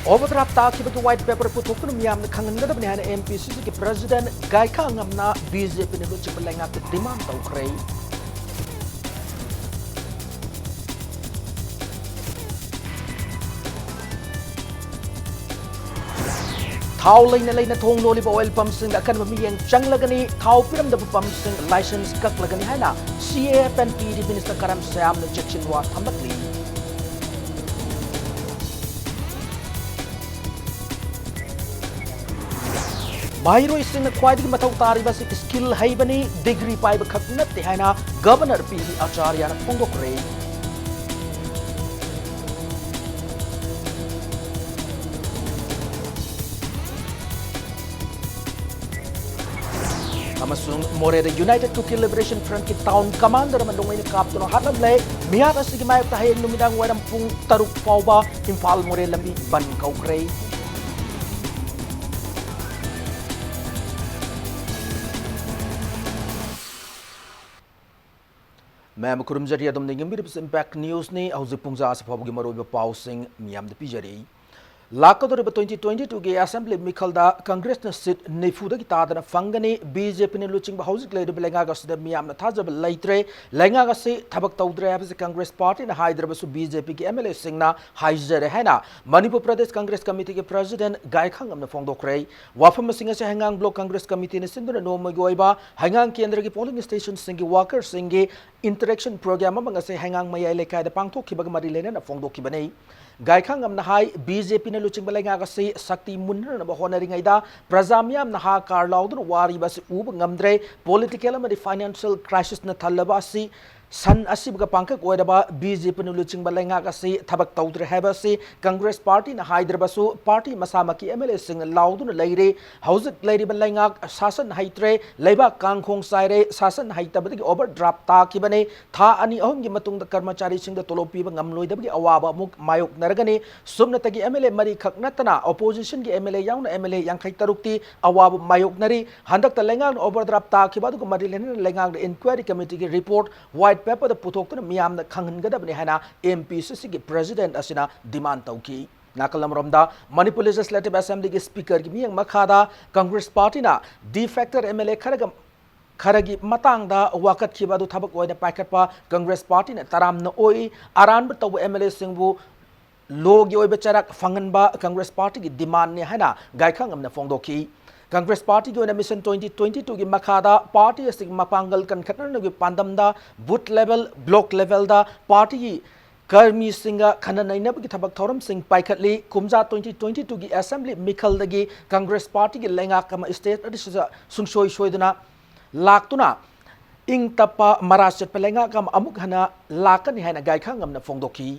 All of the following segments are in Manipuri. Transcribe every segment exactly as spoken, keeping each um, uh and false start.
Overdraft ꯇꯥꯈꯤꯕꯒꯤ white paper ꯄꯨꯊꯣꯛꯇꯨꯅ ꯃꯤꯌꯥꯝꯅ ꯈꯪꯍꯟꯒꯗꯕꯅꯤ ꯍꯥꯏꯅ M P C C ꯒꯤ president ꯒꯥꯏꯈꯥꯉꯝꯅ B J P ꯅ ꯂꯨꯆꯤꯡꯕ ꯂꯩꯉꯥꯛꯇ demand ꯇꯧꯈ꯭ꯔꯦ꯫ ꯊꯥꯎ ꯂꯩꯅ ꯂꯩꯅ ꯊꯣꯡ ꯂꯣꯜꯂꯤꯕ oil pump ꯁꯤꯡꯗ ꯑꯀꯟꯕ ꯃꯤꯠꯌꯦꯡ ꯆꯪꯂꯒꯅꯤ, ꯊꯥꯎ ꯄꯤꯔꯝꯗꯕ pump ꯁꯤꯡ license ꯀꯛꯂꯒꯅꯤ ꯍꯥꯏꯅ C A F and P D minister ꯀꯔꯝ ꯁꯌꯥꯝꯅ ꯆꯦꯛꯁꯤꯟꯋꯥ ꯊꯝꯂꯛꯂꯤ꯫ ꯃꯍꯩꯔꯣꯏꯁꯤꯡꯅ ꯈ꯭ꯋꯥꯏꯗꯒꯤ ꯃꯊꯧ ꯇꯥꯔꯤꯕ ꯑꯁꯤ skill ꯍꯩꯕꯅꯤ, degree ꯄꯥꯏꯕ ꯈꯛ ꯅꯠꯇꯦ ꯍꯥꯏꯅ Governor P V ꯑꯆꯥꯔꯌꯥꯅ ꯐꯣꯡꯗꯣꯛꯈ꯭ꯔꯦ꯫ ꯑꯃꯁꯨꯡ ꯃꯣꯔꯦꯗ United Kuki Liberation Front ꯀꯤ town commander ꯑꯃ ꯅꯣꯡꯃꯩꯅ ꯀꯥꯞꯇꯨꯅ ꯍꯥꯠꯂꯝꯂꯦ꯫ ꯃꯤꯍꯥꯠ ꯑꯁꯤꯒꯤ ꯃꯥꯌꯣꯛꯇ ꯍꯌꯦꯡ ꯅꯨꯃꯤꯗꯥꯡ ꯋꯥꯏꯔꯝ ꯄꯨꯡ ꯇꯔꯨꯛ ꯐꯥꯎꯕ ꯏꯝꯐꯥꯜ ꯃꯣꯔꯦ ꯂꯝꯕꯤ ꯕꯟ ꯀꯧꯈ꯭ꯔꯦ꯫ ꯃꯌꯥꯝ ꯈꯨꯔꯨꯝꯖꯔꯤ, ꯑꯗꯣꯝꯅ ꯌꯦꯡꯕꯤꯔꯤꯕꯁꯤ Impact News ꯅꯤ꯫ ꯍꯧꯖꯤꯛ ꯄꯨꯡꯖꯥ ꯑꯁꯤ ꯐꯥꯎꯕꯒꯤ ꯃꯔꯨꯑꯣꯏꯕ ꯄꯥꯎꯁꯤꯡ ꯃꯤꯌꯥꯝꯗ ꯄꯤꯖꯔꯤ꯫ ꯂꯥꯛꯀꯗꯧꯔꯤꯕ twenty twenty-two ꯒꯤ assembly ꯃꯤꯈꯜꯗ Congress ꯅ seat ꯅꯤꯐꯨꯗꯒꯤ ꯇꯥꯗꯅ ꯐꯪꯒꯅꯤ꯫ B J P ꯅ ꯂꯨꯆꯤꯡꯕ ꯍꯧꯖꯤꯛ ꯂꯩꯔꯤꯕ ꯂꯩꯉꯥꯛ ꯑꯁꯤꯗ ꯃꯤꯌꯥꯝꯅ ꯊꯥꯖꯕ ꯂꯩꯇ꯭ꯔꯦ꯫ ꯂꯩꯉꯥꯛ ꯑꯁꯤ ꯊꯕꯛ ꯇꯧꯗ꯭ꯔꯦ ꯍꯥꯏꯕꯁꯤ Congress party ꯅ ꯍꯥꯏꯗ꯭ꯔꯕꯁꯨ B J P ꯒꯤ M L A ꯁꯤꯡꯅ ꯍꯥꯏꯖꯔꯦ ꯍꯥꯏꯅ Manipur Pradesh Congress Committee ꯒꯤ president ꯒꯥꯏꯈꯥꯉꯝꯅ ꯐꯣꯡꯗꯣꯛꯈ꯭ꯔꯦ꯫ ꯋꯥꯐꯝꯁꯤꯡ ꯑꯁꯤ ꯍꯩꯉꯥꯡ Block Congress Committee ꯅ ꯁꯤꯟꯗꯨꯅ ꯅꯣꯡꯃꯒꯤ ꯑꯣꯏꯕ ꯍꯩꯉꯥꯡ ꯀꯦꯟꯗ꯭ꯔꯒꯤ polling station ꯁꯤꯡꯒꯤ worker ꯁꯤꯡꯒꯤ interaction program ꯑꯃ ꯉꯁꯤ ꯍꯩꯉꯥꯡ ꯃꯌꯥꯏ ꯂꯩꯀꯥꯏꯗ ꯄꯥꯡꯊꯣꯛꯈꯤꯕꯒ ꯃꯔꯤ ꯂꯩꯅꯅ ꯐꯣꯡꯗꯣꯛꯈꯤꯕꯅꯤ꯫ ꯒꯥꯏꯈꯥꯉꯝꯅ ꯍꯥꯏ, B J P ꯅ ꯂꯨꯆꯤꯡꯕ ꯂꯩꯉꯥꯛ ꯑꯁꯤ ꯁꯛꯇꯤ ꯃꯨꯟꯅꯅꯕ ꯍꯣꯠꯅꯔꯤꯉꯩꯗ ꯄ꯭ꯔꯖꯥ ꯃꯤꯌꯥꯝꯅ ꯍꯥ ꯀꯥꯔ ꯂꯥꯎꯗꯨꯅ ꯋꯥꯔꯤꯕ ꯑꯁꯤ ꯎꯕ ꯉꯝꯗ꯭ꯔꯦ꯫ Political ꯑꯃꯗꯤ financial crisis ꯅ ꯊꯜꯂꯕ ꯑꯁꯤ ꯁꯟ ꯑꯁꯤꯕꯒ ꯄꯥꯡꯈꯛ ꯑꯣꯏꯔꯕ B J P ꯅ ꯂꯨꯆꯤꯡꯕ ꯂꯩꯉꯥꯛ ꯑꯁꯤ ꯊꯕꯛ ꯇꯧꯗ꯭ꯔꯦ ꯍꯥꯏꯕ ꯑꯁꯤ Congress party ꯅ ꯍꯥꯏꯗ꯭ꯔꯕꯁꯨ party ꯃꯁꯥꯃꯛꯀꯤ M L A ꯁꯤꯡꯅ ꯂꯥꯎꯗꯨꯅ ꯂꯩꯔꯦ꯫ ꯍꯧꯖꯤꯛ ꯂꯩꯔꯤꯕ ꯂꯩꯉꯥꯛ ꯁꯥꯁꯟ ꯍꯩꯇ꯭ꯔꯦ, ꯂꯩꯕꯥꯛ ꯀꯥꯡꯈꯣꯡ ꯆꯥꯏꯔꯦ, ꯁꯥꯁꯟ ꯍꯩꯇꯕꯗꯒꯤ overdraft ꯇꯥꯈꯤꯕꯅꯤ꯫ ꯊꯥ ꯑꯅꯤ ꯑꯍꯨꯝꯒꯤ ꯃꯇꯨꯡꯗ ꯀꯔꯃꯆꯥꯔꯤꯁꯤꯡꯗ ꯇꯣꯂꯣꯞ ꯄꯤꯕ ꯉꯝꯂꯣꯏꯗꯕꯒꯤ ꯑꯋꯥꯕ ꯑꯃꯨꯛ ꯃꯥꯌꯣꯛꯅꯔꯒꯅꯤ꯫ ꯁꯨꯞꯅꯇꯒꯤ M L A ꯃꯔꯤꯈꯛ ꯅꯠꯇꯅ opposition ꯒꯤ M L A ꯌꯥꯎꯅ M L A ꯌꯥꯡꯈꯩ ꯇꯔꯨꯛꯇꯤ ꯑꯋꯥꯕ ꯃꯥꯌꯣꯛꯅꯔꯤ꯫ ꯍꯟꯗꯛꯇ ꯂꯩꯉꯥꯛꯅ overdraft ꯇꯥꯈꯤꯕ ꯑꯗꯨꯒ ꯃꯔꯤ ꯂꯩꯅꯅ ꯂꯩꯉꯥꯛꯅ inquiry committee ꯒꯤ report white paper ꯗ ꯄꯨꯊꯣꯛꯇꯨꯅ ꯃꯤꯌꯥꯝꯅ ꯈꯪꯍꯟꯒꯗꯕꯅꯤ ꯍꯥꯏꯅ M P C C ꯒꯤ president ꯑꯁꯤꯅ demand ꯇꯧꯈꯤ꯫ ꯅꯥꯀꯜ ꯑꯃꯔꯣꯝꯗ, ꯃꯅꯤꯄꯨꯔ ꯂꯦꯖꯤꯁꯂꯦꯇꯤꯚ ꯑꯁꯦꯝꯕ꯭ꯂꯤꯒꯤ ꯁ꯭ꯄꯤꯀꯔꯒꯤ ꯃꯤꯠꯌꯦꯡ ꯃꯈꯥꯗ ꯀꯪꯒ꯭ꯔꯦꯁ ꯄꯥꯔꯇꯤꯅ ꯗꯤ ꯐꯦꯛꯇꯔ ꯑꯦꯝ ꯑꯦꯜ ꯑꯦ ꯈꯔꯒ ꯈꯔꯒꯤ ꯃꯇꯥꯡꯗ ꯋꯥꯀꯠꯈꯤꯕ ꯑꯗꯨ ꯊꯕꯛ ꯑꯣꯏꯅ ꯄꯥꯏꯈꯠꯄ ꯀꯪꯒ꯭ꯔꯦꯁ ꯄꯥꯔꯇꯤꯅ ꯇꯔꯥꯝꯅ ꯑꯣꯛꯏ꯫ ꯑꯔꯥꯟꯕ ꯇꯧꯕ ꯑꯦꯝ ꯑꯦꯜ ꯑꯦꯁꯤꯡꯕꯨ ꯂꯣꯒꯤ ꯑꯣꯏꯕ ꯆꯩꯔꯥꯛ ꯐꯪꯍꯟꯕ ꯀꯪꯒ꯭ꯔꯦꯁ ꯄꯥꯔꯇꯤꯒꯤ ꯗꯤꯃꯥꯟꯅꯤ ꯍꯥꯏꯅ ꯒꯥꯏꯈꯥꯉꯝꯅ ꯐꯣꯡꯗꯣꯛꯈꯤ꯫ ꯀꯪꯒ꯭ꯔꯦꯁ ꯄꯥꯔꯇꯤꯒꯤ ꯑꯣꯏꯅ ꯃꯤꯁꯟ ꯇ꯭ꯋꯦꯟꯇꯤ ꯇ꯭ꯋꯦꯟꯇꯤ ꯇꯨꯒꯤ ꯃꯈꯥꯗ ꯄꯥꯔꯇꯤ ꯑꯁꯤꯒꯤ ꯃꯄꯥꯡꯒꯜ ꯀꯟꯈꯠꯅꯅꯕꯒꯤ ꯄꯥꯟꯗꯝꯗ ꯕꯨꯊ ꯂꯦꯚꯦꯜ, ꯕ꯭ꯂꯣꯛ ꯂꯦꯚꯦꯜꯗ ꯄꯥꯔꯇꯤꯒꯤ ꯀꯔꯃꯤꯁꯤꯡꯒ ꯈꯟꯅ ꯅꯩꯅꯕꯒꯤ ꯊꯕꯛ ꯊꯧꯔꯝꯁꯤꯡ ꯄꯥꯏꯈꯠꯂꯤ꯫ ꯀꯨꯝꯖꯥ ꯇ꯭ꯋꯦꯟꯇꯤ ꯇ꯭ꯋꯦꯟꯇꯤ ꯇꯨꯒꯤ ꯑꯦꯁꯦꯝꯕ꯭ꯂꯤ ꯃꯤꯈꯜꯗꯒꯤ ꯀꯪꯒ꯭ꯔꯦꯁ ꯄꯥꯔꯇꯤꯒꯤ ꯂꯩꯉꯥꯛ ꯑꯃ ꯁ꯭ꯇꯦꯠ ꯑꯁꯤꯗ ꯁꯨꯡꯁꯣꯏ ꯁꯣꯏꯗꯅ ꯂꯥꯛꯇꯨꯅ ꯏꯪ ꯇꯞꯄ, ꯃꯔꯥ ꯆꯠꯄ ꯂꯩꯉꯥꯛ ꯑꯃ ꯑꯃꯨꯛ ꯍꯟꯅ ꯂꯥꯛꯀꯅꯤ ꯍꯥꯏꯅ ꯒꯥꯏꯈꯥꯉꯝꯅ ꯐꯣꯡꯗꯣꯛꯈꯤ꯫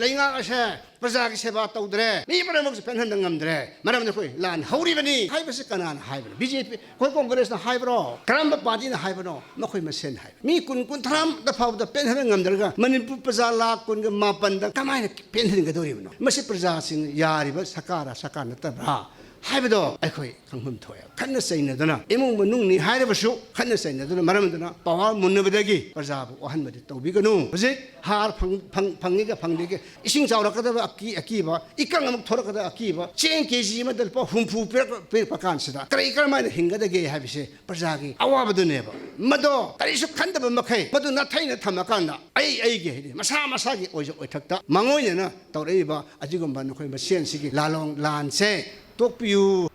ꯂꯩꯉꯥꯛ ꯑꯁꯦ ꯄ꯭ꯔꯖꯥꯒꯤ ꯁꯦꯕꯥ ꯇꯧꯗ꯭ꯔꯦ, ꯃꯤ ꯄꯨꯝꯅꯃꯛꯁꯨ ꯄꯦꯟꯍꯟꯕ ꯉꯝꯗ꯭ꯔꯦ, ꯃꯔꯝꯗꯤ ꯑꯩꯈꯣꯏ ꯂꯥꯟ ꯍꯧꯔꯤꯕꯅꯤ ꯍꯥꯏꯕꯁꯤ ꯀꯅꯥꯅ ꯍꯥꯏꯕꯅꯣ? ꯕꯤ ꯖꯦ ꯄꯤ, ꯑꯩꯈꯣꯏ ꯀꯣꯡꯒ꯭ꯔꯦꯁꯅ ꯍꯥꯏꯕ꯭ꯔꯣ? ꯀꯔꯝꯕ ꯄꯥꯔꯇꯤꯅ ꯍꯥꯏꯕꯅꯣ? ꯃꯈꯣꯏ ꯃꯁꯦꯟ ꯍꯥꯏꯕ꯫ ꯃꯤ ꯀꯨꯟ, ꯀꯨꯟꯊ꯭ꯔꯥꯗ ꯐꯥꯎꯕꯗ ꯄꯦꯟꯍꯟꯕ ꯉꯝꯗ꯭ꯔꯒ ꯃꯅꯤꯄꯨꯔ ꯄ꯭ꯔꯖꯥ ꯂꯥꯈ ꯀꯨꯟꯒ ꯃꯥꯄꯟꯗ ꯀꯃꯥꯏꯅ ꯄꯦꯟꯍꯟꯒꯗꯧꯔꯤꯕꯅꯣ? ꯃꯁꯤ ꯄ꯭ꯔꯖꯥꯁꯤꯡ ꯌꯥꯔꯤꯕ ꯁꯔꯀꯥꯔ, ꯁꯔꯀꯥꯔ ꯅꯠꯇꯕ꯭ꯔꯥ ꯍꯥꯏꯕꯗꯣ ꯑꯩꯈꯣꯏ ꯈꯪꯐꯝ ꯊꯣꯛꯑꯦ꯫ ꯈꯠꯅ ꯆꯩꯅꯗꯨꯅ, ꯏꯃꯨꯡ ꯃꯅꯨꯡꯅꯤ ꯍꯥꯏꯔꯕꯁꯨ ꯈꯠꯅ ꯆꯩꯅꯗꯨꯅ, ꯃꯔꯝ ꯑꯗꯨꯅ ꯄꯋꯥꯔ ꯃꯨꯟꯅꯕꯗꯒꯤ ꯄ꯭ꯔꯖꯥꯕꯨ ꯋꯥꯍꯟꯕꯗꯤ ꯇꯧꯕꯤꯒꯅꯨ꯫ ꯍꯧꯖꯤꯛ ꯍꯥꯔ ꯐꯪ-, ꯐꯪ-, ꯐꯪꯉꯤꯒ ꯐꯪꯗꯦꯒ, ꯏꯁꯤꯡ ꯆꯥꯎꯔꯛꯀꯗꯕ ꯑꯀꯤ-, ꯑꯀꯤꯕ, ꯏꯀꯪ ꯑꯃꯨꯛ ꯊꯣꯔꯛꯀꯗꯕ ꯑꯀꯤꯕ, ꯆꯦꯡ ꯀꯦ ꯖꯤ ꯑꯃꯗ ꯂꯨꯄꯥ ꯍꯨꯝꯐꯨ ꯄꯤꯔꯛ-, ꯄꯤꯔꯛꯄ ꯀꯥꯟꯁꯤꯗ ꯀꯔꯤ, ꯀꯔꯝꯍꯥꯏꯅ ꯍꯤꯡꯒꯗꯒꯦ ꯍꯥꯏꯕꯁꯦ ꯄ꯭ꯔꯖꯥꯒꯤ ꯑꯋꯥꯕꯗꯨꯅꯦꯕ꯫ ꯃꯗꯣ ꯀꯔꯤꯁꯨ ꯈꯟꯗꯕ ꯃꯈꯩ ꯃꯗꯨ ꯅꯥꯊꯩꯅ ꯊꯝꯃꯀꯥꯟꯗ ꯑꯩ ꯑꯩꯒꯤ ꯍꯥꯏꯗꯤ ꯃꯁꯥ ꯃꯁꯥꯒꯤ ꯑꯣꯏꯖ ꯑꯣꯏꯊꯛꯇ ꯃꯥꯡꯑꯣꯏꯅꯅ ꯇꯧꯔꯛꯏꯕ ꯑꯁꯤꯒꯨꯝꯕ ꯅꯈꯣꯏ ꯃꯁꯦꯟꯁꯤꯒꯤ ꯂꯥꯂꯣꯡ ꯂꯥꯟꯁꯦ ꯇꯣꯛꯄꯤꯌꯨ꯫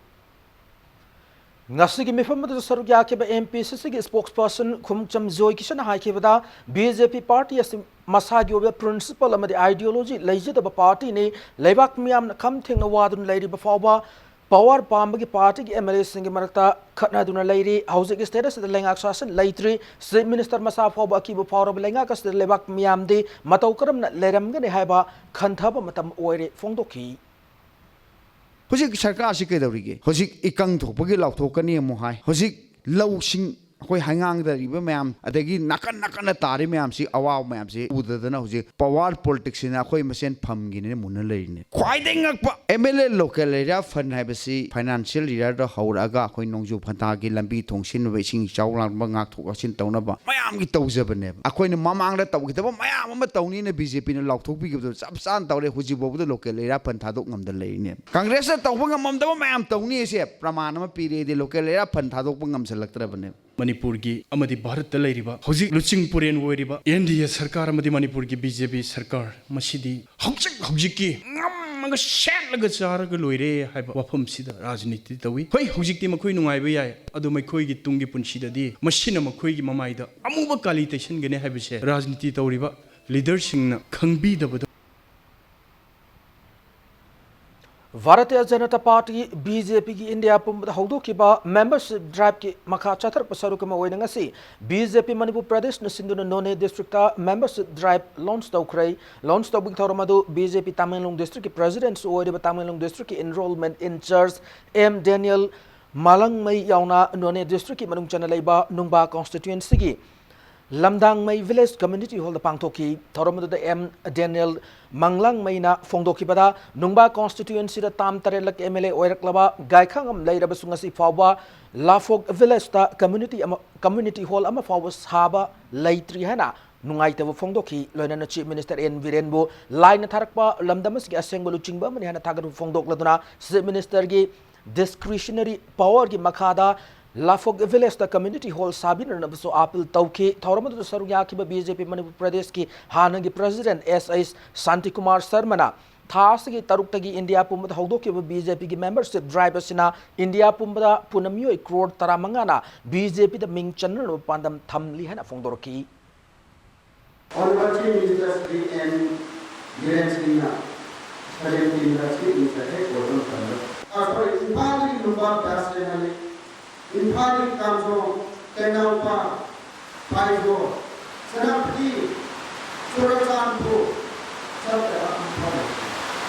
ꯉꯁꯤꯒꯤ ꯃꯤꯐꯝ ꯑꯗꯨꯗ ꯁꯔꯨꯛ ꯌꯥꯈꯤꯕ ꯑꯦꯝ ꯄꯤ ꯁꯤ ꯁꯤꯒꯤ ꯁ꯭ꯄꯣꯛꯁ ꯄꯔꯁꯟ ꯈꯨꯝꯆꯝ ꯖꯣꯏ ꯀꯤꯁꯟꯅ ꯍꯥꯏꯈꯤꯕꯗ, ꯕꯤ ꯖꯦ ꯄꯤ ꯄꯥꯔꯇꯤ ꯑꯁꯤ ꯃꯁꯥꯒꯤ ꯑꯣꯏꯕ ꯄ꯭ꯔꯤꯟꯁꯤꯄꯜ ꯑꯃꯗꯤ ꯑꯥꯏꯗꯤꯌꯣꯂꯣꯖꯤ ꯂꯩꯖꯗꯕ ꯄꯥꯔꯇꯤꯅꯤ꯫ ꯂꯩꯕꯥꯛ ꯃꯤꯌꯥꯝꯅ ꯈꯝ ꯊꯦꯡꯅ ꯋꯥꯗꯨꯅ ꯂꯩꯔꯤꯕ ꯐꯥꯎꯕ ꯄꯋꯥꯔ ꯄꯥꯝꯕꯒꯤ ꯄꯥꯔꯇꯤꯒꯤ ꯑꯦꯝ ꯑꯦꯜ ꯑꯦꯁꯤꯡꯒꯤ ꯃꯔꯛꯇ ꯈꯠꯅꯗꯨꯅ ꯂꯩꯔꯤ꯫ ꯍꯧꯖꯤꯛ ꯁ꯭ꯇꯦꯠ ꯑꯁꯤꯗ ꯂꯩꯉꯥꯛ ꯁꯥꯁꯟ ꯂꯩꯇ꯭ꯔꯤ꯫ ꯆꯤꯐ ꯃꯤꯅꯤꯁꯇꯔ ꯃꯁꯥ ꯐꯥꯎꯕ ꯑꯀꯤꯕ ꯐꯥꯎꯔꯕ ꯂꯩꯉꯥꯛ ꯑꯁꯤꯗ ꯂꯩꯕꯥꯛ ꯃꯤꯌꯥꯝꯗꯤ ꯃꯇꯧ ꯀꯔꯝꯅ ꯂꯩꯔꯝꯒꯅꯤ ꯍꯥꯏꯕ ꯈꯟꯊꯕ ꯃꯇꯝ ꯑꯣꯏꯔꯦ ꯐꯣꯡꯗꯣꯛꯈꯤ꯫ ꯍꯧꯖꯤꯛ ꯁꯔꯀꯥꯔꯁꯤ ꯀꯩꯗꯧꯔꯤꯒꯦ? ꯍꯧꯖꯤꯛ ꯏꯀꯪ ꯊꯣꯛꯄꯒꯤ ꯂꯥꯎꯊꯣꯛꯀꯅꯤ ꯑꯃꯨꯛ ꯍꯥꯏ꯫ ꯍꯧꯖꯤꯛ ꯂꯧꯁꯤꯡ ꯑꯩꯈꯣꯏ ꯍꯩꯉꯥꯡꯗꯔꯤꯕ ꯃꯌꯥꯝ, ꯑꯗꯒꯤ ꯅꯥꯀꯟ ꯅꯥꯀꯟꯗ ꯇꯥꯔꯤ ꯃꯌꯥꯝꯁꯤ, ꯑꯋꯥꯕ ꯃꯌꯥꯝꯁꯤ ꯎꯗꯗꯅ ꯍꯧꯖꯤꯛ power politics ꯁꯤꯅ ꯑꯩꯈꯣꯏ ꯃꯁꯦꯟ ꯐꯝꯒꯤꯅꯦꯅ ꯃꯨꯟꯅ ꯂꯩꯔꯤꯅꯦ꯫ ꯈ꯭ꯋꯥꯏꯗꯒꯤ ꯉꯛꯄ, M L A local area fund ꯍꯥꯏꯕꯁꯤ financial year ꯗ ꯍꯧꯔꯛꯑꯒ ꯑꯩꯈꯣꯏ ꯅꯣꯡꯖꯨ ꯄꯟꯊꯥꯒꯤ ꯂꯝꯕꯤ ꯊꯣꯡ ꯁꯤꯟꯅꯕ, ꯏꯁꯤꯡ ꯏꯆꯥꯎ ꯂꯥꯡꯕ ꯉꯥꯛꯊꯣꯛ ꯉꯥꯛꯁꯤꯟ ꯇꯧꯅꯕ ꯃꯌꯥꯝꯒꯤ ꯇꯧꯖꯕꯅꯦꯕ꯫ ꯑꯩꯈꯣꯏꯅ ꯃꯃꯥꯡꯗ ꯇꯧꯈꯤꯗꯕ ꯃꯌꯥꯝ ꯑꯃ ꯇꯧꯅꯤꯅ B J P ꯅ ꯂꯥꯎꯊꯣꯛꯄꯤꯈꯤꯕꯗꯣ ꯆꯞ ꯆꯥꯅ ꯇꯧꯔꯦ꯫ ꯍꯧꯖꯤꯛ ꯐꯥꯎꯕꯗ local area fund ꯊꯥꯗꯣꯛ ꯉꯝꯗ ꯂꯩꯔꯤꯅꯦ꯫ ꯀꯪꯒ꯭ꯔꯦꯁꯅ ꯇꯧꯕ ꯉꯝꯃꯝꯗꯕ ꯃꯌꯥꯝ ꯇꯧꯅꯤ ꯍꯥꯏꯁꯦ ꯄ꯭ꯔꯃꯥꯟ ꯑꯃ ꯄꯤꯔꯦꯗꯤ local area fund ꯊꯥꯗꯣꯛꯄ ꯉꯝꯁꯤꯜꯂꯛꯇ꯭ꯔꯕꯅꯦ꯫ ꯃꯅꯤꯄꯨꯔꯒꯤ ꯑꯃꯗꯤ ꯚꯥꯔꯠꯇ ꯂꯩꯔꯤꯕ ꯍꯧꯖꯤꯛ ꯂꯨꯆꯤꯡ ꯄꯨꯔꯦꯟ ꯑꯣꯏꯔꯤꯕ N D A ꯁꯔꯀꯥꯔ ꯑꯃꯗꯤ ꯃꯅꯤꯄꯨꯔꯒꯤ B J P ꯁꯔꯀꯥꯔ ꯃꯁꯤꯗꯤ ꯍꯧꯖꯤꯛ ꯍꯧꯖꯤꯛꯀꯤ ꯉꯝꯃꯒ ꯁꯦꯠꯂꯒ ꯆꯥꯔꯒ ꯂꯣꯏꯔꯦ ꯍꯥꯏꯕ ꯋꯥꯐꯝꯁꯤꯗ ꯔꯥꯖꯅꯤꯇꯤ ꯇꯧꯏ꯫ ꯍꯣꯏ, ꯍꯧꯖꯤꯛꯇꯤ ꯃꯈꯣꯏ ꯅꯨꯡꯉꯥꯏꯕ ꯌꯥꯏ, ꯑꯗꯨ ꯃꯈꯣꯏꯒꯤ ꯇꯨꯡꯒꯤ ꯄꯨꯟꯁꯤꯗꯗꯤ ꯃꯁꯤꯅ ꯃꯈꯣꯏꯒꯤ ꯃꯃꯥꯏꯗ ꯑꯃꯨꯕ ꯀꯥꯂꯤ ꯇꯩꯁꯟꯒꯅꯤ ꯍꯥꯏꯕꯁꯦ ꯔꯥꯖꯅꯤꯇꯤ ꯇꯧꯔꯤꯕ leader ꯁꯤꯡꯅ ꯈꯪꯕꯤꯗꯕꯗꯣ꯫ Bharatiya Janata party, B J P ꯒꯤ ꯏꯟꯗꯤꯌꯥ ꯄꯨꯝꯕꯗ ꯍꯧꯗꯣꯛꯈꯤꯕ membership drive ꯀꯤ ꯃꯈꯥ ꯆꯠꯊꯔꯛꯄ ꯁꯔꯨꯛ ꯑꯃ ꯑꯣꯏꯅ ꯉꯁꯤ B J P ꯃꯅꯤꯄꯨꯔ ꯄ꯭ꯔꯗꯦꯁꯅ ꯁꯤꯟꯗꯨꯅ ꯅꯣꯅꯦ district ꯇ membership drive launch ꯇꯧꯈ꯭ꯔꯦ꯫ Launch ꯇꯧꯕꯒꯤ ꯊꯧꯔꯝ ꯑꯗꯨ B J P Tamenglong district ꯀꯤ president ꯁꯨ ꯑꯣꯏꯔꯤꯕ ꯇꯥꯃꯦꯡꯂꯣꯡ district ꯀꯤ enrollment in charge M Daniel ꯃꯥꯂꯪꯃꯩ ꯌꯥꯎꯅ ꯅꯣꯅꯦ district ꯀꯤ ꯃꯅꯨꯡ ꯆꯟꯅ ꯂꯩꯕ ꯅꯨꯡꯕꯥ constituency ꯒꯤ ꯂꯝꯗꯥꯡꯃꯩ village community hall ꯗ ꯄꯥꯡꯊꯣꯛꯈꯤ꯫ ꯊꯧꯔꯝ ꯑꯗꯨꯗ M Daniel ꯃꯥꯂꯪꯃꯩꯅ ꯐꯣꯡꯗꯣꯛꯈꯤꯕꯗ, ꯅꯨꯡꯕꯥ constituency the term ꯇꯔꯦꯠꯂꯛ M L A ꯑꯣꯏꯔꯛꯂꯕ ꯒꯥꯏꯈꯥꯉꯝ ꯂꯩꯔꯕꯁꯨ ꯉꯁꯤ ꯐꯥꯎꯕ ꯂꯥꯐꯣꯛ village ꯇ community ꯑꯃ, community hall ꯑꯃ ꯐꯥꯎꯕ ꯁꯥꯕ ꯂꯩꯇ꯭ꯔꯤ ꯍꯥꯏꯅ ꯅꯨꯡꯉꯥꯏꯇꯕ ꯐꯣꯡꯗꯣꯛꯈꯤ꯫ ꯂꯣꯏꯅꯅ Chief Minister N ꯕꯤꯔꯦꯟꯕꯨ ꯂꯥꯏꯅ ꯊꯥꯔꯛꯄ ꯂꯝꯗꯝ ꯑꯁꯤꯒꯤ ꯑꯁꯦꯡꯕ ꯂꯨꯆꯤꯡꯕ ꯑꯃꯅꯤ ꯍꯥꯏꯅ ꯊꯥꯒꯠꯄ ꯐꯣꯡꯗꯣꯛꯂꯗꯨꯅ, Chief Minister ꯒꯤ discretionary power ꯒꯤ ꯃꯈꯥꯗ ꯂꯥꯐꯣꯛ village ꯇ community hall ꯁꯥꯕꯤꯅꯅꯕꯁꯨ appeal ꯇꯧꯈꯤ꯫ ꯊꯧꯔꯝ ꯑꯗꯨꯗ ꯁꯔꯨꯛ ꯌꯥꯈꯤꯕ B J P ꯃꯅꯤꯄꯨꯔ ꯄ꯭ꯔꯗꯦꯁꯀꯤ ꯍꯥꯟꯅꯒꯤ president S H ꯁꯥꯟꯇꯤꯀꯨꯃꯥꯔ ꯁꯔꯃꯅ ꯊꯥ ꯑꯁꯤꯒꯤ ꯇꯔꯨꯛꯇꯒꯤ ꯏꯟꯗꯤꯌꯥ ꯄꯨꯝꯕꯗ ꯍꯧꯗꯣꯛꯈꯤꯕ B J P ꯒꯤ membership drive ꯑꯁꯤꯅ ꯏꯟꯗꯤꯌꯥ ꯄꯨꯝꯕꯗ ꯄꯨꯟꯅ ꯃꯤꯑꯣꯏ ꯀ꯭ꯔꯣꯔ ꯇꯔꯥꯃꯉꯥꯅ B J P ꯗ ꯃꯤꯡ ꯆꯟꯅꯅꯕ ꯄꯥꯟꯗꯝ ꯊꯝꯂꯤ ꯍꯥꯏꯅ ꯐꯣꯡꯗꯣꯔꯛꯈꯤ꯫ Honorable Chief Minister Shri N Biren ꯁꯤꯡꯅ seventeenꯗ Chief Minister ꯍꯦꯛ ꯑꯣꯏꯕ ꯃꯇꯝꯗ ꯑꯩꯈꯣꯏ ꯏꯝꯐꯥꯜꯗꯒꯤ ꯅꯨꯡꯕꯥ ꯕꯁ ꯆꯦꯜꯍꯜꯂꯤ꯫ ꯏꯝꯐꯥꯜꯗꯒꯤ ꯀꯥꯝꯖꯣꯡ, ꯇꯦꯡꯅꯧꯄꯜ, ꯐꯥꯏꯖꯣꯜ, ꯁꯦꯅꯥꯄꯇꯤ, ꯆꯨꯔꯆꯥꯟꯄꯨꯔ ꯆꯠꯇꯕ ꯑꯃꯐꯥꯎ ꯂꯩꯇꯦ꯫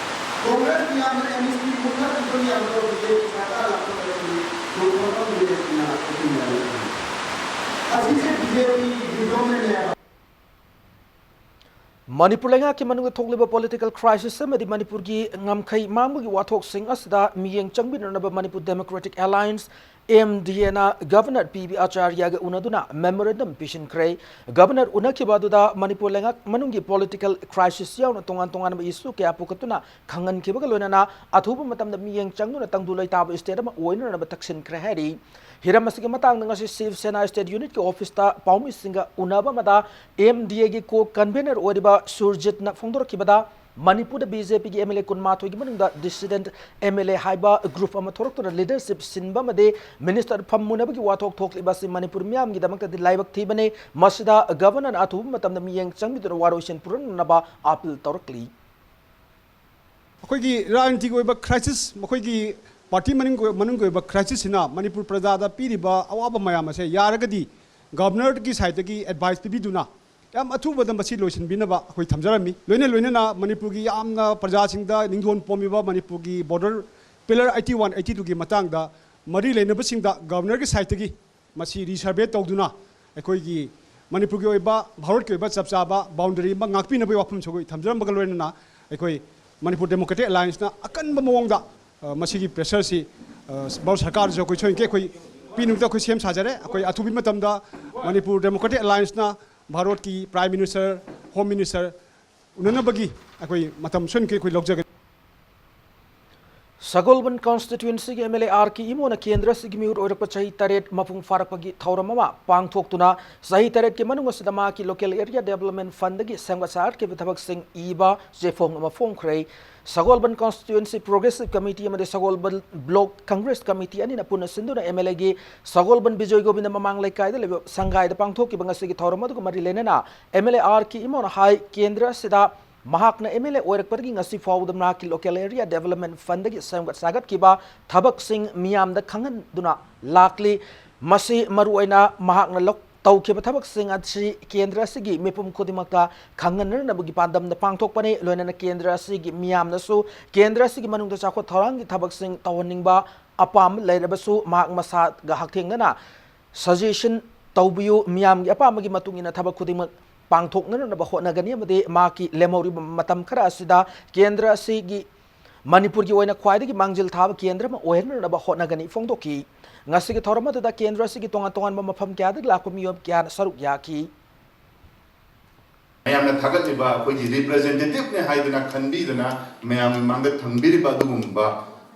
ꯀꯣꯡꯒ꯭ꯔꯦꯁ ꯃꯌꯥꯝꯅ M S P ꯃꯨꯠꯊꯠꯈꯤꯕ ꯃꯌꯥꯝꯗꯣ B J P ꯁꯔꯀꯥꯔ ꯂꯥꯛꯄ ꯃꯇꯝꯗꯗꯤ ꯌꯣꯟꯊꯣꯛꯄ ꯉꯝꯗꯦ ꯍꯥꯏꯅ ꯑꯩꯈꯣꯏ ꯃꯌꯥꯝꯅ ꯈꯪꯏ꯫ ꯃꯅꯤꯄꯨꯔ ꯂꯩꯉꯥꯛꯀꯤ ꯃꯅꯨꯡꯗ ꯊꯣꯛꯂꯤꯕ political crisis ꯑꯃꯗꯤ ꯃꯅꯤꯄꯨꯔꯒꯤ ꯉꯝꯈꯩ ꯃꯥꯡꯕꯒꯤ ꯋꯥꯊꯣꯛꯁꯤꯡ ꯑꯁꯤꯗ ꯃꯤꯠꯌꯦꯡ ꯆꯪꯕꯤꯅꯅꯕ Manipur Democratic Alliance, M D A, ꯅ Governor P B Acharya ꯒ ꯎꯅꯗꯨꯅ memorandum ꯄꯤꯁꯤꯟꯈ꯭ꯔꯦ꯫ Governor ꯎꯅꯈꯤꯕ ꯑꯗꯨꯗ ꯃꯅꯤꯄꯨꯔ ꯂꯩꯉꯥꯛ ꯃꯅꯨꯡꯒꯤ political crisis ꯌꯥꯎꯅ ꯇꯣꯉꯥꯟ ꯇꯣꯉꯥꯟꯕ issue ꯀꯌꯥ ꯄꯨꯈꯠꯇꯨꯅ ꯈꯪꯍꯟꯈꯤꯕꯒ ꯂꯣꯏꯅꯅ ꯑꯊꯨꯕ ꯃꯇꯝꯗ ꯃꯤꯠꯌꯦꯡ ꯆꯪꯗꯨꯅ ꯇꯪꯗꯨ ꯂꯩꯇꯥꯕ state ꯑꯃ ꯑꯣꯏꯅꯅꯕ ꯇꯛꯁꯤꯟꯈ꯭ꯔꯦ ꯍꯥꯏꯔꯤ꯫ ꯍꯤꯔꯝ ꯑꯁꯤꯒꯤ ꯃꯇꯥꯡꯗ ꯉꯁꯤ Shiv Sena state unit ꯀꯤ office ꯇ ꯄꯥꯎꯃꯤꯁꯤꯡꯒ ꯎꯅꯕ ꯑꯃꯗ M D A ꯒꯤ co-convener ꯑꯣꯏꯔꯤꯕ ꯁꯨꯔꯖꯤꯠꯅ ꯐꯣꯡꯗꯣꯔꯛꯈꯤꯕꯗ, ꯃꯅꯤꯄꯨꯔꯗ B J P ꯒꯤ M L A ꯀꯨꯟꯃꯥꯊꯣꯏꯒꯤ ꯃꯅꯨꯡꯗ dissident M L A ꯍꯥꯏꯕ group ꯑꯃ ꯊꯣꯔꯛꯇꯨꯅ leadership ꯁꯤꯟꯕ ꯑꯃꯗꯤ minister ꯐꯝꯃꯨꯅꯕꯒꯤ ꯋꯥꯊꯣꯛ ꯊꯣꯛꯂꯤꯕ ꯑꯁꯤ ꯃꯅꯤꯄꯨꯔ ꯃꯤꯌꯥꯝꯒꯤꯗꯃꯛꯇꯗꯤ ꯂꯥꯏꯕꯛ ꯊꯤꯕꯅꯤ꯫ ꯃꯁꯤꯗ Governor ꯅ ꯑꯊꯨꯕ ꯃꯇꯝꯗ ꯃꯤꯠꯌꯦꯡ ꯆꯪꯕꯤꯗꯨꯅ ꯋꯥꯔꯣꯏꯁꯤꯟ ꯄꯨꯔꯛꯅꯅꯕ appeal ꯇꯧꯔꯛꯂꯤ꯫ ꯑꯩꯈꯣꯏꯒꯤ ꯔꯥꯖꯅꯤꯇꯤꯒꯤ ꯑꯣꯏꯕ crisis, ꯃꯈꯣꯏꯒꯤ party ꯃꯅꯨꯡꯒꯤ, ꯃꯅꯨꯡꯒꯤ ꯑꯣꯏꯕ crisis ꯁꯤꯅ ꯃꯅꯤꯄꯨꯔ ꯄ꯭ꯔꯖꯥꯗ ꯄꯤꯔꯤꯕ ꯑꯋꯥꯕ ꯃꯌꯥꯝ ꯑꯁꯦ ꯌꯥꯔꯒꯗꯤ Governor ꯒꯤ side ꯇꯒꯤ advice ꯄꯤꯕꯤꯗꯨꯅ ꯌꯥꯝ ꯑꯊꯨꯕꯗ ꯃꯁꯤ ꯂꯣꯏꯁꯤꯟꯕꯤꯅꯕ ꯑꯩꯈꯣꯏ ꯊꯝꯖꯔꯝꯃꯤ꯫ ꯂꯣꯏꯅ ꯂꯣꯏꯅꯅ ꯃꯅꯤꯄꯨꯔꯒꯤ ꯌꯥꯝꯅ ꯄ꯭ꯔꯖꯥꯁꯤꯡꯗ ꯅꯤꯡꯊꯤꯖꯅ ꯄꯣꯝꯃꯤꯕ ꯃꯅꯤꯄꯨꯔꯒꯤ border pillar eighty one, eighty two ꯒꯤ ꯃꯇꯥꯡꯗ ꯃꯔꯤ ꯂꯩꯅꯕꯁꯤꯡꯗ Governor ꯒꯤ side ꯇꯒꯤ ꯃꯁꯤ resurvey ꯇꯧꯗꯨꯅ ꯑꯩꯈꯣꯏꯒꯤ ꯃꯅꯤꯄꯨꯔꯒꯤ ꯑꯣꯏꯕ, ꯚꯥꯔꯠꯀꯤ ꯑꯣꯏꯕ ꯆꯞ ꯆꯥꯕ boundary ꯑꯃ ꯉꯥꯛꯄꯤꯅꯕꯒꯤ ꯋꯥꯐꯝꯁꯨ ꯑꯩꯈꯣꯏ ꯊꯝꯖꯔꯝꯕꯒ ꯂꯣꯏꯅꯅ ꯑꯩꯈꯣꯏ ꯃꯅꯤꯄꯨꯔ Democratic Alliance ꯅ ꯑꯀꯟꯕ ꯃꯑꯣꯡꯗ, ꯑ, ꯃꯁꯤꯒꯤ pressure ꯁꯤ, ꯑ, ꯚꯥꯔꯠ ꯁꯔꯀꯥꯔꯗꯁꯨ ꯑꯩꯈꯣꯏ ꯁꯣꯏꯗꯅ ꯑꯩꯈꯣꯏ ꯄꯤꯅꯕꯒꯤꯗꯃꯛꯇ ꯑꯩꯈꯣꯏ ꯁꯦꯝ ꯁꯥꯖꯔꯦ꯫ ꯑꯩꯈꯣꯏ ꯑꯊꯨꯕ ꯃꯇꯝꯗ ꯃꯅꯤꯄꯨꯔ Democratic Alliance ꯅ ꯚꯥꯔꯠꯀꯤ Prime Minister, Home Minister ꯎꯅꯅꯕꯒꯤ ꯑꯩꯈꯣꯏ ꯃꯇꯝ ꯁꯣꯏꯗꯅ ꯑꯩꯈꯣꯏ ꯂꯧꯖꯒꯅꯤ꯫ ꯁꯒꯣꯜꯕꯟ constituency ꯒꯤ M L A R K ꯏꯃꯣꯅ ꯀꯦꯟꯗ꯭ꯔ ꯑꯁꯤꯒꯤ ꯃꯤꯍꯨꯠ ꯑꯣꯏꯔꯛꯄ ꯆꯍꯤ ꯇꯔꯦꯠ ꯃꯄꯨꯡ ꯐꯥꯔꯛꯄꯒꯤ ꯊꯧꯔꯝ ꯑꯃ ꯄꯥꯡꯊꯣꯛꯇꯨꯅ, ꯆꯍꯤ ꯇꯔꯦꯠꯀꯤ ꯃꯅꯨꯡ ꯑꯁꯤꯗ ꯃꯍꯥꯛꯀꯤ local area development fund ꯗꯒꯤ ꯁꯦꯝꯒꯠ ꯁꯥꯒꯠꯈꯤꯕ ꯊꯕꯛꯁꯤꯡ ꯏꯕ ꯆꯦꯐꯣꯡ ꯑꯃ ꯐꯣꯡꯈ꯭ꯔꯦ꯫ ꯁꯒꯣꯜꯕꯟ constituency Progressive Committee ꯑꯃꯗꯤ ꯁꯒꯣꯜꯕꯟ Block Congress Committee ꯑꯅꯤꯅ ꯄꯨꯟꯅ ꯁꯤꯟꯗꯨꯅ M L A ꯒꯤ ꯁꯒꯣꯜꯕꯟ ꯕꯤꯖꯣꯏ ꯒꯣꯕꯤꯟꯗ ꯃꯃꯥꯡ ꯂꯩꯀꯥꯏꯗ ꯂꯩꯕ ꯁꯪꯒꯥꯏꯗ ꯄꯥꯡꯊꯣꯛꯈꯤꯕ ꯉꯁꯤꯒꯤ ꯊꯧꯔꯝ ꯑꯗꯨꯒ ꯃꯔꯤ ꯂꯩꯅꯅ M L A R K ꯏꯃꯣꯅ ꯍꯥꯏ, ꯀꯦꯟꯗ꯭ꯔ ꯑꯁꯤꯗ ꯃꯍꯥꯛꯅ M L A ꯑꯣꯏꯔꯛꯄꯗꯒꯤ ꯉꯁꯤ ꯐꯥꯎꯕꯗ ꯃꯍꯥꯛꯀꯤ local area development fund ꯗꯒꯤ ꯁꯦꯝꯒꯠ ꯁꯥꯒꯠꯈꯤꯕ ꯊꯕꯛꯁꯤꯡ ꯃꯤꯌꯥꯝꯗ ꯈꯪꯍꯟꯗꯨꯅ ꯂꯥꯛꯂꯤ꯫ ꯃꯁꯤ ꯃꯔꯨꯑꯣꯏꯅ ꯃꯍꯥꯛꯅ ꯂꯧ-, ꯇꯧꯈꯤꯕ ꯊꯕꯛꯁꯤꯡ ꯑꯁꯤ ꯀꯦꯟꯗ꯭ꯔ ꯑꯁꯤꯒꯤ ꯃꯤꯄꯨꯝ ꯈꯨꯗꯤꯡꯃꯛꯇ ꯈꯪꯍꯟꯅꯅꯕꯒꯤ ꯄꯥꯟꯗꯝꯗ ꯄꯥꯡꯊꯣꯛꯄꯅꯤ꯫ ꯂꯣꯏꯅꯅ ꯀꯦꯟꯗ꯭ꯔ ꯑꯁꯤꯒꯤ ꯃꯤꯌꯥꯝꯅꯁꯨ ꯀꯦꯟꯗ꯭ꯔ ꯑꯁꯤꯒꯤ ꯃꯅꯨꯡꯗ ꯆꯥꯎꯈꯠ ꯊꯧꯔꯥꯡꯒꯤ ꯊꯕꯛꯁꯤꯡ ꯇꯧꯍꯟꯅꯤꯡꯕ ꯑꯄꯥꯝꯕ ꯂꯩꯔꯕꯁꯨ ꯃꯍꯥꯛ ꯃꯁꯥꯒ ꯍꯛꯊꯦꯡꯅꯅ suggestion ꯇꯧꯕꯤꯌꯨ꯫ ꯃꯤꯌꯥꯝꯒꯤ ꯑꯄꯥꯝꯕꯒꯤ ꯃꯇꯨꯡ ꯏꯟꯅ ꯊꯕꯛ ꯈꯨꯗꯤꯡꯃꯛ ꯄꯥꯡꯊꯣꯛꯅꯅꯕ ꯍꯣꯠꯅꯒꯅꯤ ꯑꯃꯗꯤ ꯃꯍꯥꯛꯀꯤ ꯂꯦꯝꯍꯧꯔꯤꯕ ꯃꯇꯝ ꯈꯔ ꯑꯁꯤꯗ ꯀꯦꯟꯗ꯭ꯔ ꯑꯁꯤꯒꯤ ꯃꯅꯤꯄꯨꯔꯒꯤ ꯑꯣꯏꯅ ꯈ꯭ꯋꯥꯏꯗꯒꯤ ꯃꯥꯡꯖꯤꯜ ꯊꯥꯕ ꯀꯦꯟꯗ꯭ꯔ ꯑꯃ ꯑꯣꯏꯍꯟꯅꯅꯕ ꯍꯣꯠꯅꯒꯅꯤ ꯐꯣꯡꯗꯣꯛꯈꯤ꯫ ꯉꯁꯤꯒꯤ ꯊꯧꯔꯝ ꯑꯗꯨꯗ ꯀꯦꯟꯗ꯭ꯔ ꯑꯁꯤꯒꯤ ꯇꯣꯉꯥꯟ ꯇꯣꯉꯥꯟꯕ ꯃꯐꯝ ꯀꯌꯥꯗꯒꯤ ꯂꯥꯛꯄ ꯃꯤꯑꯣꯏ ꯀꯌꯥꯅ ꯁꯔꯨꯛ ꯌꯥꯈꯤ꯫ ꯃꯌꯥꯝꯅ ꯊꯥꯒꯠꯂꯤꯕ ꯑꯩꯈꯣꯏꯒꯤ ꯔꯤꯄ꯭ꯔꯖꯦꯟꯇꯦꯇꯤꯚꯅꯦ ꯍꯥꯏꯗꯅ ꯈꯟꯕꯤꯗꯅ ꯃꯌꯥꯝꯒꯤ ꯃꯥꯡꯗ ꯊꯝꯕꯤꯔꯤꯕ ꯑꯗꯨꯒꯨꯝꯕ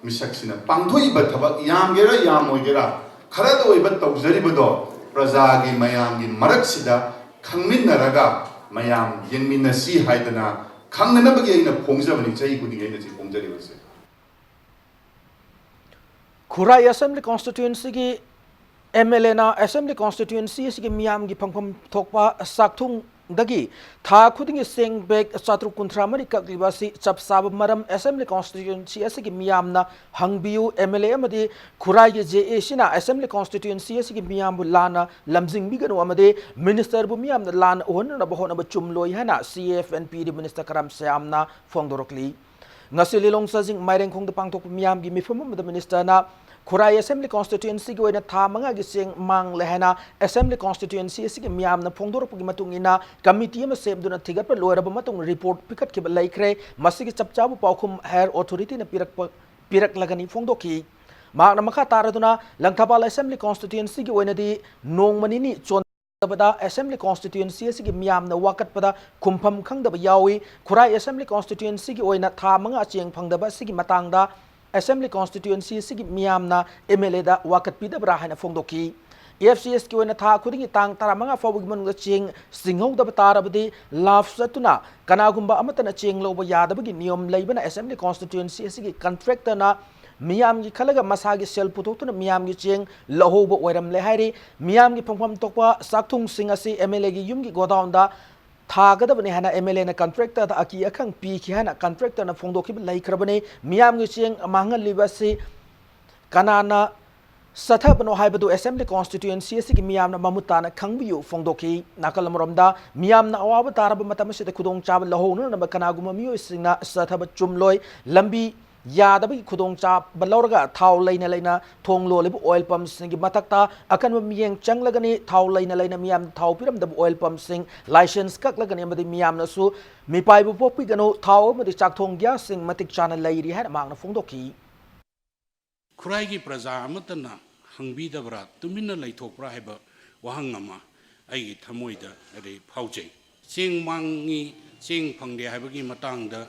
ꯃꯤꯁꯛꯁꯤꯅ ꯄꯥꯡꯊꯣꯛꯏꯕ ꯊꯕꯛ ꯌꯥꯝꯒꯦꯔꯥ ꯌꯥꯝꯃꯣꯏꯒꯦꯔꯥ ꯈꯔꯗ ꯑꯣꯏꯕ ꯇꯧꯖꯔꯤꯕꯗꯣ ꯄ꯭ꯔꯖꯥꯒꯤ ꯃꯌꯥꯝꯒꯤ ꯃꯔꯛꯁꯤꯗ ꯈꯪꯃꯤꯟꯅꯔꯒ ꯃꯌꯥꯝ ꯌꯦꯡꯃꯤꯟꯅꯁꯤ ꯍꯥꯏꯗꯅ ꯈꯪꯅꯅꯕꯒꯤ ꯑꯩꯅ ꯐꯣꯡꯖꯕꯅꯤ꯫ ꯆꯍꯤ ꯈꯨꯗꯤꯡꯒꯤ ꯑꯩꯅ ꯁꯤ ꯐꯣꯡꯖꯔꯤꯕꯁꯦ꯫ ꯈꯨꯔꯥꯏ ꯑꯦꯁꯦꯝꯕ꯭ꯂꯤ ꯀꯣꯟꯁꯇꯤꯇ꯭ꯋꯦꯟꯁꯤꯒꯤ ꯑꯦꯝ ꯑꯦꯜ ꯑꯦꯅ ꯑꯦꯁꯦꯝꯕ꯭ꯂꯤ ꯀꯣꯟꯁꯇꯤꯇ꯭ꯋꯦꯟꯁꯤ ꯑꯁꯤꯒꯤ ꯃꯤꯌꯥꯝꯒꯤ ꯐꯪꯐꯝ ꯊꯣꯛꯄ ꯆꯥꯛꯊꯨꯡꯗꯒꯤ ꯊꯥ ꯈꯨꯗꯤꯡꯒꯤ ꯆꯦꯡ ꯕꯦꯒ ꯆꯥꯇ꯭ꯔꯨꯛ ꯀꯨꯟꯊ꯭ꯔꯥ ꯃꯔꯤ ꯀꯛꯂꯤꯕ ꯑꯁꯤ ꯆꯞ ꯆꯥꯕ ꯃꯔꯝ ꯑꯦꯁꯦꯝꯕ꯭ꯂꯤ ꯀꯣꯟꯁꯇꯤꯇ꯭ꯋꯦꯟꯁꯤ ꯑꯁꯤꯒꯤ ꯃꯤꯌꯥꯝꯅ ꯍꯪꯕꯤꯌꯨ꯫ ꯑꯦꯝ ꯑꯦꯜ ꯑꯦ ꯑꯃꯗꯤ ꯈꯨꯔꯥꯏꯒꯤ ꯖꯦ ꯑꯦ ꯁꯤꯅ ꯑꯦꯁꯦꯝꯕ꯭ꯂꯤ ꯀꯣꯟꯁꯇꯤꯇ꯭ꯋꯦꯟꯁꯤ ꯑꯁꯤꯒꯤ ꯃꯤꯌꯥꯝꯕꯨ ꯂꯥꯟꯅ ꯂꯝꯖꯤꯡꯕꯤꯒꯅꯨ ꯑꯃꯗꯤ ꯃꯤꯅꯤꯁꯇꯔꯕꯨ ꯃꯤꯌꯥꯝꯅ ꯂꯥꯟꯅ ꯎꯍꯟꯅꯅꯕ ꯍꯣꯠꯅꯕ ꯆꯨꯝꯂꯣꯏ ꯍꯥꯏꯅ ꯁꯤ ꯑꯦꯐ ꯑꯦꯟ ꯄꯤꯗꯤ ꯃꯤꯅꯤꯁꯇꯔ ꯀꯔꯝ ꯁꯌꯥꯝꯅ ꯐꯣꯡꯗꯣꯔꯛꯂꯤ꯫ ꯉꯁꯤ ꯂꯤꯂꯣꯡ ꯆꯥꯖꯤꯡ ꯃꯥꯏꯔꯦꯡꯈꯣꯡꯗ ꯄꯥꯡꯊꯣꯛꯄ ꯃꯤꯌꯥꯝꯒꯤ ꯃꯤꯐꯝ ꯑꯃꯗ ꯃꯤꯅꯤꯁꯇꯔꯅ ꯈꯨꯔꯥꯏ ꯑꯦꯁꯦꯝꯕ꯭ꯂꯤ ꯀꯣꯟꯁꯇꯤꯇ꯭ꯋꯦꯟꯁꯤꯒꯤ ꯑꯣꯏꯅ ꯊꯥ ꯃꯉꯥꯒꯤ ꯆꯦꯡ ꯃꯥꯡꯂꯦ ꯍꯥꯏꯅ ꯑꯦꯁꯦꯝꯕ꯭ꯂꯤ ꯀꯣꯟꯁꯇꯤꯇ꯭ꯋꯦꯟꯁꯤ ꯑꯁꯤꯒꯤ ꯃꯤꯌꯥꯝꯅ ꯐꯣꯡꯗꯣꯔꯛꯄꯒꯤ ꯃꯇꯨꯡ ꯏꯟꯅ ꯀꯃꯤꯇꯤ ꯑꯃ ꯁꯦꯝꯗꯨꯅ ꯊꯤꯒꯠꯄ ꯂꯣꯏꯔꯕ ꯃꯇꯨꯡ ꯔꯤꯄꯣꯔꯠ ꯄꯤꯈꯠꯈꯤꯕ ꯂꯩꯈ꯭ꯔꯦ꯫ ꯃꯁꯤꯒꯤ ꯆꯞ ꯆꯥꯕ ꯄꯥꯎꯈꯨꯝ ꯍꯥꯌꯔ ꯑꯣꯊꯣꯔꯤꯇꯤꯅ ꯄꯤꯔꯛꯄ ꯄꯤꯔꯛꯂꯒꯅꯤ ꯐꯣꯡꯗꯣꯛꯈꯤ꯫ ꯃꯍꯥꯛꯅ ꯃꯈꯥ ꯇꯥꯔꯗꯨꯅ ꯂꯪꯊꯕꯥꯜ ꯑꯦꯁꯦꯝꯕ꯭ꯂꯤ ꯀꯣꯟꯁꯇꯤꯇ꯭ꯋꯦꯟꯁꯤꯒꯤ ꯑꯣꯏꯅꯗꯤ ꯅꯣꯡꯃ ꯅꯤꯅꯤ ꯆꯣꯟ ꯇꯕꯗ ꯑꯦꯁꯦꯝꯕ꯭ꯂꯤ ꯀꯣꯟꯁꯇꯤꯇ꯭ꯋꯦꯟꯁꯤ ꯑꯁꯤꯒꯤ ꯃꯤꯌꯥꯝꯅ ꯋꯥꯀꯠꯄꯗ ꯈꯨꯝꯐꯝ ꯈꯪꯗꯕ ꯌꯥꯎꯏ꯫ ꯈꯨꯔꯥꯏ ꯑꯦꯁꯦꯝꯕ꯭ꯂꯤ ꯀꯣꯟꯁꯇꯤꯇ꯭ꯋꯦꯟꯁꯤꯒꯤ ꯑꯣꯏꯅ ꯊꯥ ꯃꯉꯥ ꯆꯦꯡ ꯐꯪꯗꯕ ꯑꯁꯤꯒꯤ ꯃꯇꯥꯡꯗ ꯑꯦꯁꯦꯝꯕ꯭ꯂꯤ ꯀꯣꯟꯁꯇꯤꯇ꯭ꯋꯦꯟꯁꯤ ꯑꯁꯤꯒꯤ ꯃꯤꯌꯥꯝꯅ ꯑꯦꯝ ꯑꯦꯜ ꯑꯦꯗ ꯋꯥꯀꯠꯄꯤꯗꯕ꯭ꯔꯥ ꯍꯥꯏꯅ ꯐꯣꯡꯗꯣꯛꯈꯤ꯫ ꯑꯦꯐ ꯁꯤ ꯑꯦꯁꯀꯤ ꯑꯣꯏꯅ ꯊꯥ ꯈꯨꯗꯤꯡꯒꯤ ꯇꯥꯡ ꯇꯔꯥꯃꯉꯥ ꯐꯥꯎꯕꯒꯤ ꯃꯅꯨꯡꯗ ꯆꯦꯡ ꯁꯤꯡꯍꯧꯗꯕ ꯇꯥꯔꯕꯗꯤ ꯂꯥꯐ ꯆꯠꯇꯨꯅ ꯀꯅꯥꯒꯨꯝꯕ ꯑꯃꯠꯇꯅ ꯆꯦꯡ ꯂꯧꯕ ꯌꯥꯗꯕꯒꯤ ꯅꯤꯌꯣꯝ ꯂꯩꯕꯅ ꯑꯦꯁꯦꯝꯕ꯭ꯂꯤ ꯀꯣꯟꯁꯇꯤꯇ꯭ꯋꯦꯟꯁꯤ ꯑꯁꯤꯒꯤ ꯀꯟꯇ꯭ꯔꯦꯛꯇꯔꯅ ꯃꯤꯌꯥꯝꯒꯤ ꯈꯜꯂꯒ ꯃꯁꯥꯒꯤ ꯁꯦꯜ ꯄꯨꯊꯣꯛꯇꯨꯅ ꯃꯤꯌꯥꯝꯒꯤ ꯆꯦꯡ ꯂꯧꯍꯧꯕ ꯑꯣꯏꯔꯝꯂꯦ ꯍꯥꯏꯔꯤ꯫ ꯃꯤꯌꯥꯝꯒꯤ ꯐꯪꯐꯝ ꯊꯣꯛꯄ ꯆꯥꯛꯊꯨꯡꯁꯤꯡ ꯑꯁꯤ ꯑꯦꯝ ꯑꯦꯜ ꯑꯦꯒꯤ ꯌꯨꯝꯒꯤ ꯒꯣꯗꯥꯎꯟꯗ ꯊꯥꯒꯗꯕꯅꯤ ꯍꯥꯏꯅ ꯑꯦꯝ ꯑꯦꯜ ꯑꯦꯅ ꯀꯟꯇ꯭ꯔꯦꯛꯇꯔꯗ ꯑꯀꯤ ꯑꯈꯪ ꯄꯤꯈꯤ ꯍꯥꯏꯅ ꯀꯟꯇ꯭ꯔꯦꯛꯇꯔꯅ ꯐꯣꯡꯗꯣꯛꯈꯤꯕ ꯂꯩꯈ꯭ꯔꯕꯅꯤ꯫ ꯃꯤꯌꯥꯝꯒꯤ ꯆꯦꯡ ꯃꯥꯡꯍꯜꯂꯤꯕ ꯑꯁꯤ ꯀꯅꯥꯅ ꯆꯠꯊꯕꯅꯣ ꯍꯥꯏꯕꯗꯨ ꯑꯦꯁꯦꯝꯕ꯭ꯂꯤ ꯀꯣꯟꯁꯇꯤꯇ꯭ꯋꯦꯟꯁꯤ ꯑꯁꯤꯒꯤ ꯃꯤꯌꯥꯝꯅ ꯃꯃꯨꯠ ꯇꯥꯅ ꯈꯪꯕꯤꯌꯨ ꯐꯣꯡꯗꯣꯛꯈꯤ꯫ ꯅꯥꯀꯜ ꯑꯃꯔꯣꯝꯗ ꯃꯤꯌꯥꯝꯅ ꯑꯋꯥꯕ ꯇꯥꯔꯕ ꯃꯇꯝ ꯑꯁꯤꯗ ꯈꯨꯗꯣꯡꯆꯥꯕ ꯂꯧꯍꯧꯅꯅꯕ ꯀꯅꯥꯒꯨꯝꯕ ꯃꯤꯑꯣꯏꯁꯤꯡꯅ ꯆꯠꯊꯕ ꯆꯨꯝꯂꯣꯏ꯫ ꯂꯝꯕꯤ ꯌꯥꯗꯕꯒꯤ ꯈꯨꯗꯣꯡꯆꯥꯕ ꯂꯧꯔꯒ ꯊꯥꯎ ꯂꯩꯅ ꯂꯩꯅ ꯊꯣꯡ ꯂꯣꯜꯂꯤꯕ oil pumpꯁꯤꯡꯒꯤ ꯃꯊꯛꯇ ꯑꯀꯟꯕ ꯃꯤꯠꯌꯦꯡ ꯆꯪꯂꯒꯅꯤ꯫ ꯊꯥꯎ ꯂꯩꯅ ꯂꯩꯅ ꯃꯤꯌꯥꯝꯗ ꯊꯥꯎ ꯄꯤꯔꯝꯗꯕ oil pumpꯁꯤꯡ licence ꯀꯛꯂꯒꯅꯤ ꯑꯃꯗꯤ ꯃꯤꯌꯥꯝꯅꯁꯨ ꯃꯤꯄꯥꯏꯕ ꯄꯣꯛꯄꯤꯒꯅꯨ꯫ ꯊꯥꯎ ꯑꯃꯗꯤ ꯆꯥꯛꯊꯣꯡ gasꯁꯤꯡ ꯃꯇꯤꯛ ꯆꯥꯅ ꯂꯩꯔꯤ ꯍꯥꯏꯅ ꯃꯍꯥꯛꯅ ꯐꯣꯡꯗꯣꯛꯈꯤ꯫ ꯈꯨꯔꯥꯏꯒꯤ ꯄ꯭ꯔꯖꯥ ꯑꯃꯠꯇꯅ ꯍꯪꯕꯤꯗꯕ꯭ꯔꯥ, ꯇꯨꯃꯤꯟꯅ ꯂꯩꯊꯣꯛꯄ꯭ꯔꯥ ꯍꯥꯏꯕ ꯋꯥꯍꯪ ꯑꯃ ꯑꯩꯒꯤ ꯊꯃꯣꯏꯗ ꯍꯥꯏꯗꯤ ꯐꯥꯎꯖꯩ꯫ ꯆꯦꯡ ꯃꯥꯡꯉꯤ, ꯆꯦꯡ ꯐꯪꯗꯦ ꯍꯥꯏꯕꯒꯤ ꯃꯇꯥꯡꯗ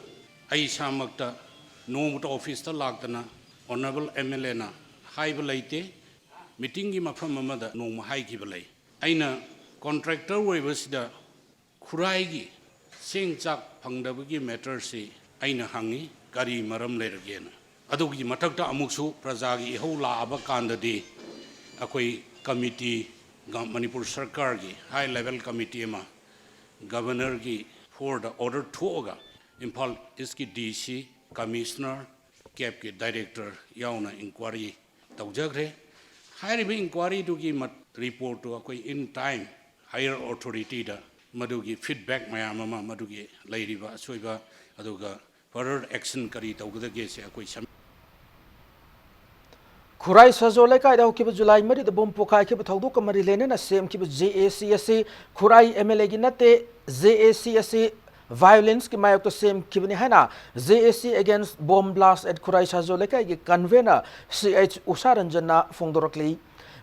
ꯑꯩ ꯏꯁꯥꯃꯛꯇ ꯅꯣꯡꯃꯇ officeꯇ ꯂꯥꯛꯇꯅ Honourable MLAꯅ ꯍꯥꯏꯕ ꯂꯩꯇꯦ꯫ Meetingꯒꯤ ꯃꯐꯝ ꯑꯃꯗ ꯅꯣꯡꯃ ꯍꯥꯏꯈꯤꯕ ꯂꯩ꯫ ꯑꯩꯅ contractor ꯑꯣꯏꯕꯁꯤꯗ ꯈꯨꯔꯥꯏꯒꯤ ꯆꯦꯡ ꯆꯥꯛ ꯐꯪꯗꯕꯒꯤ matterꯁꯤ ꯑꯩꯅ ꯍꯪꯉꯤ, ꯀꯔꯤ ꯃꯔꯝ ꯂꯩꯔꯒꯦꯅ꯫ ꯑꯗꯨꯒꯤ ꯃꯊꯛꯇ ꯑꯃꯨꯛꯁꯨ ꯄ꯭ꯔꯖꯥꯒꯤ ꯏꯍꯧ ꯂꯥꯛꯑꯕ ꯀꯥꯟꯗꯗꯤ ꯑꯩꯈꯣꯏ committee, ꯒ-, ꯃꯅꯤꯄꯨꯔ ꯁꯔꯀꯥꯔꯒꯤ high level committee ꯑꯃ Governorꯒꯤ floorꯗ order ꯊꯣꯛꯑꯒ ꯏꯝꯐꯥꯜ Eastꯀꯤ DC, Commissioner, CABꯀꯤ director ꯌꯥꯎꯅ inquiry ꯇꯧꯖꯈ꯭ꯔꯦ꯫ ꯍꯥꯏꯔꯤꯕ inquiryꯗꯨꯒꯤ ꯃꯠ-, reportꯇꯨ ꯑꯩꯈꯣꯏ in time higher authorityꯗ ꯃꯗꯨꯒꯤ feedback ꯃꯌꯥꯝ ꯑꯃ, ꯃꯗꯨꯒꯤ ꯂꯩꯔꯤꯕ ꯑꯁꯣꯏꯕ, ꯑꯗꯨꯒ further action ꯀꯔꯤ ꯇꯧꯒꯗꯒꯦꯁꯦ ꯑꯩꯈꯣꯏ ꯁꯝ- ꯈꯨꯔꯥꯏ ꯁꯖꯣ ꯂꯩꯀꯥꯏꯗ ꯍꯧꯈꯤꯕ ꯖꯨꯂꯥꯏ ꯃꯔꯤꯗ bomb ꯄꯣꯈꯥꯏꯈꯤꯕ ꯊꯧꯗꯣꯛꯀ ꯃꯔꯤ ꯂꯩꯅꯅ ꯁꯦꯝꯈꯤꯕ JAC ꯑꯁꯤ ꯈꯨꯔꯥꯏ MLAꯒꯤ ꯅꯠꯇꯦ, JAC ꯑꯁꯤ violenceꯀꯤ ꯃꯥꯌꯣꯛꯇ ꯁꯦꯝꯈꯤꯕꯅꯤ ꯍꯥꯏꯅ JAC Against Bomb Blast at ꯈꯨꯔꯥꯏ ꯁꯖꯣ ꯂꯩꯀꯥꯏꯒꯤ convener CH ꯎꯁꯥ ꯔꯟꯖꯟꯅ ꯐꯣꯡꯗꯣꯔꯛꯂꯤ꯫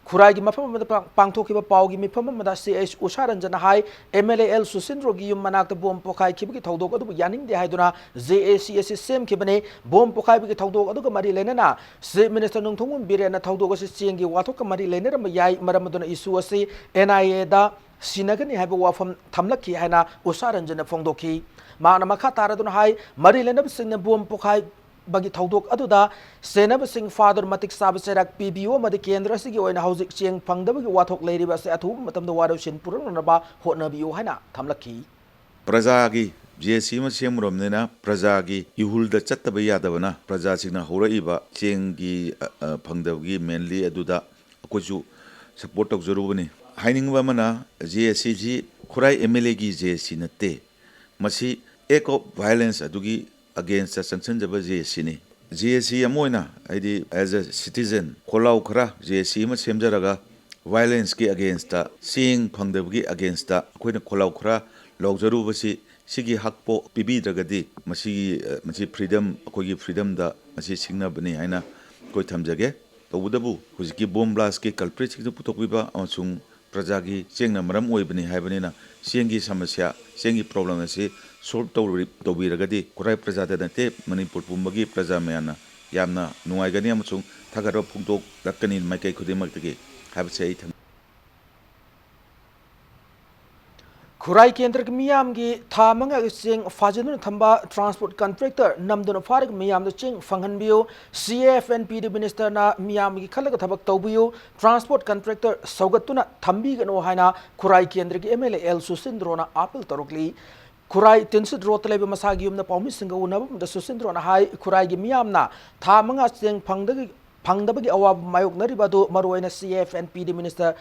ꯈꯨꯔꯥꯏꯒꯤ ꯃꯐꯝ ꯑꯃꯗ ꯄꯥꯡ-, ꯄꯥꯡꯊꯣꯛꯈꯤꯕ ꯄꯥꯎꯒꯤ ꯃꯤꯐꯝ ꯑꯃꯗ CH ꯎꯁꯥ ꯔꯟꯖꯟꯅ ꯍꯥꯏ, MLA L ꯁꯨꯁꯤꯟꯗ꯭ꯔꯣꯒꯤ ꯌꯨꯝ ꯃꯅꯥꯛꯇ bomb ꯄꯣꯈꯥꯏꯈꯤꯕꯒꯤ ꯊꯧꯗꯣꯛ ꯑꯗꯨꯕꯨ ꯌꯥꯅꯤꯡꯗꯦ ꯍꯥꯏꯗꯨꯅ JAC ꯑꯁꯤ ꯁꯦꯝꯈꯤꯕꯅꯤ꯫ Bomb ꯄꯣꯈꯥꯏꯕꯒꯤ ꯊꯧꯗꯣꯛ ꯑꯗꯨꯒ ꯃꯔꯤ ꯂꯩꯅꯅ Chief Minister ꯅꯣꯡꯊꯣꯝꯕꯝ ꯕꯤꯔꯦꯟꯅ ꯊꯧꯗꯣꯛ ꯑꯁꯤ ꯆꯦꯡꯒꯤ ꯋꯥꯊꯣꯛꯀ ꯃꯔꯤ ꯂꯩꯅꯔꯝꯕ ꯌꯥꯏ, ꯃꯔꯝ ꯑꯗꯨꯅ issue ꯑꯁꯤ NIAꯗ ꯁꯤꯟꯅꯒꯅꯤ ꯍꯥꯏꯕ ꯋꯥꯐꯝ ꯊꯝꯂꯛꯈꯤ ꯍꯥꯏꯅ ꯎꯁꯥ ꯔꯟꯖꯟꯅ ꯐꯣꯡꯗꯣꯛꯈꯤ꯫ ꯃꯍꯥꯛꯅ ꯃꯈꯥ ꯇꯥꯔꯗꯨꯅ ꯍꯥꯏ, ꯃꯔꯤ ꯂꯩꯅꯕꯁꯤꯡꯅ bomb ꯄꯣꯈꯥꯏꯕꯒꯤ ꯊꯧꯗꯣꯛ ꯑꯗꯨꯗ ꯁꯦꯟꯅꯕꯁꯤꯡ ꯐꯥꯗꯨꯅ ꯃꯇꯤꯛ ꯆꯥꯕ ꯆꯩꯔꯥꯛ ꯄꯤꯕꯤꯌꯨ ꯑꯃꯗꯤ ꯀꯦꯟꯗ꯭ꯔ ꯑꯁꯤꯒꯤ ꯑꯣꯏꯅ ꯍꯧꯖꯤꯛ ꯆꯦꯡ ꯐꯪꯗꯕꯒꯤ ꯋꯥꯊꯣꯛ ꯂꯩꯔꯤꯕ ꯑꯁꯤ ꯑꯊꯨꯕ ꯃꯇꯝꯗ ꯋꯥꯔꯣꯏꯁꯤꯟ ꯄꯨꯔꯛꯅꯅꯕ ꯍꯣꯠꯅꯕꯤꯌꯨ ꯍꯥꯏꯅ ꯊꯝꯂꯛꯈꯤ꯫ ꯄ꯭ꯔꯖꯥꯒꯤ JAC ꯑꯃ ꯁꯦꯝꯃꯨꯔꯕꯅꯤꯅ ꯄ꯭ꯔꯖꯥꯒꯤ ꯏꯍꯨꯜꯗ ꯆꯠꯇꯕ ꯌꯥꯗꯕꯅ ꯄ꯭ꯔꯖꯥꯁꯤꯡꯅ ꯍꯧꯔꯛꯏꯕ ꯆꯦꯡꯒꯤ, ꯑ, ꯑ, ꯐꯪꯗꯕꯒꯤ mainly ꯑꯗꯨꯗ ꯑꯩꯈꯣꯏꯁꯨ support ꯇꯧꯖꯔꯨꯕꯅꯤ꯫ ꯍꯥꯏꯅꯤꯡꯕ ꯑꯃꯅ, JACꯁꯤ ꯈꯨꯔꯥꯏ MLAꯒꯤ JAC ꯅꯠꯇꯦ, ꯃꯁꯤ act of violence ꯑꯗꯨꯒꯤ againstꯇ ꯆꯪꯁꯤꯟꯖꯕ JACꯅꯤ꯫ ꯖꯦ ꯑꯦ ꯁꯤ ꯑꯃ ꯑꯣꯏꯅ, ꯍꯥꯏꯗꯤ as a citizen, ꯈꯣꯜꯂꯥꯎ ꯈꯔ ꯖꯦ ꯑꯦ ꯁꯤ ꯑꯃ ꯁꯦꯝꯖꯔꯒ violenceꯀꯤ againstꯇ, ꯆꯦꯡ ꯐꯪꯗꯕꯒꯤ againstꯇ ꯑꯩꯈꯣꯏꯅ ꯈꯣꯜꯂꯥꯎ ꯈꯔ ꯂꯥꯎꯖꯔꯨꯕꯁꯤ, ꯁꯤꯒꯤ ꯍꯛꯄꯨ ꯄꯤꯕꯤꯗ꯭ꯔꯒꯗꯤ ꯃꯁꯤꯒꯤ, ꯑ, ꯃꯁꯤ freedom, ꯑꯩꯈꯣꯏꯒꯤ freedomꯗ ꯃꯁꯤ ꯁꯤꯡꯅꯕꯅꯤ ꯍꯥꯏꯅ ꯑꯩꯈꯣꯏ ꯊꯝꯖꯒꯦ꯫ ꯇꯧꯕꯇꯕꯨ ꯍꯧꯖꯤꯛꯀꯤ bomb blastꯀꯤ culpritꯁꯤꯡꯗꯨ ꯄꯨꯊꯣꯛꯄꯤꯕ ꯑꯃꯁꯨꯡ ꯄ꯭ꯔꯖꯥꯒꯤ ꯆꯦꯡꯅ ꯃꯔꯝ ꯑꯣꯏꯕꯅꯤ ꯍꯥꯏꯕꯅꯤꯅ, ꯆꯦꯡꯒꯤ ꯁꯃꯁ꯭ꯌꯥ, ꯆꯦꯡꯒꯤ problem ꯑꯁꯤ solve ꯇꯧꯔꯤ-, ꯇꯧꯕꯤꯔꯒꯗꯤ ꯈꯨꯔꯥꯏ ꯄ꯭ꯔꯖꯥꯗ ꯅꯠꯇꯦ, ꯃꯅꯤꯄꯨꯔ ꯄꯨꯝꯕꯒꯤ ꯄ꯭ꯔꯖꯥ ꯃꯌꯥꯝꯅ ꯌꯥꯝꯅ ꯅꯨꯡꯉꯥꯏꯒꯅꯤ ꯑꯃꯁꯨꯡ ꯊꯥꯒꯠꯄ ꯐꯣꯡꯗꯣꯛꯂꯛꯀꯅꯤ ꯃꯥꯏꯀꯩ ꯈꯨꯗꯤꯡꯃꯛꯇꯒꯤ ꯍꯥꯏꯕꯁꯦ ꯑꯩ ꯊꯝ- ꯈꯨꯔꯥꯏ ꯀꯦꯟꯗ꯭ꯔꯒꯤ ꯃꯤꯌꯥꯝꯒꯤ ꯊꯥ ꯃꯉꯥꯒꯤ ꯆꯦꯡ ꯐꯥꯖꯤꯟꯗꯨꯅ ꯊꯝꯕ transport contractor ꯅꯝꯗꯨꯅ ꯐꯥꯔꯒ ꯃꯤꯌꯥꯝꯗ ꯆꯦꯡ ꯐꯪꯍꯟꯕꯤꯌꯨ꯫ C F and P D ministerꯅ ꯃꯤꯌꯥꯝꯒꯤ ꯈꯜꯂꯒ ꯊꯕꯛ ꯇꯧꯕꯤꯌꯨ꯫ Transport contractor ꯁꯧꯒꯠꯇꯨꯅ ꯊꯝꯕꯤꯒꯅꯨ ꯍꯥꯏꯅ ꯈꯨꯔꯥꯏ ꯀꯦꯟꯗ꯭ꯔꯒꯤ M L A L ꯁꯨꯁꯤꯟꯗ꯭ꯔꯣꯅ appeal ꯇꯧꯔꯛꯂꯤ꯫ ꯈꯨꯔꯥꯏ ꯇꯤꯟꯁꯤꯠ ꯔꯣꯗꯇ ꯂꯩꯕ ꯃꯁꯥꯒꯤ ꯌꯨꯝꯗ ꯄꯥꯎꯃꯤꯁꯤꯡꯒ ꯎꯅꯕ ꯃꯇꯝꯗ ꯁꯨꯁꯤꯟꯗ꯭ꯔꯣꯅ ꯍꯥꯏ, ꯈꯨꯔꯥꯏꯒꯤ ꯃꯤꯌꯥꯝꯅ ꯊꯥ ꯃꯉꯥ ꯆꯦꯡ ꯐꯪꯗꯒꯤ-, ꯐꯪꯗꯕꯒꯤ ꯑꯋꯥꯕ ꯃꯥꯌꯣꯛꯅꯔꯤꯕ ꯑꯗꯨ ꯃꯔꯨꯑꯣꯏꯅ C F and P D minister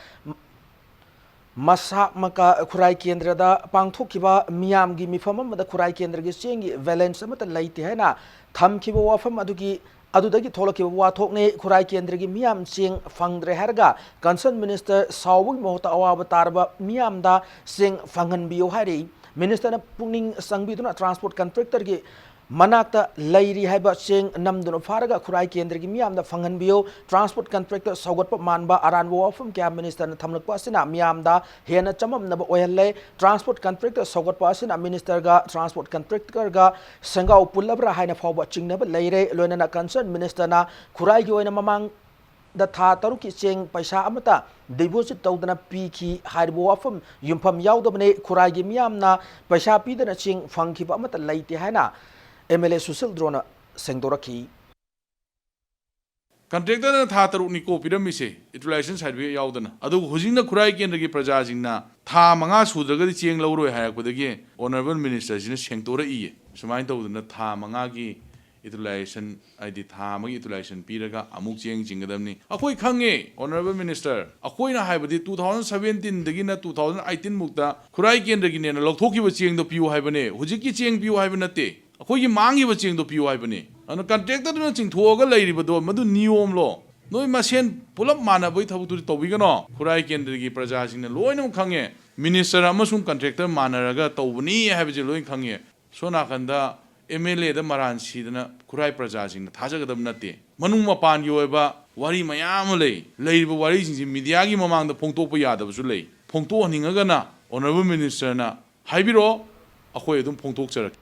ꯃꯁꯥꯃꯛꯀ ꯈꯨꯔꯥꯏ ꯀꯦꯟꯗ꯭ꯔꯗ ꯄꯥꯡꯊꯣꯛꯈꯤꯕ ꯃꯤꯌꯥꯝꯒꯤ ꯃꯤꯐꯝ ꯑꯃꯗ ꯈꯨꯔꯥꯏ ꯀꯦꯟꯗ꯭ꯔꯒꯤ ꯆꯦꯡꯒꯤ balance ꯑꯃꯠꯇ ꯂꯩꯇꯦ ꯍꯥꯏꯅ ꯊꯝꯈꯤꯕ ꯋꯥꯐꯝ ꯑꯗꯨꯒꯤ, ꯑꯗꯨꯗꯒꯤ ꯊꯣꯛꯂꯛꯈꯤꯕ ꯋꯥꯊꯣꯛꯅꯤ꯫ ꯈꯨꯔꯥꯏ ꯀꯦꯟꯗ꯭ꯔꯒꯤ ꯃꯤꯌꯥꯝ ꯆꯦꯡ ꯐꯪꯗ꯭ꯔꯦ ꯍꯥꯏꯔꯒ concerned minister ꯁꯥꯎꯕꯒꯤ ꯃꯍꯨꯠꯇ ꯑꯋꯥꯕ ꯇꯥꯔꯕ ꯃꯤꯌꯥꯝꯗ ꯆꯦꯡ ꯐꯪꯍꯟꯕꯤꯌꯨ ꯍꯥꯏꯔꯤ꯫ Ministerꯅ ꯄꯨꯛꯅꯤꯡ ꯆꯪꯕꯤꯗꯨꯅ transport contractorꯒꯤ ꯃꯅꯥꯛꯇ ꯂꯩꯔꯤ ꯍꯥꯏꯕ ꯆꯦꯡ ꯅꯝꯗꯨꯅ ꯐꯥꯔꯒ ꯈꯨꯔꯥꯏ ꯀꯦꯟꯗ꯭ꯔꯒꯤ ꯃꯤꯌꯥꯝꯗ ꯐꯪꯍꯟꯕꯤꯌꯨ꯫ Transport contractor ꯁꯧꯒꯠꯄ ꯃꯥꯟꯕ ꯑꯔꯥꯟꯕ ꯋꯥꯐꯝ ꯀꯌꯥ ministerꯅ ꯊꯝꯂꯛꯄ ꯑꯁꯤꯅ ꯃꯤꯌꯥꯝꯗ ꯍꯦꯟꯅ ꯆꯃꯝꯅꯕ ꯑꯣꯏꯍꯜꯂꯦ꯫ Transport contractor ꯁꯧꯒꯠꯄ ꯑꯁꯤꯅ ministerꯒ transport contractorꯒ ꯁꯦꯡꯒꯥꯎ ꯄꯨꯜꯂꯕ꯭ꯔꯥ ꯍꯥꯏꯅ ꯐꯥꯎꯕ ꯆꯤꯡꯅꯕ ꯂꯩꯔꯦ꯫ ꯂꯣꯏꯅꯅ concerned ministerꯅ ꯈꯨꯔꯥꯏꯒꯤ ꯑꯣꯏꯅ ꯃꯃꯥꯡ ꯗ ꯊꯥ ꯇꯔꯨꯛꯀꯤ ꯆꯦꯡ ꯄꯩꯁꯥ ꯑꯃꯠꯇ deposit ꯇꯧꯗꯅ ꯄꯤꯈꯤ ꯍꯥꯏꯔꯤꯕ ꯋꯥꯐꯝ ꯌꯨꯝꯐꯝ ꯌꯥꯎꯗꯕꯅꯤ꯫ ꯈꯨꯔꯥꯏꯒꯤ ꯃꯤꯌꯥꯝꯅ ꯄꯩꯁꯥ ꯄꯤꯗꯅ ꯆꯦꯡ ꯐꯪꯈꯤꯕ ꯑꯃꯠꯇ ꯂꯩꯇꯦ ꯍꯥꯏꯅ M L A ꯁꯨꯁꯤꯜꯗ꯭ꯔꯣꯅ ꯁꯦꯡꯗꯣꯔꯛꯈꯤ꯫ Contractorꯅ ꯊꯥ ꯇꯔꯨꯛꯅꯤꯀꯣ ꯄꯤꯔꯝꯃꯤꯁꯦ, utilization certificate ꯌꯥꯎꯗꯅ꯫ ꯑꯗꯨꯕꯨ ꯍꯧꯖꯤꯛꯅ ꯈꯨꯔꯥꯏ ꯀꯦꯟꯗ꯭ꯔꯒꯤ ꯄ꯭ꯔꯖꯥꯁꯤꯡꯅ ꯊꯥ ꯃꯉꯥ ꯁꯨꯗ꯭ꯔꯒꯗꯤ ꯆꯦꯡ ꯂꯧꯔꯣꯏ ꯍꯥꯏꯔꯛꯄꯗꯒꯤ honourable ministerꯁꯤꯅ ꯁꯦꯡꯗꯣꯔꯛꯏꯌꯦ꯫ ꯁꯨꯃꯥꯏꯅ ꯇꯧꯗꯅ ꯊꯥ ꯃꯉꯥꯒꯤ utilization, ꯍꯥꯏꯗꯤ ꯊꯥ ꯑꯃꯒꯤ utilization ꯄꯤꯔꯒ ꯑꯃꯨꯛ ꯆꯦꯡ ꯆꯤꯡꯒꯗꯕꯅꯤ꯫ ꯑꯩꯈꯣꯏ ꯈꯪꯉꯦ, honourable minister, ꯑꯩꯈꯣꯏꯅ ꯍꯥꯏꯕꯗꯤ two thousand seventeenꯗꯒꯤꯅ two thousand eighteen ꯃꯨꯛꯇ ꯈꯨꯔꯥꯏ ꯀꯦꯟꯗ꯭ꯔꯒꯤꯅꯦꯅ ꯂꯧꯊꯣꯛꯈꯤꯕ ꯆꯦꯡꯗꯣ ꯄꯤꯌꯨ ꯍꯥꯏꯕꯅꯦ꯫ ꯍꯧꯖꯤꯛꯀꯤ ꯆꯦꯡ ꯄꯤꯌꯨ ꯍꯥꯏꯕ ꯅꯠꯇꯦ, ꯑꯩꯈꯣꯏꯒꯤ ꯃꯥꯡꯈꯤꯕ ꯆꯦꯡꯗꯣ ꯄꯤꯌꯨ ꯍꯥꯏꯕꯅꯦ꯫ ꯑꯗꯨꯅ ꯀꯟꯇ꯭ꯔꯦꯛꯇꯔꯗꯨꯅ ꯆꯤꯡꯊꯣꯛꯑꯒ ꯂꯩꯔꯤꯕꯗꯣ ꯃꯗꯨ ꯅꯤꯌꯣꯝꯂꯣ? ꯅꯣꯏ ꯃꯁꯦꯟ ꯄꯨꯂꯞ ꯃꯥꯟꯅꯕꯒꯤ ꯊꯕꯛꯇꯨꯗꯤ ꯇꯧꯕꯤꯒꯅꯣ꯫ ꯈꯨꯔꯥꯏ ꯀꯦꯟꯗ꯭ꯔꯒꯤ ꯄ꯭ꯔꯖꯥꯁꯤꯡꯅ ꯂꯣꯏꯅꯃꯛ ꯈꯪꯉꯦ꯫ ꯃꯤꯅꯤꯁꯇꯔ ꯑꯃꯁꯨꯡ ꯀꯟꯇ꯭ꯔꯦꯛꯇꯔ ꯃꯥꯟꯅꯔꯒ ꯇꯧꯕꯅꯤ ꯍꯥꯏꯕꯁꯦ ꯂꯣꯏ ꯈꯪꯉꯦ꯫ ꯁꯣꯝ ꯅꯥꯀꯟꯗ ꯑꯦꯝ ꯑꯦꯜ ꯑꯦꯗ ꯃꯔꯥꯟ ꯁꯤꯗꯅ ꯈꯨꯔꯥꯏ ꯄ꯭ꯔꯖꯥꯁꯤꯡꯅ ꯊꯥꯖꯒꯗꯕ ꯅꯠꯇꯦ꯫ ꯃꯅꯨꯡ ꯃꯄꯥꯟꯒꯤ ꯑꯣꯏꯕ ꯋꯥꯔꯤ ꯃꯌꯥꯝ ꯑꯃ ꯂꯩ꯫ ꯂꯩꯔꯤꯕ ꯋꯥꯔꯤꯁꯤꯡꯁꯤ ꯃꯤꯗꯤꯌꯥꯒꯤ ꯃꯃꯥꯡꯗ ꯐꯣꯡꯗꯣꯛꯄ ꯌꯥꯗꯕꯁꯨ ꯂꯩ꯫ ꯐꯣꯡꯗꯣꯛꯍꯟꯅꯤꯡꯉꯒꯅ ꯑꯣꯅꯔꯦꯕꯜ ꯃꯤꯅꯤꯁꯇꯔꯅ ꯍꯥꯏꯕꯤꯔꯛꯑꯣ, ꯑꯩꯈꯣꯏ ꯑꯗꯨꯝ ꯐꯣꯡꯗꯣꯛꯆꯔꯛꯀꯦ꯫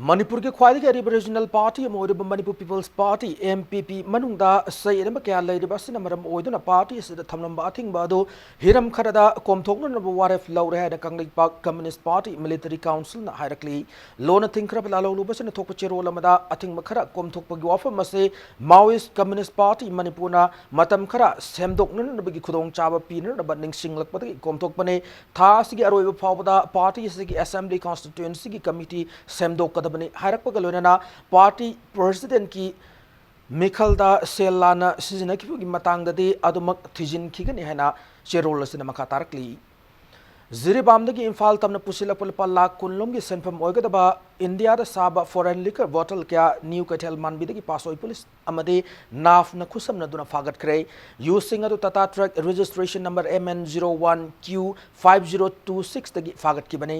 ꯃꯅꯤꯄꯨꯔꯒꯤ ꯈ꯭ꯋꯥꯏꯗꯒꯤ ꯑꯔꯤꯕ ꯔꯤꯖꯅꯦꯜ ꯄꯥꯔꯇꯤ ꯑꯃ ꯑꯣꯏꯔꯤꯕ Manipur People's party, M P P, ꯃꯅꯨꯡꯗ ꯆꯌꯦꯠꯅꯕ ꯀꯌꯥ ꯂꯩꯔꯤꯕ ꯑꯁꯤꯅ ꯃꯔꯝ ꯑꯣꯏꯗꯨꯅ ꯄꯥꯔꯇꯤ ꯑꯁꯤꯗ ꯊꯝꯂꯝꯕ ꯑꯊꯤꯡꯕ ꯑꯗꯨ ꯍꯤꯔꯝ ꯈꯔꯗ ꯀꯣꯝꯊꯣꯛꯅꯅꯕ ꯋꯥꯔꯦꯞ ꯂꯧꯔꯦ ꯍꯥꯏꯅ ꯀꯪꯂꯩꯄꯥꯛ ꯀꯝꯃ꯭ꯌꯨꯅꯤꯁ ꯄꯥꯔꯇꯤ ꯃꯤꯂꯤꯇꯔꯤ ꯀꯥꯎꯟꯁꯤꯜꯅ ꯍꯥꯏꯔꯛꯂꯤ꯫ ꯂꯣꯟꯅ ꯊꯤꯡꯈ꯭ꯔꯕ ꯂꯥꯜꯍꯧꯂꯨꯕꯁꯤꯡꯅ ꯊꯣꯛꯄ ꯆꯦꯔꯣꯜ ꯑꯃꯗ ꯑꯊꯤꯡꯕ ꯈꯔ ꯀꯣꯝꯊꯣꯛꯄꯒꯤ ꯋꯥꯐꯝ ꯑꯁꯤ ꯃꯥꯋꯣꯏꯁ ꯀꯝꯃ꯭ꯌꯨꯅꯤꯁ ꯄꯥꯔꯇꯤ ꯃꯅꯤꯄꯨꯔꯅ ꯃꯇꯝ ꯈꯔ ꯁꯦꯝꯗꯣꯛꯅꯅꯕꯒꯤ ꯈꯨꯗꯣꯡꯆꯥꯕ ꯄꯤꯅꯅꯕ ꯅꯤꯡꯁꯤꯡꯂꯛꯄꯗꯒꯤ ꯀꯣꯝꯊꯣꯛꯄꯅꯤ꯫ ꯊꯥ ꯑꯁꯤꯒꯤ ꯑꯔꯣꯏꯕ ꯐꯥꯎꯕꯗ ꯄꯥꯔꯇꯤ ꯑꯁꯤꯒꯤ ꯑꯦꯁꯦꯝꯕ꯭ꯂꯤ ꯀꯟꯁꯇꯤꯇ꯭ꯋꯦꯟꯁꯤꯒꯤ ꯀꯃꯤꯇꯤ ꯁꯦꯝꯗꯣꯛꯀꯗꯕꯅꯤ ꯍꯥꯏꯔꯛꯄꯒ ꯂꯣꯏꯅꯅ ꯄꯥꯔꯇꯤ ꯄ꯭ꯔꯁꯤꯗꯦꯟꯠꯀꯤ ꯃꯤꯈꯜꯗ ꯁꯦꯜ ꯂꯥꯟꯅ ꯁꯤꯖꯤꯟꯅꯈꯤꯕꯒꯤ ꯃꯇꯥꯡꯗꯗꯤ ꯑꯗꯨꯃꯛ ꯊꯤꯖꯤꯟꯈꯤꯒꯅꯤ ꯍꯥꯏꯅ ꯆꯦꯔꯣꯜ ꯑꯁꯤꯅ ꯃꯈꯥ ꯇꯥꯔꯛꯂꯤ꯫ ꯖꯤꯔꯤꯕꯥꯝꯗꯒꯤ ꯏꯝꯐꯥꯜ ꯇꯝꯅ ꯄꯨꯁꯤꯜꯂꯛꯄ ꯂꯨꯄꯥ ꯂꯥꯈ ꯀꯨꯟ ꯂꯣꯝꯒꯤ ꯁꯦꯟꯐꯝ ꯑꯣꯏꯒꯗꯕ ꯏꯟꯗꯤꯌꯥꯗ ꯁꯥꯕ ꯐꯣꯔꯦꯟ ꯂꯤꯀꯔ ꯕꯣꯇꯜ ꯀꯌꯥ ꯅ꯭ꯌꯨ ꯀꯩꯊꯦꯜ ꯃꯥꯟꯕꯤꯗꯒꯤ ꯄꯥꯁꯣꯏ ꯄꯨꯂꯤꯁ ꯑꯃꯗꯤ ꯅꯥꯐꯅ ꯈꯨꯠꯁꯝꯅꯗꯨꯅ ꯐꯥꯒꯠꯈ꯭ꯔꯦ꯫ ꯌꯨꯁꯤꯡ ꯑꯗꯨ Tata truck registration number M N zero one Q five zero two ꯁꯤꯛꯁꯇꯒꯤ ꯐꯥꯒꯠꯈꯤꯕꯅꯤ꯫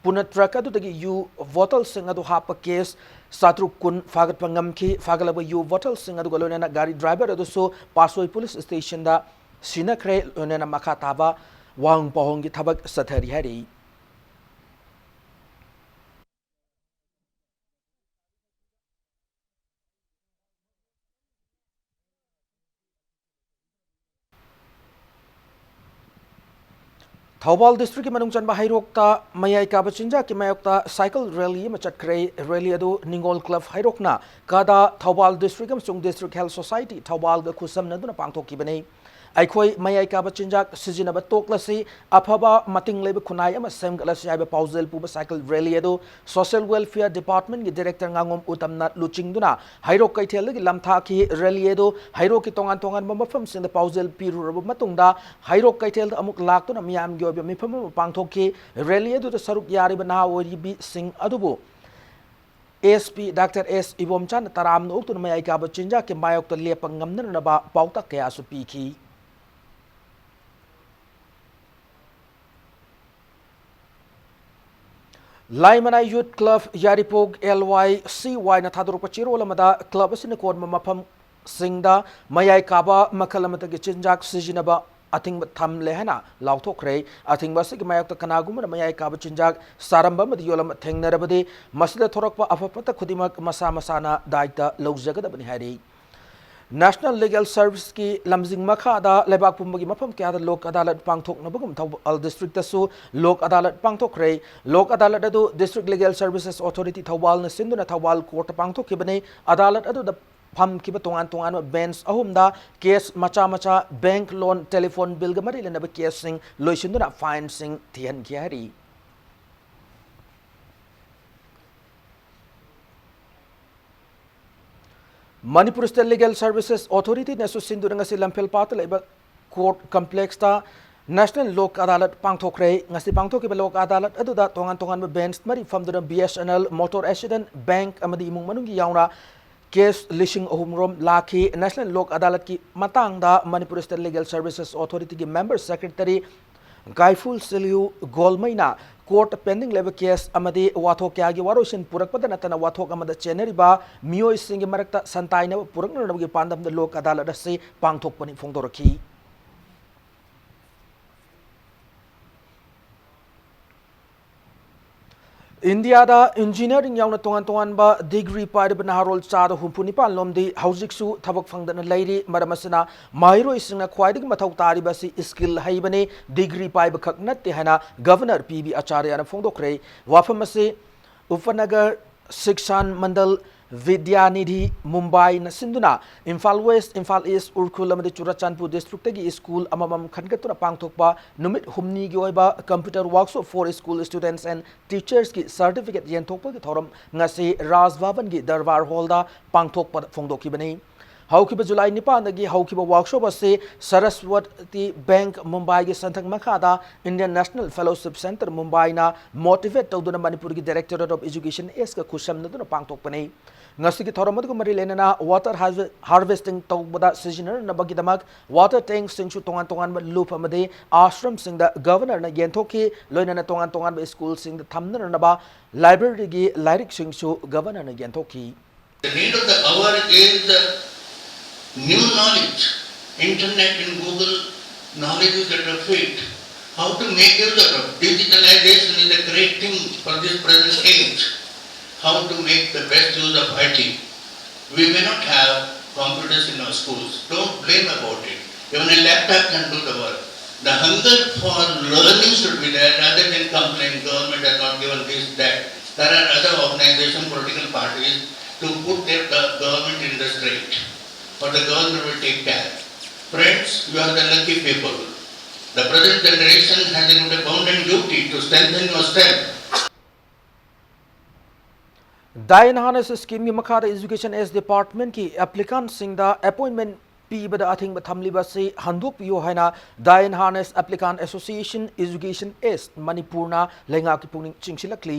ꯄꯨꯟꯅ ꯇ꯭ꯔꯛ ꯑꯗꯨꯗꯒꯤ ꯌꯨ ꯕꯣꯇꯜꯁꯤꯡ ꯑꯗꯨ ꯍꯥꯞꯄ ꯀꯦꯁ ꯆꯥꯇ꯭ꯔꯨꯛ ꯀꯨꯟ ꯐꯥꯒꯠꯄ ꯉꯝꯈꯤ꯫ ꯐꯥꯒꯠꯂꯕ ꯌꯨ ꯕꯣꯇꯜꯁꯤꯡ ꯑꯗꯨꯒ ꯂꯣꯏꯅꯅ ꯒꯥꯔꯤ ꯗ꯭ꯔꯥꯏꯚꯔ ꯑꯗꯨꯁꯨ ꯄꯥꯁꯣꯏ ꯄꯨꯂꯤꯁ ꯁ꯭ꯇꯦꯁꯟꯗ ꯁꯤꯟꯅꯈ꯭ꯔꯦ꯫ ꯂꯣꯏꯅꯅ ꯃꯈꯥ ꯇꯥꯕ ꯋꯥꯍꯪ ꯄꯥꯎꯍꯪꯒꯤ ꯊꯕꯛ ꯆꯠꯊꯔꯤ ꯍꯥꯏꯔꯤ꯫ ꯊꯧꯕꯥꯜ ꯗꯤꯁꯇ꯭ꯔꯤꯛꯀꯤ ꯃꯅꯨꯡ ꯆꯟꯕ ꯍꯩꯔꯣꯛꯇ ꯃꯌꯥꯏ ꯀꯥꯕ ꯆꯤꯟꯖꯥꯛꯀꯤ ꯃꯥꯌꯣꯛꯇ ꯁꯥꯏꯀꯜ ꯔꯦꯂꯤ ꯑꯃ ꯆꯠꯈ꯭ꯔꯦ꯫ ꯔꯦꯂꯤ ꯑꯗꯨ ꯅꯤꯉꯣꯜ ꯀ꯭ꯂꯕ ꯍꯩꯔꯣꯛꯅ ꯀꯗꯥ ꯊꯧꯕꯥꯜ ꯗꯤꯁꯇ꯭ꯔꯤꯛ ꯑꯃꯁꯨꯡ ꯗꯤꯁꯇ꯭ꯔꯤꯛ ꯍꯦꯜꯊ ꯁꯣꯁꯥꯏꯇꯤ ꯊꯧꯕꯥꯜꯒ ꯈꯨꯠꯁꯝꯅꯗꯨꯅ ꯄꯥꯡꯊꯣꯛꯈꯤꯕꯅꯤ꯫ ꯑꯩꯈꯣꯏ ꯃꯌꯥꯏ ꯀꯥꯕ ꯆꯤꯟꯖꯥꯛ ꯁꯤꯖꯤꯟꯅꯕ ꯇꯣꯛꯂꯁꯤ, ꯑꯐꯕ ꯃꯇꯤꯡ ꯂꯩꯕ ꯈꯨꯟꯅꯥꯏ ꯑꯃ ꯁꯦꯝꯒꯠꯂꯁꯤ ꯍꯥꯏꯕ ꯄꯥꯎꯖꯦꯜ ꯄꯨꯕ ꯁꯥꯏꯀꯜ ꯔꯦꯂꯤ ꯑꯗꯨ ꯁꯣꯁꯤꯌꯦꯜ ꯋꯦꯜꯐꯤꯌꯔ ꯗꯤꯄꯥꯔꯠꯃꯦꯟꯒꯤ ꯗꯤꯔꯦꯛꯇꯔ ꯉꯥꯉꯣꯝ ꯎꯇꯝꯅ ꯂꯨꯆꯤꯡꯗꯨꯅ ꯍꯩꯔꯣꯛ ꯀꯩꯊꯦꯜꯗꯒꯤ ꯂꯝꯊꯥꯈꯤ꯫ ꯔꯦꯂꯤ ꯑꯗꯨ ꯍꯩꯔꯣꯛꯀꯤ ꯇꯣꯉꯥꯟ ꯇꯣꯉꯥꯟꯕ ꯃꯐꯝꯁꯤꯡꯗ ꯄꯥꯎꯖꯦꯜ ꯄꯤꯔꯨꯔꯕ ꯃꯇꯨꯡꯗ ꯍꯩꯔꯣꯛ ꯀꯩꯊꯦꯜꯗ ꯑꯃꯨꯛ ꯂꯥꯛꯇꯨꯅ ꯃꯤꯌꯥꯝꯒꯤ ꯑꯣꯏꯕ ꯃꯤꯐꯝ ꯑꯃ ꯄꯥꯡꯊꯣꯛꯈꯤ꯫ ꯔꯦꯂꯤ ꯑꯗꯨꯗ ꯁꯔꯨꯛ ꯌꯥꯔꯤꯕ ꯅꯍꯥ ꯑꯣꯏꯔꯤꯕꯤꯁꯤꯡ ꯑꯗꯨꯕꯨ ꯑꯦꯁ ꯄꯤ ꯗꯥꯛꯇꯔ ꯑꯦꯁ ꯏꯕꯣꯝꯆꯥꯅ ꯇꯔꯥꯝꯅ ꯑꯣꯛꯇꯨꯅ ꯃꯌꯥꯏ ꯀꯥꯕ ꯆꯤꯟꯖꯥꯛꯀꯤ ꯃꯥꯌꯣꯛꯇ ꯂꯦꯞꯄ ꯉꯝꯅꯅꯕ ꯄꯥꯎꯇꯥꯛ ꯀꯌꯥꯁꯨ ꯄꯤꯈꯤ꯫ ꯂꯥꯏꯃꯅꯥꯏ ꯌꯨꯠ ꯀ꯭ꯂꯕ ꯌꯥꯏꯔꯤꯄꯣꯛ ꯑꯦꯜ ꯋꯥꯏ ꯁꯤ ꯋꯥꯏꯅ ꯊꯥꯗꯣꯔꯛꯄ ꯆꯦꯔꯣꯜ ꯑꯃꯗ ꯀ꯭ꯂꯕ ꯑꯁꯤꯅ ꯀꯣꯟꯕ ꯃꯐꯝꯁꯤꯡꯗ ꯃꯌꯥꯏ ꯀꯥꯕ ꯃꯈꯜ ꯑꯃꯠꯇꯒꯤ ꯆꯤꯟꯖꯥꯛ ꯁꯤꯖꯤꯟꯅꯕ ꯑꯊꯤꯡꯕ ꯊꯝꯂꯦ ꯍꯥꯏꯅ ꯂꯥꯎꯊꯣꯛꯈ꯭ꯔꯦ꯫ ꯑꯊꯤꯡꯕ ꯑꯁꯤꯒꯤ ꯃꯥꯌꯣꯛꯇ ꯀꯅꯥꯒꯨꯝꯕꯅ ꯃꯌꯥꯏ ꯀꯥꯕ ꯆꯤꯟꯖꯥꯛ ꯆꯥꯔꯝꯕ ꯑꯃꯗꯤ ꯌꯣꯜꯂꯝꯕ ꯊꯦꯡꯅꯔꯕꯗꯤ ꯃꯁꯤꯗ ꯊꯣꯔꯛꯄ ꯑꯐ ꯐꯠꯇ ꯈꯨꯗꯤꯡꯃꯛ ꯃꯁꯥ ꯃꯁꯥꯅ ꯗꯥꯏꯇ ꯂꯧꯖꯒꯗꯕꯅꯤ ꯍꯥꯏꯔꯤ꯫ National Legal Service ꯀꯤ ꯂꯝꯖꯤꯡ ꯃꯈꯥꯗ ꯂꯩꯕꯥꯛ ꯄꯨꯝꯕꯒꯤ ꯃꯐꯝ ꯀꯌꯥꯗ ꯂꯣꯛ ꯑꯗꯥꯂꯠ ꯄꯥꯡꯊꯣꯛꯅꯕꯒꯨꯝ ꯊꯧꯕꯥꯜ ꯗꯤꯁꯇ꯭ꯔꯤꯛꯇꯁꯨ ꯂꯣꯛ ꯑꯗꯥꯂꯠ ꯄꯥꯡꯊꯣꯛꯈ꯭ꯔꯦ꯫ ꯂꯣꯛ ꯑꯗꯥꯂꯠ ꯑꯗꯨ District Legal Services Authority ꯊꯧꯕꯥꯜꯅ ꯁꯤꯟꯗꯨꯅ ꯊꯧꯕꯥꯜ ꯀꯣꯔꯠꯇ ꯄꯥꯡꯊꯣꯛꯈꯤꯕꯅꯤ꯫ ꯑꯗꯥꯂꯠ ꯑꯗꯨꯗ ꯐꯝꯈꯤꯕ ꯇꯣꯉꯥꯟ ꯇꯣꯉꯥꯟꯕ ꯕꯦꯟꯆ ꯑꯍꯨꯝꯗ ꯀꯦꯁ ꯃꯆꯥ ꯃꯆꯥ, ꯕꯦꯡꯛ ꯂꯣꯟ, ꯇꯦꯂꯤꯐꯣꯟ ꯕꯤꯜꯒ ꯃꯔꯤ ꯂꯩꯅꯕ ꯀꯦꯁꯁꯤꯡ ꯂꯣꯏꯁꯤꯟꯗꯨꯅ ꯐꯥꯏꯟꯁꯤꯡ ꯊꯤꯍꯟꯈꯤ ꯍꯥꯏꯔꯤ꯫ Manipur State Legal Services Authority ꯅꯁꯨ ꯁꯤꯟꯗꯨꯅ ꯉꯁꯤ ꯂꯝꯐꯦꯜꯄꯥꯠꯇ ꯂꯩꯕ ꯀꯣꯔꯠ ꯀꯝꯄ꯭ꯂꯦꯛꯁꯇ National ꯂꯣꯛ ꯑꯗꯥꯂꯠ ꯄꯥꯡꯊꯣꯛꯈ꯭ꯔꯦ꯫ ꯉꯁꯤ ꯄꯥꯡꯊꯣꯛꯈꯤꯕ ꯂꯣꯛ ꯑꯗꯥꯂꯠ ꯑꯗꯨꯗ ꯇꯣꯉꯥꯟ ꯇꯣꯉꯥꯟꯕ ꯕꯦꯟꯆ ꯃꯔꯤ ꯐꯝꯗꯨꯅ B S N L, motor accident, bank ꯑꯃꯗꯤ ꯏꯃꯨꯡ ꯃꯅꯨꯡꯒꯤ ꯌꯥꯎꯅ ꯀꯦꯁ ꯂꯤꯁꯤꯡ ꯑꯍꯨꯝ ꯔꯣꯝ ꯂꯥꯛꯈꯤ꯫ National ꯂꯣꯛ ꯑꯗꯥꯂꯠꯀꯤ ꯃꯇꯥꯡꯗ Manipur State Legal Services Authority ꯒꯤ member secretary ꯒꯥꯏꯐꯨꯜ ꯁꯤꯂꯤꯌꯨ ꯒꯣꯜꯃꯩꯅ ꯀꯣꯔꯠ ꯄꯦꯟꯗꯤꯡ ꯂꯩꯕ ꯀꯦꯁ ꯑꯃꯗꯤ ꯋꯥꯊꯣꯛ ꯀꯌꯥꯒꯤ ꯋꯥꯔꯣꯏꯁꯤꯟ ꯄꯨꯔꯛꯄꯗ ꯅꯠꯇꯅ ꯋꯥꯊꯣꯛ ꯑꯃꯗ ꯆꯦꯟꯅꯔꯤꯕ ꯃꯤꯑꯣꯏꯁꯤꯡꯒꯤ ꯃꯔꯛꯇ ꯁꯟꯇꯥꯏꯅꯕ ꯄꯨꯔꯛꯅꯅꯕꯒꯤ ꯄꯥꯟꯗꯝꯗ ꯂꯣꯛ ꯑꯗꯥꯂꯠ ꯑꯁꯤ ꯄꯥꯡꯊꯣꯛꯄꯅꯤ ꯐꯣꯡꯗꯣꯔꯛꯈꯤ꯫ ꯏꯟꯗꯤꯌꯥꯗ ꯏꯟꯖꯤꯅꯤꯌꯥꯔꯤꯡ ꯌꯥꯎꯅ ꯇꯣꯉꯥꯟ ꯇꯣꯉꯥꯟꯕ ꯗꯤꯒ꯭ꯔꯤ ꯄꯥꯏꯔꯤꯕ ꯅꯍꯥꯔꯣꯜ ꯆꯥꯗ ꯍꯨꯝꯐꯨ ꯅꯤꯄꯥꯟ ꯂꯣꯝꯗꯤ ꯍꯧꯖꯤꯛꯁꯨ ꯊꯕꯛ ꯐꯪꯗꯅ ꯂꯩꯔꯤ꯫ ꯃꯔꯝ ꯑꯁꯤꯅ ꯃꯍꯩꯔꯣꯏꯁꯤꯡꯅ ꯈ꯭ꯋꯥꯏꯗꯒꯤ ꯃꯊꯧ ꯇꯥꯔꯤꯕ ꯑꯁꯤ ꯁ꯭ꯀꯤꯜ ꯍꯩꯕꯅꯤ, ꯗꯤꯒ꯭ꯔꯤ ꯄꯥꯏꯕ ꯈꯛ ꯅꯠꯇꯦ ꯍꯥꯏꯅ ꯒꯚꯔꯅꯔ ꯄꯤ ꯕꯤ ꯑꯆꯥꯔꯌꯥꯅ ꯐꯣꯡꯗꯣꯛꯈ꯭ꯔꯦ꯫ ꯋꯥꯐꯝ ꯑꯁꯤ ꯎꯄꯅꯒꯔ ꯁꯤꯛꯁꯥꯟ ꯃꯟꯗꯜ ꯕꯤꯗ꯭ꯌꯥꯅꯤꯙꯤ ꯃꯨꯝꯕꯥꯏꯅ ꯁꯤꯟꯗꯨꯅ ꯏꯝꯐꯥꯜ ꯋꯦꯁ, ꯏꯝꯐꯥꯜ ꯏꯁ, ꯎꯈ꯭ꯔꯨꯜ ꯑꯃꯗꯤ ꯆꯨꯔꯆꯥꯟꯄꯨꯔ ꯗꯤꯁꯇ꯭ꯔꯤꯛꯇꯒꯤ ꯁ꯭ꯀꯨꯜ ꯑꯃꯃꯝ ꯈꯟꯒꯠꯇꯨꯅ ꯄꯥꯡꯊꯣꯛꯄ ꯅꯨꯃꯤꯠ ꯍꯨꯝꯅꯤꯒꯤ ꯑꯣꯏꯕ Computer Workshop for School Students and Teachers ꯀꯤ certificate ꯌꯦꯟꯊꯣꯛꯄꯒꯤ ꯊꯧꯔꯝ ꯉꯁꯤ ꯔꯥꯖ ꯚꯕꯟꯒꯤ ꯗꯔꯕꯥꯔ ꯍꯣꯜꯗ ꯄꯥꯡꯊꯣꯛꯄꯗ ꯐꯣꯡꯗꯣꯛꯈꯤꯕꯅꯤ꯫ ꯍꯧꯈꯤꯕ ꯖꯨꯂꯥꯏ ꯅꯤꯄꯥꯟꯗꯒꯤ ꯍꯧꯈꯤꯕ ꯋꯥꯔꯛꯁꯣꯞ ꯑꯁꯤ ꯁꯔꯁꯋꯇꯤ ꯕꯦꯡꯛ ꯃꯨꯝꯕꯥꯏꯒꯤ ꯁꯟꯊꯛ ꯃꯈꯥꯗ Indian National Fellowship Centre ꯃꯨꯝꯕꯥꯏꯅ ꯃꯣꯇꯤꯚꯦꯠ ꯇꯧꯗꯨꯅ ꯃꯅꯤꯄꯨꯔꯒꯤ Directorate of Education East ꯀ ꯈꯨꯠꯁꯝꯅꯗꯨꯅ ꯄꯥꯡꯊꯣꯛꯄꯅꯤ꯫ ꯉꯁꯤꯒꯤ ꯊꯧꯔꯝ ꯑꯗꯨꯒ ꯃꯔꯤ ꯂꯩꯅꯅ ꯋꯥꯇꯔ ꯍꯥꯔꯚꯦꯁꯇꯤꯡ ꯇꯧꯕꯗ ꯁꯤꯖꯤꯟꯅꯅꯕꯒꯤꯗꯃꯛ ꯋꯥꯇꯔ ꯇꯦꯡꯁꯤꯡꯁꯨ ꯇꯣꯉꯥꯟ ꯇꯣꯉꯥꯟꯕ ꯂꯨꯞ ꯑꯃꯗꯤ ꯑꯥꯁ꯭ꯔꯝꯁꯤꯡꯗ ꯒꯕꯔꯅꯔꯅ ꯌꯦꯟꯊꯣꯛꯈꯤ꯫ ꯂꯣꯏꯅꯅ ꯇꯣꯉꯥꯟ ꯇꯣꯉꯥꯟꯕ ꯁ꯭ꯀꯨꯜꯁꯤꯡꯗ ꯊꯝꯅꯅꯕ ꯂꯥꯏꯕ꯭ꯔꯦꯔꯤꯒꯤ ꯂꯥꯏꯔꯤꯛꯁꯤꯡꯁꯨ ꯒꯕꯔꯅꯔꯅ ꯌꯦꯟꯊꯣꯛꯈꯤ꯫ The need of the hour is the new knowledge. Internet and Google knowledge is at your feet. How to make use of it? Digitalization is a great thing for this present age. How to make the best use of I T? We may not have computers in our schools. Don't blame about it. Even a laptop can do the work. The hunger for learning should be there rather than complain, "Government has not given this, that." There are other organizations, political parties to put their go-, government in the straight, or the government will take care. Friends, you are the lucky people. The present generation has a bounden duty to strengthen yourself. Diane Harness Scheme ꯒꯤ ꯃꯈꯥꯗ Education East Department ꯀꯤ applicant ꯁꯤꯡꯗ appointment ꯄꯤꯕꯗ ꯑꯊꯤꯡꯕ ꯊꯝꯂꯤꯕ ꯑꯁꯤ ꯍꯟꯗꯣꯛꯄꯤꯌꯨ ꯍꯥꯏꯅ Diane Harness Applicant Association, Education East ꯃꯅꯤꯄꯨꯔꯅ ꯂꯩꯉꯥꯛꯀꯤ ꯄꯨꯛꯅꯤꯡ ꯆꯤꯡꯁꯤꯜꯂꯛꯂꯤ꯫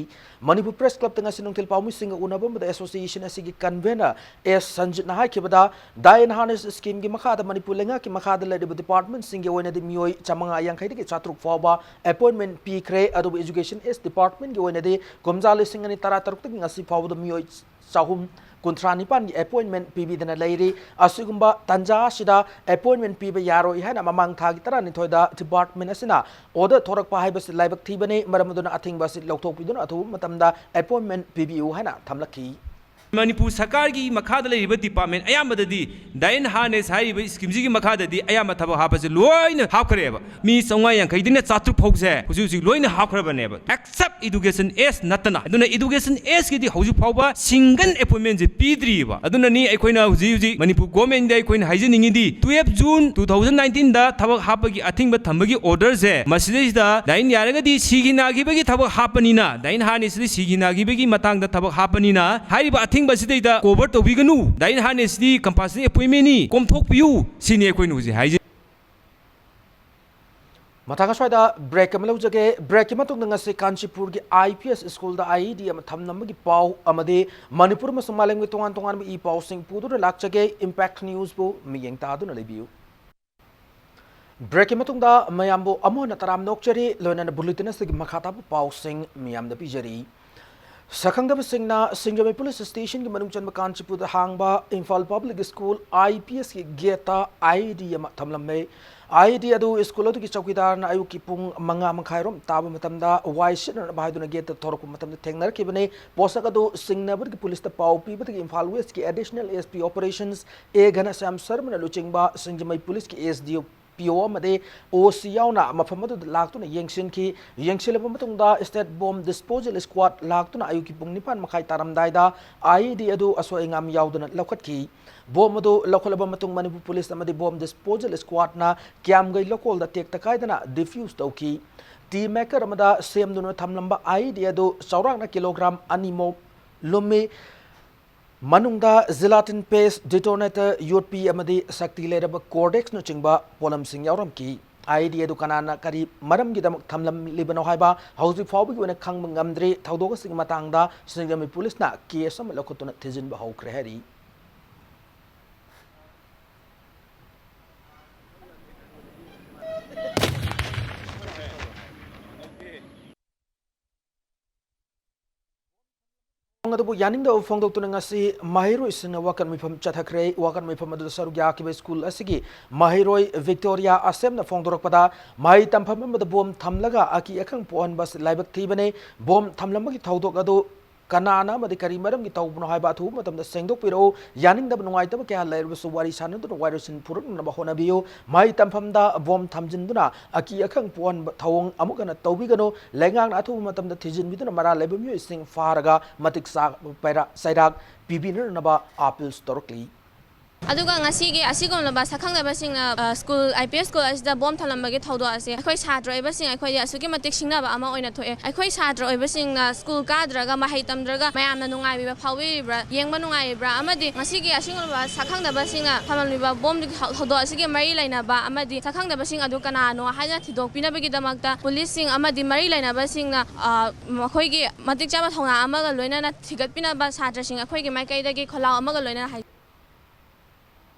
ꯃꯅꯤꯄꯨꯔ Press Club ꯇ ꯉꯁꯤ ꯅꯨꯡꯊꯤꯜ ꯄꯥꯎꯃꯤꯁꯤꯡꯒ ꯎꯅꯕ ꯑꯃꯗ association ꯑꯁꯤꯒꯤ convener ꯑꯦꯁ ꯁꯟꯖꯤꯠꯅ ꯍꯥꯏꯈꯤꯕꯗ, Diane Harness Scheme ꯒꯤ ꯃꯈꯥꯗ ꯃꯅꯤꯄꯨꯔ ꯂꯩꯉꯥꯛꯀꯤ ꯃꯈꯥꯗ ꯂꯩꯔꯤꯕ department ꯁꯤꯡꯒꯤ ꯑꯣꯏꯅꯗꯤ ꯃꯤꯑꯣꯏ ꯆꯥꯃꯉꯥ ꯌꯥꯡꯈꯩꯗꯒꯤ ꯆꯥꯇ꯭ꯔꯨꯛ ꯐꯥꯎꯕ appointment ꯄꯤꯈ꯭ꯔꯦ꯫ ꯑꯗꯨꯕꯨ Education East Department ꯀꯤ ꯑꯣꯏꯅꯗꯤ ꯀꯨꯝꯖꯥ ꯂꯤꯁꯤꯡ ꯑꯅꯤ ꯇꯔꯥꯇꯔꯨꯛꯇꯒꯤ ꯉꯁꯤ ꯐꯥꯎꯕꯗ ꯃꯤꯑꯣꯏ ꯆꯍꯨꯝ ꯀꯨꯟꯊ꯭ꯔꯥ ꯅꯤꯄꯥꯟꯒꯤ appointment ꯄꯤꯕꯤꯗꯅ ꯂꯩꯔꯤ꯫ ꯑꯁꯤꯒꯨꯝꯕ ꯇꯥꯟꯖꯥ ꯑꯁꯤꯗ appointment ꯄꯤꯕ ꯌꯥꯔꯣꯏ ꯍꯥꯏꯅ ꯃꯃꯥꯡ ꯊꯥꯒꯤ ꯇꯔꯥꯅꯤꯊꯣꯏꯗ department ꯑꯁꯤꯅ order ꯊꯣꯔꯛꯄ ꯍꯥꯏꯕꯁꯤ ꯂꯥꯏꯕꯛ ꯊꯤꯕꯅꯤ꯫ ꯃꯔꯝ ꯑꯗꯨꯅ ꯑꯊꯤꯡꯕ ꯑꯁꯤ ꯂꯧꯊꯣꯛꯄꯤꯗꯨꯅ ꯑꯊꯨꯕ ꯃꯇꯝꯗ appointment ꯄꯤꯕꯤꯌꯨ ꯍꯥꯏꯅ ꯊꯝꯂꯛꯈꯤ꯫ ꯃꯅꯤꯄꯨꯔ ꯁꯔꯀꯥꯔꯒꯤ ꯃꯈꯥꯗ ꯂꯩꯔꯤꯕ department ꯑꯌꯥꯝꯕꯗꯗꯤ Diane Harness ꯍꯥꯏꯔꯤꯕ scheme ꯁꯤꯒꯤ ꯃꯈꯥꯗꯗꯤ ꯑꯌꯥꯝꯕ ꯊꯕꯛ ꯍꯥꯞꯄꯁꯦ ꯂꯣꯏꯅ ꯍꯥꯞꯈ꯭ꯔꯦꯕ꯫ ꯃꯤ ꯆꯥꯃꯉꯥ ꯌꯥꯡꯈꯩꯗꯩꯅ ꯆꯥꯇ꯭ꯔꯨꯛ ꯐꯥꯎꯁꯦ ꯍꯧꯖꯤꯛ ꯍꯧꯖꯤꯛ ꯂꯣꯏꯅ ꯍꯥꯞꯈ꯭ꯔꯕꯅꯦꯕ, except Education East ꯅꯠꯇꯅ꯫ ꯑꯗꯨꯅ Education East ꯀꯤꯗꯤ ꯍꯧꯖꯤꯛ ꯐꯥꯎꯕ single appointment ꯁꯦ ꯄꯤꯗ꯭ꯔꯤꯕ꯫ ꯑꯗꯨꯅꯅꯤ ꯑꯩꯈꯣꯏꯅ ꯍꯧꯖꯤꯛ ꯍꯧꯖꯤꯛ ꯃꯅꯤꯄꯨꯔ government ꯗ ꯑꯩꯈꯣꯏꯅ ꯍꯥꯏꯖꯅꯤꯡꯉꯤꯗꯤ, twelve June two thousand nineteen ꯗ ꯊꯕꯛ ꯍꯥꯞꯄꯒꯤ ꯑꯊꯤꯡꯕ ꯊꯝꯕꯒꯤ order ꯁꯦ, ꯃꯁꯤꯗꯩꯁꯤꯗ Diane ꯌꯥꯔꯒꯗꯤ ꯁꯤꯈꯤ ꯅꯥꯈꯤꯕꯒꯤ ꯊꯕꯛ ꯍꯥꯞꯄꯅꯤꯅ, Diane Harness ꯁꯤꯗꯤ ꯁꯤꯈꯤ ꯅꯥꯈꯤꯕꯒꯤ ꯃꯇꯥꯡꯗ ꯊꯕꯛ ꯍꯥꯞꯄꯅꯤꯅ, ꯍꯥꯏꯔꯤꯕ ꯑꯊꯤꯡ ꯑꯁꯤꯗꯩꯗ cover ꯇꯧꯕꯤꯒꯅꯨ꯫ ꯗꯥꯏꯠ ꯍꯥꯔꯅꯦꯁꯁꯤꯗꯤ compulsory appointmentꯅꯤ, ꯀꯣꯝꯊꯣꯛꯄꯤꯌꯨ꯫ ꯁꯤꯅꯤ ꯑꯩꯈꯣꯏꯅ ꯍꯧꯖꯤꯛ ꯍꯥꯏꯖꯩ꯫ ꯃꯊꯪ ꯑꯁ꯭ꯋꯥꯏꯗ break ꯑꯃ ꯂꯧꯖꯒꯦ꯫ Breakꯀꯤ ꯃꯇꯨꯡꯗ ꯉꯁꯤ ꯀꯥꯟꯆꯤꯄꯨꯔꯒꯤ IPS schoolꯗ IED ꯑꯃ ꯊꯝꯂꯝꯕꯒꯤ ꯄꯥꯎ ꯑꯃꯗꯤ ꯃꯅꯤꯄꯨꯔ ꯑꯃꯁꯨꯡ ꯃꯥꯂꯦꯝꯒꯤ ꯇꯣꯉꯥꯟ ꯇꯣꯉꯥꯟꯕ ꯏ ꯄꯥꯎꯁꯤꯡ ꯄꯨꯗꯨꯅ ꯂꯥꯛꯆꯒꯦ꯫ Impact Newsꯕꯨ ꯃꯤꯠꯌꯦꯡ ꯇꯥꯗꯨꯅ ꯂꯩꯕꯤꯌꯨ꯫ Breakꯀꯤ ꯃꯇꯨꯡꯗ ꯃꯌꯥꯝꯕꯨ ꯑꯃꯨꯛ ꯍꯟꯅ ꯇꯔꯥꯝꯅ ꯑꯣꯛꯆꯔꯤ, ꯂꯣꯏꯅꯅ bulletin ꯑꯁꯤꯒꯤ ꯃꯈꯥ ꯇꯥꯕ ꯄꯥꯎꯁꯤꯡ ꯃꯤꯌꯥꯝꯗ ꯄꯤꯖꯔꯤ꯫ ꯁꯛꯈꯪꯗꯕꯁꯤꯡꯅ ꯁꯤꯡꯖꯃꯩ police stationꯒꯤ ꯃꯅꯨꯡ ꯆꯟꯕ ꯀꯥꯟꯆꯤꯄꯨꯔꯗ ꯍꯥꯡꯕ ꯏꯝꯐꯥꯜ Public School IPSꯀꯤ gateꯇ IED ꯑꯃ ꯊꯝꯂꯝꯃꯦ꯫ IED ꯑꯗꯨ school ꯑꯗꯨꯒꯤ ꯆꯧꯀꯤꯗꯥꯔꯅ ꯑꯌꯨꯛꯀꯤ ꯄꯨꯡ ꯃꯉꯥ ꯃꯈꯥꯏꯔꯣꯝ ꯇꯥꯕ ꯃꯇꯝꯗ ꯋꯥꯏ ꯁꯤꯠꯅꯅꯕ ꯍꯥꯏꯗꯨꯅ gateꯇ ꯊꯣꯔꯛꯄ ꯃꯇꯝꯗ ꯊꯦꯡꯅꯔꯛꯈꯤꯕꯅꯤ꯫ ꯄꯣꯠꯁꯛ ꯑꯗꯨ ꯁꯤꯡꯅꯕꯗꯒꯤ policeꯇ ꯄꯥꯎ ꯄꯤꯕꯗꯒꯤ Imphal Westꯀꯤ Additional SP Operations A ꯘꯅꯁ꯭ꯌꯥꯝ ꯁꯔꯃꯅ ꯂꯨꯆꯤꯡꯕ ꯁꯤꯡꯖꯃꯩ policeꯀꯤ SDO, PO ꯑꯃꯗꯤ OC ꯌꯥꯎꯅ ꯃꯐꯝ ꯑꯗꯨꯗ ꯂꯥꯛꯇꯨꯅ ꯌꯦꯡꯁꯤꯟꯈꯤ꯫ ꯌꯦꯡꯁꯤꯜꯂꯕ ꯃꯇꯨꯡꯗ State Bomb Disposal Squad ꯂꯥꯛꯇꯨꯅ ꯑꯌꯨꯛꯀꯤ ꯄꯨꯡ ꯅꯤꯄꯥꯟ ꯃꯈꯥꯏ ꯇꯥꯔꯝꯗꯥꯏꯗ IED ꯑꯗꯨ ꯑꯁꯣꯏ ꯑꯉꯥꯝ ꯌꯥꯎꯗꯅ ꯂꯧꯈꯠꯈꯤ꯫ Bomb ꯑꯗꯨ ꯂꯧꯈꯠꯂꯕ ꯃꯇꯨꯡ ꯃꯅꯤꯄꯨꯔ police ꯑꯃꯗꯤ Bomb Disposal Squadꯅ ꯀꯤꯌꯥꯝꯒꯩ ꯂꯧꯀꯣꯜꯗ ꯇꯦꯛꯇ ꯀꯥꯏꯗꯅ defuse ꯇꯧꯈꯤ꯫ Tea maker ꯑꯃꯗ ꯁꯦꯝꯗꯨꯅ ꯊꯝꯂꯝꯕ IED ꯑꯗꯨ ꯆꯥꯎꯔꯥꯛꯅ kilogram ꯑꯅꯤꯃꯨꯛ ꯂꯨꯝꯃꯤ꯫ ꯃꯅꯨꯡꯗ gelatin paste, detonator, ꯌꯣꯠꯄꯤ ꯑꯃꯗꯤ ꯁꯛꯇꯤ ꯂꯩꯔꯕ Cordex ꯅꯆꯤꯡꯕ ꯄꯣꯠꯂꯝꯁꯤꯡ ꯌꯥꯎꯔꯝꯈꯤ꯫ IED ꯑꯗꯨ ꯀꯅꯥꯅ ꯀꯔꯤ ꯃꯔꯝꯒꯤꯗꯃꯛ ꯊꯝꯂꯝꯂꯤꯕꯅꯣ ꯍꯥꯏꯕ ꯍꯧꯖꯤꯛ ꯐꯥꯎꯕꯒꯤ ꯑꯣꯏꯅ ꯈꯪꯕ ꯉꯝꯗ꯭ꯔꯤ꯫ ꯊꯧꯗꯣꯛ ꯑꯁꯤꯒꯤ ꯃꯇꯥꯡꯗ ꯁꯤꯡꯖꯃꯩ policeꯅ case ꯑꯃ ꯂꯧꯈꯠꯇꯨꯅ ꯊꯤꯖꯤꯟꯕ ꯍꯧꯈ꯭ꯔꯦ ꯍꯥꯏꯔꯤ꯫ ꯊꯧꯑꯣꯡ ꯑꯗꯨꯕꯨ ꯌꯥꯅꯤꯡꯗꯕ ꯐꯣꯡꯗꯣꯛꯇꯨꯅ ꯉꯁꯤ ꯃꯍꯩꯔꯣꯏꯁꯤꯡꯅ ꯋꯥꯀꯠ ꯃꯤꯐꯝ ꯆꯠꯊꯈ꯭ꯔꯦ꯫ ꯋꯥꯀꯠ ꯃꯤꯐꯝ ꯑꯗꯨꯗ ꯁꯔꯨꯛ ꯌꯥꯈꯤꯕ school ꯑꯁꯤꯒꯤ ꯃꯍꯩꯔꯣꯏ ꯕꯤꯛꯇꯣꯔꯤꯌꯥ ꯑꯁꯦꯝꯅ ꯐꯣꯡꯗꯣꯔꯛꯄꯗ, ꯃꯍꯩ ꯇꯝꯐꯝ ꯑꯃꯗ bomb ꯊꯝꯂꯒ ꯑꯀꯤ ꯑꯈꯪ ꯄꯣꯛꯍꯟꯕ ꯑꯁꯤ ꯂꯥꯏꯕꯛ ꯊꯤꯕꯅꯤ꯫ Bomb ꯊꯝꯂꯝꯕꯒꯤ ꯊꯧꯗꯣꯛ ꯑꯗꯨ ꯀꯅꯥꯅ ꯑꯃꯗꯤ ꯀꯔꯤ ꯃꯔꯝꯒꯤ ꯇꯧꯕꯅꯣ ꯍꯥꯏꯕ ꯑꯊꯨꯕ ꯃꯇꯝꯗ ꯁꯦꯡꯗꯣꯛꯄꯤꯔꯛꯎ꯫ ꯌꯥꯅꯤꯡꯗꯕ ꯅꯨꯡꯉꯥꯏꯇꯕ ꯀꯌꯥ ꯂꯩꯔꯕꯁꯨ ꯋꯥꯔꯤ ꯁꯥꯟꯅꯗꯨꯅ ꯋꯥꯔꯣꯏꯁꯤꯟ ꯄꯨꯔꯛꯅꯅꯕ ꯍꯣꯠꯅꯕꯤꯌꯨ꯫ ꯃꯍꯩ ꯇꯝꯐꯝꯗ bomb ꯊꯝꯖꯤꯟꯗꯨꯅ ꯑꯀꯤ ꯑꯈꯪ ꯄꯣꯛꯍꯟꯕ ꯊꯧꯑꯣꯡ ꯑꯃꯨꯛ ꯍꯟꯅ ꯇꯧꯕꯤꯒꯅꯨ꯫ ꯂꯩꯉꯥꯛꯅ ꯑꯊꯨꯕ ꯃꯇꯝꯗ ꯊꯤꯖꯤꯟꯕꯤꯗꯨꯅ ꯃꯔꯥꯜ ꯂꯩꯕ ꯃꯤꯑꯣꯏꯁꯤꯡ ꯐꯥꯔꯒ ꯃꯇꯤꯛ ꯆꯥꯕ ꯄꯩꯔꯥ-, ꯆꯩꯔꯥꯛ ꯄꯤꯕꯤꯅꯅꯕ appeals ꯇꯧꯔꯛꯂꯤ꯫ ꯑꯗꯨꯒ ꯉꯁꯤꯒꯤ ꯑꯁꯤꯒꯨꯝꯂꯕ ꯁꯛꯈꯪꯗꯕꯁꯤꯡꯅ, ꯑ, school, I P S school ꯑꯁꯤꯗ ꯕꯣꯝ ꯊꯝꯂꯝꯕꯒꯤ ꯊꯧꯗꯣꯛ ꯑꯁꯤ ꯑꯩꯈꯣꯏ ꯁꯥꯇ꯭ꯔ ꯑꯣꯏꯕꯁꯤꯡ ꯑꯩꯈꯣꯏꯗꯤ ꯑꯁꯨꯛꯀꯤ ꯃꯇꯤꯛ ꯁꯤꯡꯅꯕ ꯑꯃ ꯑꯣꯏꯅ ꯊꯣꯛꯑꯦ꯫ ꯑꯩꯈꯣꯏ ꯁꯥꯇ꯭ꯔ ꯑꯣꯏꯕꯁꯤꯡꯅ ꯁ꯭ꯀꯨꯜ ꯀꯥꯗ꯭ꯔꯒ, ꯃꯍꯩ ꯇꯝꯗ꯭ꯔꯒ ꯃꯌꯥꯝꯅ ꯅꯨꯡꯉꯥꯏꯕꯤꯕ ꯐꯥꯎꯕꯤꯔꯤꯕ꯭ꯔꯥ, ꯌꯦꯡꯕ ꯅꯨꯡꯉꯥꯏꯔꯤꯕ꯭ꯔꯥ? ꯑꯃꯗꯤ ꯉꯁꯤꯒꯤ ꯑꯁꯤꯒꯨꯝꯂꯕ ꯁꯛꯈꯪꯗꯕꯁꯤꯡꯅ ꯊꯝꯂꯝꯂꯤꯕ ꯕꯣꯝꯗꯨꯒꯤ ꯊꯧ-, ꯊꯧꯗꯣꯛ ꯑꯁꯤꯒꯤ ꯃꯔꯤ ꯂꯩꯅꯕ ꯑꯃꯗꯤ ꯁꯛꯈꯪꯗꯕꯁꯤꯡ ꯑꯗꯨ ꯀꯅꯥꯅꯣ ꯍꯥꯏꯅ ꯊꯤꯗꯣꯛꯄꯤꯅꯕꯒꯤꯗꯃꯛꯇ ꯄꯨꯂꯤꯁꯁꯤꯡ ꯑꯃꯗꯤ ꯃꯔꯤ ꯂꯩꯅꯕꯁꯤꯡꯅ, ꯑ, ꯃꯈꯣꯏꯒꯤ ꯃꯇꯤꯛ ꯆꯥꯕ ꯊꯧꯅꯥ ꯑꯃꯒ ꯂꯣꯏꯅꯅ ꯊꯤꯒꯠꯄꯤꯅꯕ ꯁꯥꯇ꯭ꯔꯁꯤꯡ ꯑꯩꯈꯣꯏꯒꯤ ꯃꯥꯏꯀꯩꯗꯒꯤ ꯈꯣꯜꯂꯥꯎ ꯑꯃꯒ ꯂꯣꯏꯅꯅ ꯍꯥꯏ-,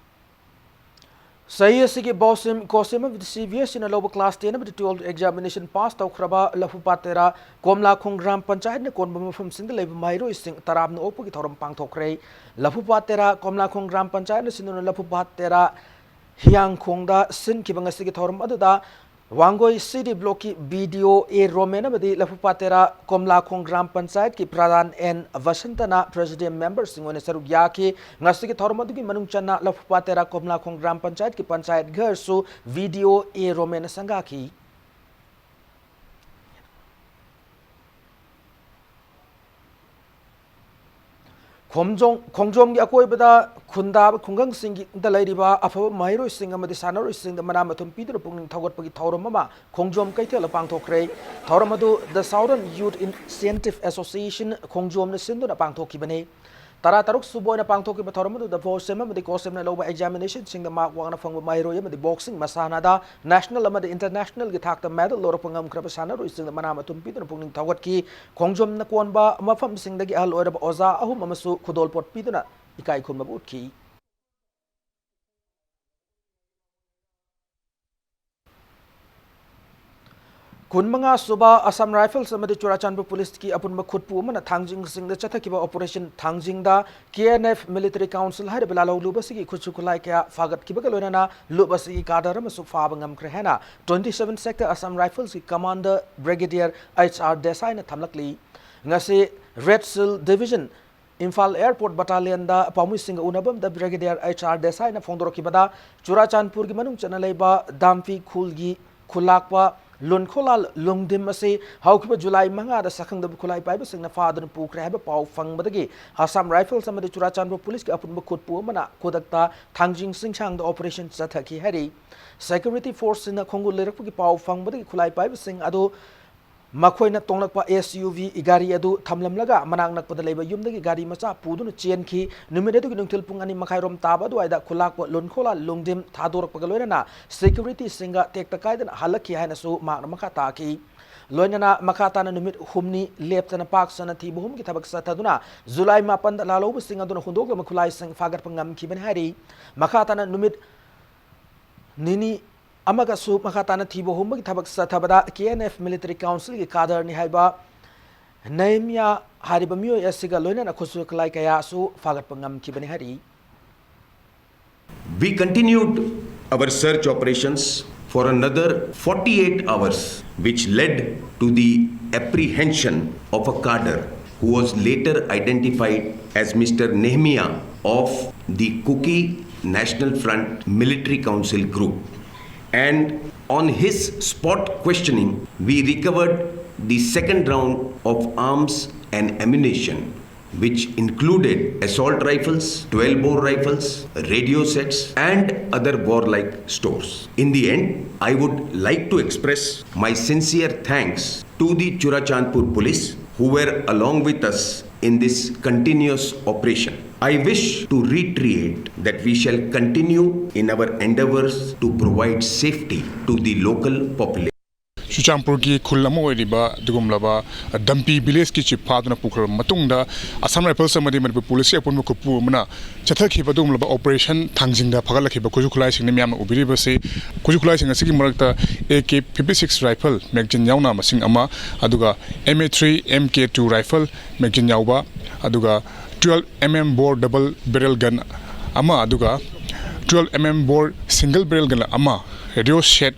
ꯆꯍꯤ ꯑꯁꯤꯒꯤ ꯕꯥꯎꯁꯤꯝ, ꯀꯣꯁꯤꯝ ꯑꯃꯗꯤ ꯁꯤ ꯕꯤ ꯑꯦꯁ ꯏꯅ ꯂꯧꯕ class ten ꯑꯃꯗꯤ twelve examination pass ꯇꯧꯈ꯭ꯔꯕ ꯂꯐꯨꯄꯥꯠ ꯇꯦꯔꯥ ꯀꯣꯝꯂꯥꯈꯣꯡ ꯒ꯭ꯔꯥꯝ ꯄꯟꯆꯥꯌꯠꯅ ꯀꯣꯟꯕ ꯃꯐꯝꯁꯤꯡꯗ ꯂꯩꯕ ꯃꯍꯩꯔꯣꯏꯁꯤꯡ ꯇꯔꯥꯝꯅ ꯑꯣꯛꯄꯒꯤ ꯊꯧꯔꯝ ꯄꯥꯡꯊꯣꯛꯈ꯭ꯔꯦ꯫ ꯂꯐꯨꯄꯥꯠ ꯇꯦꯔꯥ ꯀꯣꯝꯂꯥꯈꯣꯡ ꯒ꯭ꯔꯥꯝ ꯄꯟꯆꯥꯌꯠꯅ ꯁꯤꯟꯗꯨꯅ ꯂꯐꯨꯄꯥꯠ ꯇꯦꯔꯥ ꯍꯤꯌꯥꯡꯈꯣꯡꯗ ꯁꯤꯟꯈꯤꯕ ꯉꯁꯤꯒꯤ ꯊꯧꯔꯝ ꯑꯗꯨꯗ ꯋꯥꯡꯒꯣꯏ ꯁꯤꯇꯤ ꯕ꯭ꯂꯣꯛꯀꯤ ꯕꯤ ꯗꯤ ꯑꯣ ꯑꯦ ꯔꯣꯃꯦꯟ ꯑꯃꯗꯤ ꯂꯐꯨꯄꯥꯠ ꯇꯦꯔꯥ ꯀꯣꯝꯂꯥꯈꯣꯡ ꯒ꯭ꯔꯥꯝ ꯄꯟꯆꯥꯌꯠꯀꯤ ꯄ꯭ꯔꯙꯥꯟ ꯑꯦꯟ ꯕꯁꯟꯇꯅ ꯄ꯭ꯔꯦꯁꯤꯗꯦꯟ ꯃꯦꯝꯕꯔꯁꯤꯡ ꯑꯣꯏꯅ ꯁꯔꯨꯛ ꯌꯥꯈꯤ꯫ ꯉꯁꯤꯒꯤ ꯊꯧꯔꯝ ꯑꯗꯨꯒꯤ ꯃꯅꯨꯡ ꯆꯟꯅ ꯂꯐꯨꯄꯥꯠ ꯇꯦꯔꯥ ꯀꯣꯝꯂꯥꯈꯣꯡ ꯒ꯭ꯔꯥꯝ ꯄꯟꯆꯥꯌꯠꯀꯤ ꯄꯟꯆꯥꯌꯠ ꯘꯔꯁꯨ ꯕꯤ ꯗꯤ ꯑꯣ ꯑꯦ ꯔꯣꯃꯦꯟꯅ ꯁꯪꯒꯥꯈꯤ꯫ ꯈꯣꯝꯖꯣꯝ-, ꯈꯣꯡꯖꯣꯝꯒꯤ ꯑꯀꯣꯏꯕꯗ ꯈꯨꯟꯗꯥꯕ ꯈꯨꯡꯒꯪꯁꯤꯡꯗ ꯂꯩꯔꯤꯕ ꯑꯐꯕ ꯃꯍꯩꯔꯣꯏꯁꯤꯡ ꯑꯃꯗꯤ ꯁꯥꯟꯅꯔꯣꯏꯁꯤꯡꯗ ꯃꯅꯥ ꯃꯊꯨꯝ ꯄꯤꯗꯨꯅ ꯄꯨꯛꯅꯤꯡ ꯊꯧꯒꯠꯄꯒꯤ ꯊꯧꯔꯝ ꯑꯃ ꯈꯣꯡꯖꯣꯝ ꯀꯩꯊꯦꯜꯗ ꯄꯥꯡꯊꯣꯛꯈ꯭ꯔꯦ꯫ ꯊꯧꯔꯝ ꯑꯗꯨ The Southern Youth Incentive Association ꯈꯣꯡꯖꯣꯝꯅ ꯁꯤꯟꯗꯨꯅ ꯄꯥꯡꯊꯣꯛꯈꯤꯕꯅꯤ꯫ ꯇꯔꯥꯇꯔꯨꯛ ꯁꯨꯕ ꯑꯣꯏꯅ ꯄꯥꯡꯊꯣꯛꯈꯤꯕ ꯊꯧꯔꯝ ꯑꯗꯨꯗ ꯕꯣꯁꯦꯝ ꯑꯃꯗꯤ ꯀꯣꯁꯦꯝꯅ ꯂꯧꯕ examinationꯁꯤꯡꯗ mark ꯋꯥꯡꯅ ꯐꯪꯕ ꯃꯍꯩꯔꯣꯏ ꯑꯃꯗꯤ boxing ꯃꯁꯥꯟꯅꯗ national ꯑꯃꯗꯤ internationalꯒꯤ ꯊꯥꯛꯇ medal ꯂꯧꯔꯛꯄ ꯉꯝꯈ꯭ꯔꯕ ꯁꯥꯟꯅꯔꯣꯏꯁꯤꯡꯗ ꯃꯅꯥ ꯃꯊꯨꯝ ꯄꯤꯗꯨꯅ ꯄꯨꯛꯅꯤꯡ ꯊꯧꯒꯠꯈꯤ꯫ ꯈꯣꯡꯖꯣꯝꯅ ꯀꯣꯟꯕ ꯃꯐꯝꯁꯤꯡꯗꯒꯤ ꯑꯍꯜ ꯑꯣꯏꯔꯕ ꯑꯣꯖꯥ ꯑꯍꯨꯝ ꯑꯃꯁꯨ ꯈꯨꯗꯣꯜꯄꯣꯠ ꯄꯤꯗꯨꯅ ꯏꯀꯥꯏ ꯈꯨꯝꯅꯕ ꯎꯠꯈꯤ꯫ ꯀꯨꯟꯃꯉꯥ ꯁꯨꯕ Assam Rifles ꯑꯃꯗꯤ ꯆꯨꯔꯥꯆꯥꯟꯄꯨꯔ ꯄꯨꯂꯤꯁꯀꯤ ꯑꯄꯨꯟꯕ ꯈꯨꯠꯄꯨ ꯑꯃꯅ ꯊꯥꯡꯖꯤꯡ ꯆꯤꯡꯗ ꯆꯠꯊꯈꯤꯕ Operation ꯊꯥꯡꯖꯤꯡꯗ K N F Military Council ꯍꯥꯏꯔꯤꯕ ꯂꯥꯜꯍꯧꯂꯨꯕ ꯑꯁꯤꯒꯤ ꯈꯨꯠꯁꯨ ꯈꯨꯠꯂꯥꯏ ꯀꯌꯥ ꯐꯥꯒꯠꯈꯤꯕꯒ ꯂꯣꯏꯅꯅ ꯂꯨꯞ ꯑꯁꯤꯒꯤ cadre ꯑꯃꯁꯨ ꯐꯥꯕ ꯉꯝꯈ꯭ꯔꯦ ꯍꯥꯏꯅ twenty seven Sector Assam Riflesꯀꯤ Commander Brigadier H R Desaiꯅ ꯊꯝꯂꯛꯂꯤ꯫ ꯉꯁꯤ Red Shield Division Imphal Airport Battalionꯗ ꯄꯥꯎꯃꯤꯁꯤꯡꯒ ꯎꯅꯕ ꯑꯃꯗ Brigadier H R Desaiꯅ ꯐꯣꯡꯗꯣꯔꯛꯈꯤꯕꯗ, ꯆꯨꯔꯥꯆꯥꯟꯄꯨꯔꯒꯤ ꯃꯅꯨꯡ ꯆꯟꯅ ꯂꯩꯕ ꯗꯥꯝꯐꯤ ꯈꯨꯜꯒꯤ ꯈꯨꯂꯥꯛꯄ ꯂꯨꯟꯈꯣꯂꯥꯜ ꯂꯨꯡꯗꯤꯝ ꯑꯁꯤ ꯍꯧꯈꯤꯕ ꯖꯨꯂꯥꯏ ꯃꯉꯥꯗ ꯁꯛꯈꯪꯗꯕ ꯈꯨꯠꯂꯥꯏ ꯄꯥꯏꯕꯁꯤꯡꯅ ꯐꯥꯗꯨꯅ ꯄꯨꯈ꯭ꯔꯦ ꯍꯥꯏꯕ ꯄꯥꯎ ꯐꯪꯕꯗꯒꯤ ꯑꯁꯥꯝ ꯔꯥꯏꯐꯜꯁ ꯑꯃꯗꯤ ꯆꯨꯔꯥꯆꯥꯟꯄꯨꯔ ꯄꯨꯂꯤꯁꯀꯤ ꯑꯄꯨꯟꯕ ꯈꯨꯠꯄꯨ ꯑꯃꯅ ꯈꯨꯗꯛꯇ ꯊꯥꯡꯖꯤꯡ ꯆꯤꯡꯁꯥꯡꯗ ꯑꯣꯄꯔꯦꯁꯟ ꯆꯠꯊꯈꯤ ꯍꯥꯏꯔꯤ꯫ ꯁꯦꯀ꯭ꯌꯨꯔꯤꯇꯤ ꯐꯣꯔꯁꯁꯤꯡꯅ ꯈꯣꯡꯒꯨꯜ ꯂꯩꯔꯛꯄꯒꯤ ꯄꯥꯎ ꯐꯪꯕꯗꯒꯤ ꯈꯨꯠꯂꯥꯏ ꯄꯥꯏꯕꯁꯤꯡ ꯑꯗꯨ ꯃꯈꯣꯏꯅ ꯇꯣꯡꯂꯛꯄ ꯑꯦꯁ ꯌꯨ ꯚꯤ ꯒꯥꯔꯤ ꯑꯗꯨ ꯊꯝꯂꯝꯂꯒ ꯃꯅꯥꯛ ꯅꯛꯄꯗ ꯂꯩꯕ ꯌꯨꯝꯗꯒꯤ ꯒꯥꯔꯤ ꯃꯆꯥ ꯄꯨꯗꯨꯅ ꯆꯦꯟꯈꯤ꯫ ꯅꯨꯃꯤꯠ ꯑꯗꯨꯒꯤ ꯅꯨꯡꯊꯤꯜ ꯄꯨꯡ ꯑꯅꯤ ꯃꯈꯥꯏꯔꯣꯝ ꯇꯥꯕ ꯑꯗꯨꯋꯥꯏꯗ ꯈꯨꯂꯥꯛꯄ ꯂꯨꯟꯈꯣꯂꯥ ꯂꯨꯡꯗꯤꯝ ꯊꯥꯗꯣꯔꯛꯄꯒ ꯂꯣꯏꯅꯅ ꯁꯦꯀ꯭ꯌꯨꯔꯤꯇꯤꯁꯤꯡꯒ ꯇꯦꯛꯇ ꯀꯥꯏꯗꯅ ꯍꯜꯂꯛꯈꯤ ꯍꯥꯏꯅꯁꯨ ꯃꯍꯥꯛꯅ ꯃꯈꯥ ꯇꯥꯈꯤ꯫ ꯂꯣꯏꯅꯅ ꯃꯈꯥ ꯇꯥꯅ ꯅꯨꯃꯤꯠ ꯍꯨꯝꯅꯤ ꯂꯦꯞꯇꯅ ꯄꯥꯛ ꯁꯟꯅ ꯊꯤꯕ ꯍꯨꯝꯒꯤ ꯊꯕꯛ ꯆꯠꯊꯗꯨꯅ ꯖꯨꯂꯥꯏ ꯃꯥꯄꯟꯗ ꯂꯥꯜꯍꯧꯕꯁꯤꯡ ꯑꯗꯨꯅ ꯍꯨꯟꯗꯣꯛꯂꯕ ꯈꯨꯠꯂꯥꯏꯁꯤꯡ ꯐꯥꯒꯠꯄ ꯉꯝꯈꯤꯕꯅꯤ ꯍꯥꯏꯔꯤ꯫ ꯃꯈꯥ ꯇꯥꯅ ꯅꯨꯃꯤꯠ ꯅꯤꯅꯤ ꯑꯃꯒꯁꯨ ꯃꯈꯥ ꯇꯥꯅ ꯊꯤꯕ ꯍꯨꯝꯕꯒꯤ ꯊꯕꯛ ꯆꯠꯊꯕꯗ ꯀꯦ ꯑꯦꯟ ꯑꯦꯐ ꯃꯤꯂꯤꯇꯔꯤ ꯀꯥꯎꯟꯁꯤꯜꯒꯤ ꯀꯥꯗꯔꯅꯤ ꯍꯥꯏꯕ ꯅꯦꯍꯦꯃꯤꯌꯥ ꯍꯥꯏꯔꯤꯕ ꯃꯤꯑꯣꯏ ꯑꯁꯤꯒ ꯂꯣꯏꯅꯅ ꯈꯨꯠꯁꯨ ꯈꯨꯠꯂꯥꯏ ꯀꯌꯥꯁꯨ ꯐꯥꯒꯠꯄ ꯉꯝꯈꯤꯕꯅꯤ ꯍꯥꯏꯔꯤ꯫ We continued our search operations for another forty-eight hours, which led to the apprehension of a cadre who was later identified as Mister Nehemiah of the Kuki National Front Military Council group. And on his spot questioning, we recovered the second round of arms and ammunition, which included assault rifles, twelve bore rifles, radio sets, and other warlike stores. In the end, I would like to express my sincere thanks to the Churachandpur police who were along with us in this continuous operation. I wish to reiterate that we shall continue in our endeavors to provide safety to the local population. ꯆꯨꯔꯆꯥꯟꯄꯨꯔꯒꯤ ꯈꯨꯜ ꯑꯃ ꯑꯣꯏꯔꯤꯕ ꯑꯗꯨꯒꯨꯝꯂꯕ ꯗꯝꯄꯤ ꯚꯤꯂꯦꯖꯀꯤ ꯆꯤꯐ ꯐꯥꯗꯨꯅ ꯄꯨꯈ꯭ꯔꯕ ꯃꯇꯨꯡꯗ ꯑꯁꯥꯝ ꯔꯥꯏꯐꯜꯁ ꯑꯃꯗꯤ ꯃꯅꯤꯄꯨꯔ ꯄꯨꯂꯤꯁꯀꯤ ꯑꯄꯨꯟꯕ ꯈꯨꯠꯄꯨ ꯑꯃꯅ ꯆꯠꯊꯈꯤꯕ ꯑꯗꯨꯒꯨꯝꯂꯕ ꯑꯣꯄꯔꯦꯁꯟ ꯊꯥꯡꯖꯤꯡꯗ ꯐꯒꯠꯂꯛꯈꯤꯕ ꯈꯨꯠꯁꯨ ꯈꯨꯠꯂꯥꯏꯁꯤꯡꯅꯤ ꯃꯌꯥꯝꯅ ꯎꯕꯤꯔꯤꯕꯁꯤ꯫ ꯈꯨꯠꯁꯨ ꯈꯨꯠꯂꯥꯏꯁꯤꯡ ꯑꯁꯤꯒꯤ ꯃꯔꯛꯇ A K fifty six rifle magazine ꯌꯥꯎꯅ ꯃꯁꯤꯡ ꯑꯃ, ꯑꯗꯨꯒ M A three M K two rifle magazine ꯌꯥꯎꯕ, ꯑꯗꯨꯒ ꯇꯨꯋꯦꯜꯐ ꯑꯦꯝ ꯑꯦꯝ ꯕꯣꯔ ꯗꯕꯜ ꯕꯦꯔꯦꯜ ꯒꯟ ꯑꯃ, ꯑꯗꯨꯒ ꯇꯨꯋꯦꯜꯐ ꯑꯦꯝ ꯑꯦꯝ ꯕꯣꯔ ꯁꯤꯡꯒꯜ ꯕꯦꯔꯦꯜ ꯒꯟ ꯑꯃ, ꯔꯦꯗꯤꯑꯣ ꯁꯦꯠ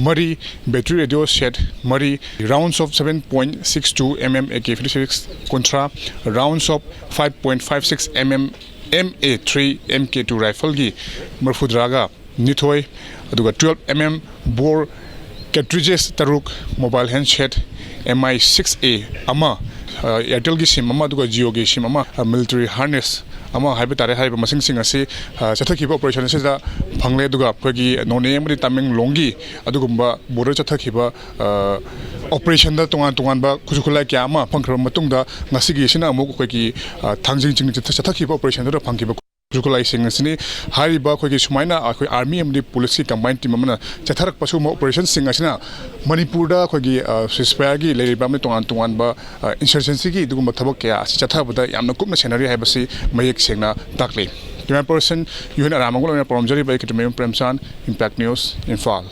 ꯃꯔꯤ, ꯕꯦꯇ꯭ꯔꯤ ꯔꯦꯗꯤꯑꯣ ꯁꯦꯠ ꯃꯔꯤ, rounds of seven point six two M M A K fifty six ꯀꯨꯟꯊ꯭ꯔꯥ, rounds of five point five six M M M A three M K two rifleꯒꯤ ꯃꯔꯤꯐꯨꯇꯔꯥꯒ ꯅꯤꯊꯣꯏ, ꯑꯗꯨꯒ ꯇꯨꯋꯦꯜꯐ ꯑꯦꯝ ꯑꯦꯝ ꯕꯣꯔ ꯀꯥꯔꯇ꯭ꯔꯤꯖꯦꯁ ꯇꯔꯨꯛ, ꯃꯣꯕꯥꯏꯜ ꯍꯦꯟꯁꯦꯠ ꯑꯦꯝ ꯑꯥꯏ ꯁꯤꯛꯁ ꯑꯦ ꯑꯃ, ꯑ, ꯑꯦꯌꯥꯔꯇꯦꯜꯒꯤ ꯁꯤꯝ ꯑꯃ, ꯑꯗꯨꯒ ꯖꯤꯑꯣꯒꯤ ꯁꯤꯝ ꯑꯃ, ꯑ, ꯃꯤꯂꯤꯇꯔꯤ ꯍꯥꯔꯅꯦꯁ ꯑꯃ ꯍꯥꯏꯕ ꯇꯥꯔꯦ꯫ ꯍꯥꯏꯔꯤꯕ ꯃꯁꯤꯡꯁꯤꯡ ꯑꯁꯤ, ꯑ, ꯆꯠꯊꯈꯤꯕ ꯑꯣꯄꯔꯦꯁꯟ ꯑꯁꯤꯗ ꯐꯪꯂꯦ꯫ ꯑꯗꯨꯒ ꯑꯩꯈꯣꯏꯒꯤ ꯅꯣꯅꯦ ꯑꯃꯗꯤ ꯇꯃꯦꯡꯂꯣꯡꯒꯤ ꯑꯗꯨꯒꯨꯝꯕ ꯕꯣꯔꯗꯔ ꯆꯠꯊꯈꯤꯕ, ꯑ, ꯑꯣꯄꯔꯦꯁꯟꯗ ꯇꯣꯉꯥꯟ ꯇꯣꯉꯥꯟꯕ ꯈꯨꯠꯁꯨ ꯈꯨꯠꯂꯥꯏ ꯀꯌꯥ ꯑꯃ ꯐꯪꯈ꯭ꯔꯕ ꯃꯇꯨꯡꯗ, ꯉꯁꯤꯒꯤ ꯑꯁꯤꯅ ꯑꯃꯨꯛ ꯑꯩꯈꯣꯏꯒꯤ, ꯑ, ꯊꯥꯡꯖꯤꯡ ꯆꯤꯡꯅ ꯆꯠꯊ-, ꯆꯠꯊꯈꯤꯕ ꯑꯣꯄꯔꯦꯁꯟꯗꯨꯗ ꯐꯪꯈꯤꯕ ꯈꯨꯠꯁꯨ ꯈꯨꯠꯂꯥꯏꯁꯤꯡ ꯑꯁꯤꯅꯤ꯫ ꯍꯥꯏꯔꯤꯕ ꯑꯩꯈꯣꯏꯒꯤ ꯁꯨꯃꯥꯏꯅ ꯑꯩꯈꯣꯏ ꯑꯥꯔꯃꯤ ꯑꯃꯗꯤ ꯄꯨꯂꯤꯁꯀꯤ ꯀꯝꯕꯥꯏꯟ ꯇꯤꯝ ꯑꯃꯅ ꯆꯠꯊꯔꯛꯄ ꯁꯤꯒꯨꯝꯕ ꯑꯣꯄꯔꯦꯁꯟꯁꯤꯡ ꯑꯁꯤꯅ ꯃꯅꯤꯄꯨꯔꯗ ꯑꯩꯈꯣꯏꯒꯤ, ꯑ, ꯁꯤꯁꯐꯥꯌꯔꯒꯤ ꯂꯩꯔꯤꯕ ꯑꯃꯗꯤ ꯇꯣꯉꯥꯟ ꯇꯣꯉꯥꯟꯕ, ꯑ, ꯏꯟꯁꯔꯖꯦꯟꯁꯤꯒꯤ ꯑꯗꯨꯒꯨꯝꯕ ꯊꯕꯛ ꯀꯌꯥ ꯑꯁꯤ ꯆꯠꯊꯕꯗ ꯌꯥꯝꯅ ꯀꯨꯞꯅ ꯁꯦꯟꯅꯔꯤ ꯍꯥꯏꯕꯁꯤ ꯃꯌꯦꯛ ꯁꯦꯡꯅ ꯇꯥꯛꯂꯤ꯫ ꯀꯦꯃꯦꯔꯥ ꯄꯔꯁꯟ ꯌꯨ ꯑꯦꯟ ꯑꯔꯥꯃꯒꯣꯜ ꯑꯣꯏꯅ ꯄꯥꯎꯗꯝꯖꯔꯤꯕ ꯑꯩ Ketamayum Premchan, Impact news, Imphal.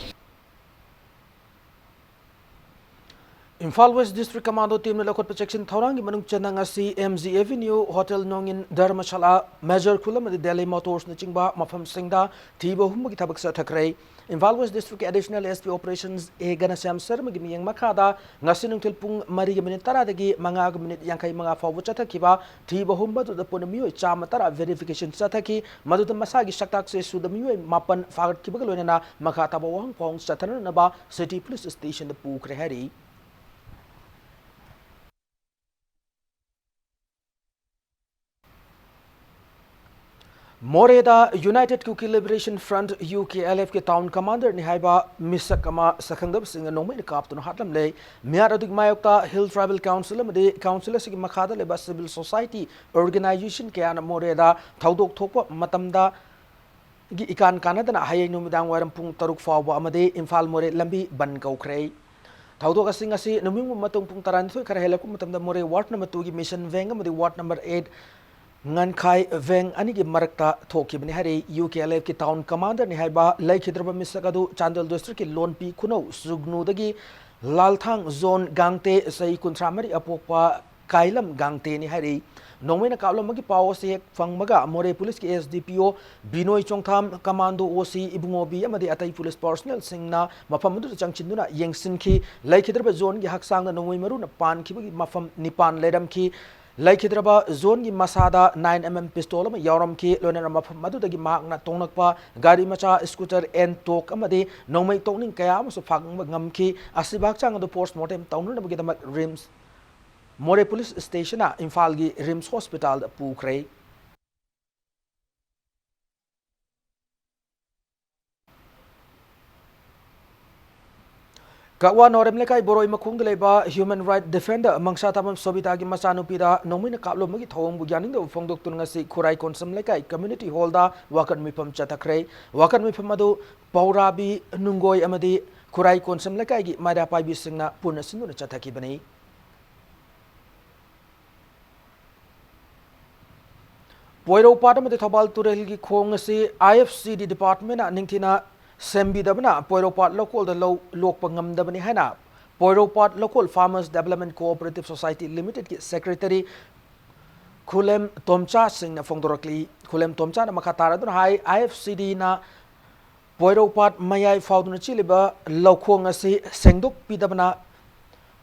Imphal west district commando ꯇꯤꯝꯅ ꯂꯧꯈꯠꯄ ꯆꯦꯛꯁꯤꯟ ꯊꯧꯔꯥꯡꯒꯤ ꯃꯅꯨꯡ ꯆꯟꯅ ꯉꯁꯤ ꯑꯦꯝ ꯖꯤ ꯑꯦꯚꯦꯅ꯭ꯌꯨ, ꯍꯣꯇꯦꯜ ꯅꯣꯡꯏꯟ, ꯙꯔꯃꯁꯥꯂꯥ, ꯃꯦꯖꯔ ꯈꯨꯜ ꯑꯃꯗꯤ ꯗꯦꯜꯂꯤ ꯃꯣꯇꯣꯔꯁꯅꯆꯤꯡꯕ ꯃꯐꯝꯁꯤꯡꯗ ꯊꯤꯕ ꯍꯨꯝꯕꯒꯤ ꯊꯕꯛ ꯆꯠꯊꯈ꯭ꯔꯦ꯫ ꯏꯝꯐꯥꯜ ꯋꯦꯁ ꯗꯤꯁꯇ꯭ꯔꯤꯛꯀꯤ additional S P operations A Ghanashyam ꯁꯔꯃꯒꯤ ꯃꯤꯠꯌꯦꯡ ꯃꯈꯥꯗ ꯉꯁꯤ ꯅꯨꯡꯊꯤꯜ ꯄꯨꯡ ꯃꯔꯤꯒꯤ ꯃꯤꯅꯤꯠ ꯇꯔꯥꯗꯒꯤ ꯃꯉꯥꯒꯤ ꯃꯤꯅꯤꯠ ꯌꯥꯡꯈꯩ ꯃꯉꯥ ꯐꯥꯎꯕ ꯆꯠꯊꯈꯤꯕ ꯊꯤꯕ ꯍꯨꯝꯕꯗꯨꯗ ꯄꯨꯟꯅ ꯃꯤꯑꯣꯏ ꯆꯥꯝꯃ ꯇꯔꯥ ꯚꯦꯔꯤꯐꯤꯀꯦꯁꯟ ꯆꯠꯊꯈꯤ꯫ ꯃꯗꯨꯗ ꯃꯁꯥꯒꯤ ꯁꯛꯇꯥꯛ ꯆꯦ ꯁꯨꯗ ꯃꯤꯑꯣꯏ ꯃꯥꯄꯟ ꯐꯥꯒꯠꯈꯤꯕꯒ ꯂꯣꯏꯅꯅ ꯃꯈꯥ ꯇꯥꯕ ꯋꯥꯍꯪ ꯄꯥꯎꯍꯪ ꯆꯠꯊꯅꯅꯕ ꯁꯤꯇꯤ ꯄꯨꯂꯤꯁ ꯁ꯭ꯇꯦꯁꯟꯗ ꯄꯨꯈ꯭ꯔꯦ ꯍꯥꯏꯔꯤ꯫ ꯃꯣꯔꯦꯗ united Kuki liberation front, U K L ꯑꯦꯐꯀꯤ ꯇꯥꯎꯟ ꯀꯃꯥꯟꯗꯔꯅꯤ ꯍꯥꯏꯕ ꯃꯤꯁꯛ ꯑꯃ ꯁꯛꯈꯪꯗꯕꯁꯤꯡꯅ ꯅꯣꯡꯃꯩꯅ ꯀꯥꯞꯇꯨꯅ ꯍꯥꯠꯂꯝꯂꯦ꯫ ꯃꯤꯍꯥꯠ ꯑꯗꯨꯒꯤ ꯃꯥꯌꯣꯛꯇ ꯍꯤꯜ ꯇ꯭ꯔꯥꯏꯕꯦꯜ ꯀꯥꯎꯟꯁꯤꯜ ꯑꯃꯗꯤ ꯀꯥꯎꯟꯁꯤꯜ ꯑꯁꯤꯒꯤ ꯃꯈꯥꯗ ꯂꯩꯕ ꯁꯤꯚꯤꯜ ꯁꯣꯁꯥꯏꯇꯤ ꯑꯣꯔꯒꯅꯥꯏꯖꯦꯁꯟ ꯀꯌꯥꯅ ꯃꯣꯔꯦꯗ ꯊꯧꯗꯣꯛ ꯊꯣꯛꯄ ꯃꯇꯝꯗ ꯒꯤ ꯏꯀꯥꯟ ꯀꯥꯟꯅꯗꯅ ꯍꯌꯦꯡ ꯅꯨꯃꯤꯗꯥꯡ ꯋꯥꯏꯔꯝ ꯄꯨꯡ ꯇꯔꯨꯛ ꯐꯥꯎꯕ ꯑꯃꯗꯤ ꯏꯝꯐꯥꯜ ꯃꯣꯔꯦ ꯂꯝꯕꯤ ꯕꯟ ꯀꯧꯈ꯭ꯔꯦ꯫ ꯊꯧꯗꯣꯛ ꯑꯁꯤꯡ ꯑꯁꯤ ꯅꯨꯃꯤꯠ ꯃꯇꯨꯡ ꯄꯨꯡ ꯇꯔꯥꯅꯤꯊꯣꯏ ꯈꯔ ꯍꯦꯜꯂꯛꯄ ꯃꯇꯝꯗ ꯃꯣꯔꯦ ꯋꯥꯔꯗ ꯅꯝꯕꯔ ꯇꯨꯒꯤ ꯃꯤꯁꯟ ꯋꯦꯡ ꯑꯃꯗꯤ ꯋꯥꯔꯗ ꯅꯝꯕꯔ ꯑꯩꯠ ꯉꯟꯈꯥꯏ ꯋꯦꯡ ꯑꯅꯤꯒꯤ ꯃꯔꯛꯇ ꯊꯣꯛꯈꯤꯕꯅꯤ ꯍꯥꯏꯔꯤ꯫ ꯌꯨ ꯀꯦ ꯑꯦꯜ ꯑꯦꯐꯀꯤ ꯇꯥꯎꯟ ꯀꯃꯥꯟꯗꯔꯅꯤ ꯍꯥꯏꯕ ꯂꯩꯈꯤꯗ꯭ꯔꯕ ꯃꯤꯁꯛ ꯑꯗꯨ ꯆꯥꯟꯗꯦꯜ ꯗꯤꯁꯇ꯭ꯔꯤꯛꯀꯤ ꯂꯣꯟꯄꯤ ꯈꯨꯅꯧ ꯁꯨꯒꯅꯨꯗꯒꯤ ꯂꯥꯜꯊꯥꯡ ꯖꯣꯟ ꯒꯥꯡꯇꯦ, ꯆꯍꯤ ꯀꯨꯟꯊ꯭ꯔꯥ ꯃꯔꯤ ꯑꯄꯣꯛꯄ ꯀꯥꯏꯂꯝ ꯒꯥꯡꯇꯦꯅꯤ ꯍꯥꯏꯔꯤ꯫ ꯅꯣꯡꯃꯩꯅ ꯀꯥꯞꯂꯝꯕꯒꯤ ꯄꯥꯎ ꯑꯁꯤ ꯍꯦꯛ ꯐꯪꯕꯒ ꯃꯣꯔꯦ ꯄꯨꯂꯤꯁꯀꯤ ꯑꯦꯁ ꯗꯤ ꯄꯤ ꯑꯣ ꯕꯤꯅꯣꯏ ꯆꯣꯡꯊꯥꯝ, ꯀꯃꯥꯟꯗꯣ ꯑꯣ ꯁꯤ ꯏꯕꯨꯡꯉꯣꯕꯤ ꯑꯃꯗꯤ ꯑꯇꯩ ꯄꯨꯂꯤꯁ ꯄꯥꯔꯁꯣꯅꯦꯜꯁꯤꯡꯅ ꯃꯐꯝ ꯑꯗꯨꯗ ꯆꯪꯁꯤꯟꯗꯨꯅ ꯌꯦꯡꯁꯤꯟꯈꯤ꯫ ꯂꯩꯈꯤꯗ꯭ꯔꯕ ꯖꯣꯟꯒꯤ ꯍꯛꯆꯥꯡꯗ ꯅꯣꯡꯃꯩ ꯃꯔꯨꯅ ꯄꯥꯟꯈꯤꯕꯒꯤ ꯃꯐꯝ ꯅꯤꯄꯥꯟ ꯂꯩꯔꯝꯈꯤ꯫ ꯂꯩꯈꯤꯗ꯭ꯔꯕ ꯖꯣꯟꯒꯤ ꯃꯁꯥꯗ nine M M pistol ꯑꯃ ꯌꯥꯎꯔꯝꯈꯤ꯫ ꯂꯣꯏꯅꯅ ꯃꯐꯝ ꯑꯗꯨꯗꯒꯤ ꯃꯍꯥꯛꯅ ꯇꯣꯡꯂꯛꯄ ꯒꯥꯔꯤ ꯃꯆꯥ, scooter, ꯑꯦꯟꯇꯣꯛ ꯑꯃꯗꯤ ꯅꯣꯡꯃꯩ ꯇꯣꯛꯅꯤꯡ ꯀꯌꯥ ꯑꯃꯁꯨ ꯐꯪꯕ ꯉꯝꯈꯤ꯫ ꯑꯁꯤꯕ ꯍꯛꯆꯥꯡ ꯑꯗꯨ post mortem ꯇꯧꯅꯅꯕꯒꯤꯗꯃꯛ RIMS, ꯃꯣꯔꯦ police stationꯅ ꯏꯝꯐꯥꯜꯒꯤ RIMS hospitalꯗ ꯄꯨꯈ꯭ꯔꯦ꯫ ꯀꯛꯋꯥ ꯅꯣꯔꯦꯝ ꯂꯩꯀꯥꯏ ꯕꯣꯔꯣꯏ ꯃꯈꯣꯡꯗ ꯂꯩꯕ human right defender ꯃꯪꯁꯥ ꯊꯥꯕꯝ ꯁꯣꯕꯤꯇꯥꯒꯤ ꯃꯆꯥꯅꯨꯄꯤꯗ ꯅꯣꯡꯃꯩꯅ ꯀꯥꯞꯂꯝꯕꯒꯤ ꯊꯧꯑꯣꯡꯕꯨ ꯌꯥꯅꯤꯡꯗꯕ ꯐꯣꯡꯗꯣꯛꯇꯨꯅ ꯉꯁꯤ ꯈꯨꯔꯥꯏ ꯀꯣꯟꯁꯝ ꯂꯩꯀꯥꯏ community hallꯗ ꯋꯥꯀꯠ ꯃꯤꯐꯝ ꯆꯠꯊꯈ꯭ꯔꯦ꯫ ꯋꯥꯀꯠ ꯃꯤꯐꯝ ꯑꯗꯨ ꯄꯧꯔꯥꯕꯤ ꯅꯨꯡꯒꯣꯏ ꯑꯃꯗꯤ ꯈꯨꯔꯥꯏ ꯀꯣꯟꯁꯝ ꯂꯩꯀꯥꯏꯒꯤ ꯃꯩꯔꯥ ꯄꯥꯏꯕꯤꯁꯤꯡꯅ ꯄꯨꯟꯅ ꯁꯤꯟꯗꯨꯅ ꯆꯠꯊꯈꯤꯕꯅꯤ꯫ ꯄꯣꯏꯔꯧꯄꯥꯠ ꯑꯃꯗꯤ ꯊꯧꯕꯥꯜ ꯇꯨꯔꯦꯜꯒꯤ ꯈꯣꯡ ꯑꯁꯤ IFCD departmentꯅ ꯅꯤꯡꯊꯤꯅ ꯁꯦꯝꯕꯤꯗꯕꯅ ꯄꯣꯏꯔꯧꯄꯥꯠ ꯂꯧꯀꯣꯜꯗ ꯂꯧ ꯂꯣꯛꯄ ꯉꯝꯗꯕꯅꯤ ꯍꯥꯏꯅ ꯄꯣꯏꯔꯧꯄꯥꯠ ꯂꯧꯀꯣꯜ Farmers Development Cooperative Society Limitedꯀꯤ secretary ꯈꯨꯂꯦꯝ ꯇꯣꯝꯆꯥ ꯁꯤꯡꯅ ꯐꯣꯡꯗꯣꯔꯛꯂꯤ꯫ ꯈꯨꯂꯦꯝ ꯇꯣꯝꯆꯥꯅ ꯃꯈꯥ ꯇꯥꯔꯗꯨꯅ ꯍꯥꯏ, IFCDꯅ ꯄꯣꯏꯔꯧꯄꯥꯠ ꯃꯌꯥꯏ ꯐꯥꯎꯗꯨꯅ ꯆꯦꯜꯂꯤꯕ ꯂꯧꯈꯣꯡ ꯑꯁꯤ ꯁꯦꯡꯗꯣꯛꯄꯤꯗꯕꯅ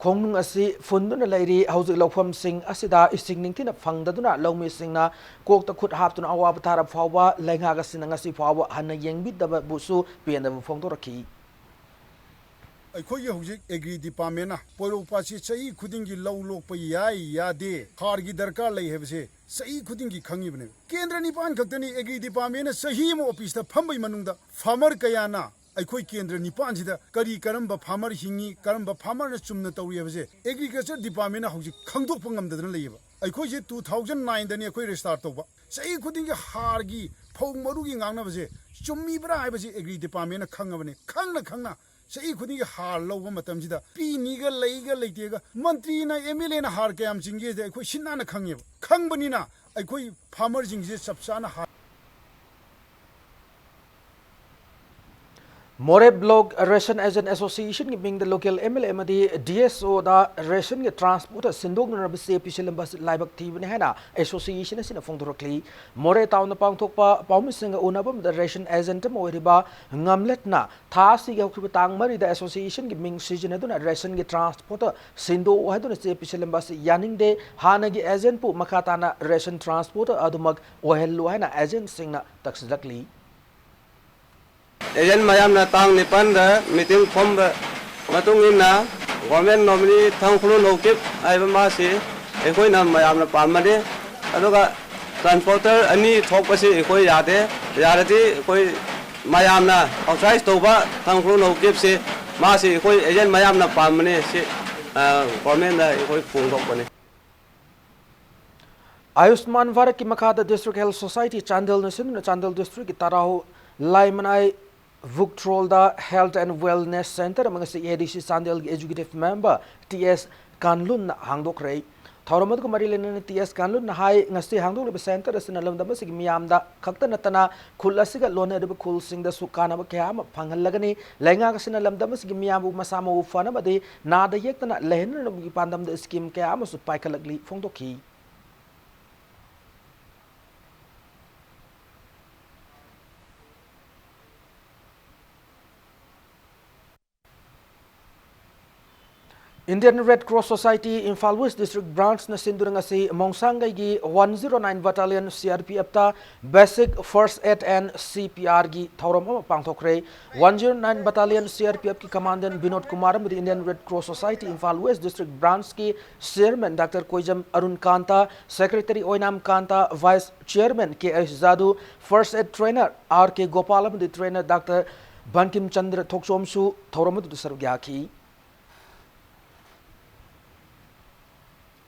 ꯈꯣꯡꯅꯨꯡ ꯑꯁꯤ ꯐꯨꯟꯗꯨꯅ ꯂꯩꯔꯤ꯫ ꯍꯧꯖꯤꯛ ꯂꯧꯐꯝꯁꯤꯡ ꯑꯁꯤꯗ ꯏꯁꯤꯡ ꯅꯤꯡꯊꯤꯅ ꯐꯪꯗꯗꯨꯅ ꯂꯧꯃꯤꯁꯤꯡꯅ ꯀꯣꯛꯇ ꯈꯨꯠ ꯍꯥꯞꯇꯨꯅ ꯑꯋꯥꯕ ꯇꯥꯔꯕ ꯐꯥꯎꯕ ꯂꯩꯉꯥꯛ ꯑꯁꯤꯅ ꯉꯁꯤ ꯐꯥꯎꯕ ꯍꯟꯅ ꯌꯦꯡꯕꯤꯗꯕꯕꯨꯁꯨ ꯄꯦꯟꯗꯕ ꯐꯣꯡꯗꯣꯔꯛꯈꯤ꯫ ꯑꯩꯈꯣꯏꯒꯤ ꯍꯧꯖꯤꯛ Agri Departmentꯅ ꯄꯣꯏꯔꯧꯄꯥꯠꯁꯤ ꯆꯍꯤ ꯈꯨꯗꯤꯡꯒꯤ ꯂꯧ ꯂꯣꯛꯄ ꯌꯥꯏ ꯌꯥꯗꯦ, ꯍꯥꯔꯒꯤ ꯗꯔꯀꯥꯔ ꯂꯩ ꯍꯥꯏꯕꯁꯦ ꯆꯍꯤ ꯈꯨꯗꯤꯡꯒꯤ ꯈꯪꯉꯤꯕꯅꯦꯕ꯫ ꯀꯦꯟꯗ꯭ꯔ ꯅꯤꯄꯥꯟ ꯈꯛꯇꯅꯤ Agri Departmentꯅ ꯆꯍꯤ ꯑꯃ officeꯇ ꯐꯝꯕꯒꯤ ꯃꯅꯨꯡꯗ farmer ꯀꯌꯥꯅ ꯑꯩꯈꯣꯏ ꯀꯦꯟꯗ꯭ꯔ ꯅꯤꯄꯥꯟꯁꯤꯗ ꯀꯔꯤ ꯀꯔꯝꯕ farmer ꯍꯤꯡꯉꯤ, ꯀꯔꯝꯕ farmerꯅ ꯆꯨꯝꯅ ꯇꯧꯔꯤ ꯍꯥꯏꯕꯁꯦ Agriculture Departmentꯅ ꯍꯧꯖꯤꯛ ꯈꯪꯗꯣꯛꯄ ꯉꯝꯗꯗꯅ ꯂꯩꯌꯦꯕ꯫ ꯑꯩꯈꯣꯏꯁꯦ two thousand nineꯗꯅꯤ ꯑꯩꯈꯣꯏ register ꯇꯧꯕ꯫ ꯆꯍꯤ ꯈꯨꯗꯤꯡꯒꯤ ꯍꯥꯔꯒꯤ ꯐꯧ ꯃꯔꯨꯒꯤ ꯉꯥꯡꯅꯕꯁꯦ ꯆꯨꯝꯃꯤꯕ꯭ꯔꯥ ꯍꯥꯏꯕꯁꯤ Agri Departmentꯅ ꯈꯪꯉꯕꯅꯤ꯫ ꯈꯪꯅ ꯈꯪꯅ ꯆꯍꯤ ꯈꯨꯗꯤꯡꯒꯤ ꯍꯥꯔ ꯂꯧꯕ ꯃꯇꯝꯁꯤꯗ ꯄꯤꯅꯤꯒ ꯂꯩꯒ ꯂꯩꯇꯦꯒ, ꯃꯟꯇ꯭ꯔꯤꯅ MLAꯅ ꯍꯥꯔ ꯀꯌꯥꯝ ꯆꯤꯡꯒꯦꯁꯦ ꯑꯩꯈꯣꯏ ꯁꯤꯠ ꯅꯥꯟꯅ ꯈꯪꯉꯦꯕ꯫ ꯈꯪꯕꯅꯤꯅ ꯑꯩꯈꯣꯏ farmerꯁꯤꯡꯁꯦ ꯆꯞ ꯆꯥꯅ ꯍꯥꯔ ꯃꯣꯔꯦ ꯕ꯭ꯂꯣꯛ ꯔꯦꯁꯟ ꯑꯦꯖꯦꯟ ꯑꯦꯁꯣꯁꯤꯌꯦꯁꯟꯒꯤ ꯃꯤꯡꯗ ꯂꯣꯀꯦꯜ ꯑꯦꯝ ꯑꯦꯜ ꯑꯦ ꯑꯃꯗꯤ ꯗꯤ ꯑꯦꯁ ꯑꯣꯗ ꯔꯦꯁꯟꯒꯤ ꯇ꯭ꯔꯥꯟꯁꯄꯣꯔꯠ ꯁꯤꯟꯗꯣꯛꯅꯅꯕ ꯆꯦ ꯄꯤꯁꯤꯜꯂꯝꯕ ꯑꯁꯤ ꯂꯥꯏꯕꯛ ꯊꯤꯕꯅꯤ ꯍꯥꯏꯅ ꯑꯦꯁꯣꯁꯤꯌꯦꯁꯟ ꯑꯁꯤꯅ ꯐꯣꯡꯗꯣꯔꯛꯂꯤ꯫ ꯃꯣꯔꯦ ꯇꯥꯎꯟꯗ ꯄꯥꯡꯊꯣꯛꯄ ꯄꯥꯎꯃꯤꯁꯤꯡꯒ ꯎꯅꯕ ꯑꯃꯗ ꯔꯦꯁꯟ ꯑꯦꯖꯦꯟꯠ ꯑꯃ ꯑꯣꯏꯔꯤꯕ ꯉꯝꯂꯠꯅ ꯊꯥ ꯑꯁꯤꯒꯤ ꯍꯧꯈꯤꯕ ꯇꯥꯡ ꯃꯔꯤꯗ ꯑꯦꯁꯣꯁꯤꯌꯦꯁꯟꯒꯤ ꯃꯤꯡ ꯁꯤꯖꯤꯟꯅꯗꯨꯅ ꯔꯦꯁꯟꯒꯤ ꯇ꯭ꯔꯥꯟꯁꯄꯣꯔꯠ ꯁꯤꯟꯗꯣꯛꯎ ꯍꯥꯏꯗꯨꯅ ꯆꯦ ꯄꯤꯁꯤꯜꯂꯝꯕ ꯑꯁꯤ ꯌꯥꯅꯤꯡꯗꯦ꯫ ꯍꯥꯟꯅꯒꯤ ꯑꯦꯖꯦꯟꯠꯄꯨ ꯃꯈꯥ ꯇꯥꯅ ꯔꯦꯁꯟ ꯇ꯭ꯔꯥꯟꯁꯄꯣꯔꯠ ꯑꯗꯨꯃꯛ ꯑꯣꯏꯍꯜꯂꯨ ꯍꯥꯏꯅ ꯑꯦꯖꯦꯟꯠꯁꯤꯡꯅ ꯇꯛꯁꯤꯜꯂꯛꯂꯤ꯫ ꯑꯦꯖꯦꯟꯠ ꯃꯌꯥꯝꯅ ꯇꯥꯡ ꯅꯤꯄꯥꯟꯗ ꯃꯤꯇꯤꯡ ꯐꯝꯕ ꯃꯇꯨꯡ ꯏꯟꯅ ꯒꯣꯔꯃꯦꯟ ꯅꯣꯃꯤꯅꯤ ꯊꯥꯡꯈꯨꯂꯨꯟ ꯍꯧꯀꯤꯞ ꯍꯥꯏꯕ ꯃꯥꯁꯤ ꯑꯩꯈꯣꯏꯅ ꯃꯌꯥꯝꯅ ꯄꯥꯝꯕꯅꯤ꯫ ꯑꯗꯨꯒ ꯇ꯭ꯔꯥꯟꯁꯄꯣꯔꯇꯔ ꯑꯅꯤ ꯊꯣꯛꯄꯁꯤ ꯑꯩꯈꯣꯏ ꯌꯥꯗꯦ꯫ ꯌꯥꯔꯗꯤ ꯑꯩꯈꯣꯏ ꯃꯌꯥꯝꯅ ꯑꯣꯊꯣꯔꯥꯏꯖ ꯇꯧꯕ ꯊꯥꯡꯈꯨꯂꯨꯟ ꯍꯧꯀꯤꯞꯁꯤ ꯃꯥꯁꯤ ꯑꯩꯈꯣꯏ ꯑꯦꯖꯦꯟꯠ ꯃꯌꯥꯝꯅ ꯄꯥꯝꯕꯅꯤ꯫ ꯁꯤ, ꯑ, ꯒꯣꯔꯃꯦꯟꯗ ꯑꯩꯈꯣꯏ ꯐꯣꯡꯗꯣꯛꯄꯅꯤ꯫ ꯑꯌꯨꯁꯃꯥꯟ ꯚꯥꯔꯠꯀꯤ ꯃꯈꯥꯗ ꯗꯤꯁꯇ꯭ꯔꯤꯛ ꯍꯦꯜꯊ ꯁꯣꯁꯥꯏꯇꯤ ꯆꯥꯟꯗꯦꯜꯅ ꯁꯤꯟꯗꯨꯅ ꯆꯥꯟꯗꯦꯜ ꯗꯤꯁꯇ꯭ꯔꯤꯛꯀꯤ ꯇꯔꯥꯍꯧ ꯂꯥꯏꯃꯅꯥꯏ ꯚꯨꯛꯊ꯭ꯔꯣꯜꯗ ꯍꯦꯜꯊ ꯑꯦꯟ ꯋꯦꯜꯅꯦꯁ ꯁꯦꯟꯇꯔ ꯑꯃ ꯉꯁꯤ ꯑꯦ ꯗꯤ ꯁꯤ ꯆꯥꯟꯗꯦꯜꯒꯤ ꯑꯦꯖꯨꯀꯦꯇꯤꯚ ꯃꯦꯝꯕꯔ ꯇꯤ ꯑꯦꯁ ꯀꯥꯟꯂꯨꯟꯅ ꯍꯥꯡꯗꯣꯛꯈ꯭ꯔꯦ꯫ ꯊꯧꯔꯝ ꯑꯗꯨꯒ ꯃꯔꯤ ꯂꯩꯅꯅ ꯇꯤ ꯑꯦꯁ ꯀꯥꯟꯂꯨꯟꯅ ꯍꯥꯏ, ꯉꯁꯤ ꯍꯥꯡꯗꯣꯛꯂꯤꯕ ꯁꯦꯟꯇꯔ ꯑꯁꯤꯅ ꯂꯝꯗꯝ ꯑꯁꯤꯒꯤ ꯃꯤꯌꯥꯝꯗ ꯈꯛꯇ ꯅꯠꯇꯅ ꯈꯨꯜ ꯑꯁꯤꯒ ꯂꯣꯟꯅꯔꯤꯕ ꯈꯨꯜꯁꯤꯡꯗꯁꯨ ꯀꯥꯟꯅꯕ ꯀꯌꯥ ꯑꯃ ꯐꯪꯍꯜꯂꯒꯅꯤ꯫ ꯂꯩꯉꯥꯛ ꯑꯁꯤꯅ ꯂꯝꯗꯝ ꯑꯁꯤꯒꯤ ꯃꯤꯌꯥꯝꯕꯨ ꯃꯁꯥ ꯃꯎ ꯐꯅꯕꯗꯤ ꯅꯥꯗ ꯌꯦꯛꯇꯅ ꯂꯩꯍꯟꯅꯕꯒꯤ ꯄꯥꯟꯗꯝꯗ ꯁ꯭ꯀꯤꯝ ꯀꯌꯥ ꯑꯃꯁꯨ ꯄꯥꯏꯈꯠꯂꯛꯂꯤ ꯐꯣꯡꯗꯣꯛꯈꯤ꯫ Indian Red Cross Society Imphal West District Branch ꯅ ꯁꯤꯟꯗꯨꯅ ꯉꯁꯤ ꯃꯣꯡꯁꯥꯡꯒꯩꯒꯤ one zero nine Battalion C R P F ꯇ Basic First Aid and C P R ꯒꯤ ꯊꯧꯔꯝ ꯑꯃ ꯄꯥꯡꯊꯣꯛꯈ꯭ꯔꯦ꯫ One zero nine Battalion C R P F ꯀꯤ Commandant ꯕꯤꯅꯣꯗ ꯀꯨꯃꯥꯔ ꯑꯃꯗꯤ Indian Red Cross Society Imphal West District Branch ꯀꯤ Chairman Doctor Koijam Arun Kanta, Secretary Oinam Kanta, Vice Chairman K H Jadu, First Aid Trainer R K Gopal ꯑꯃꯗꯤ Trainer Doctor ꯕꯟꯀꯤꯝ ꯆꯟꯗ꯭ꯔ ꯊꯣꯛꯆꯣꯝꯁꯨ ꯊꯧꯔꯝ ꯑꯗꯨꯗ ꯁꯔꯨꯛ ꯌꯥꯈꯤ꯫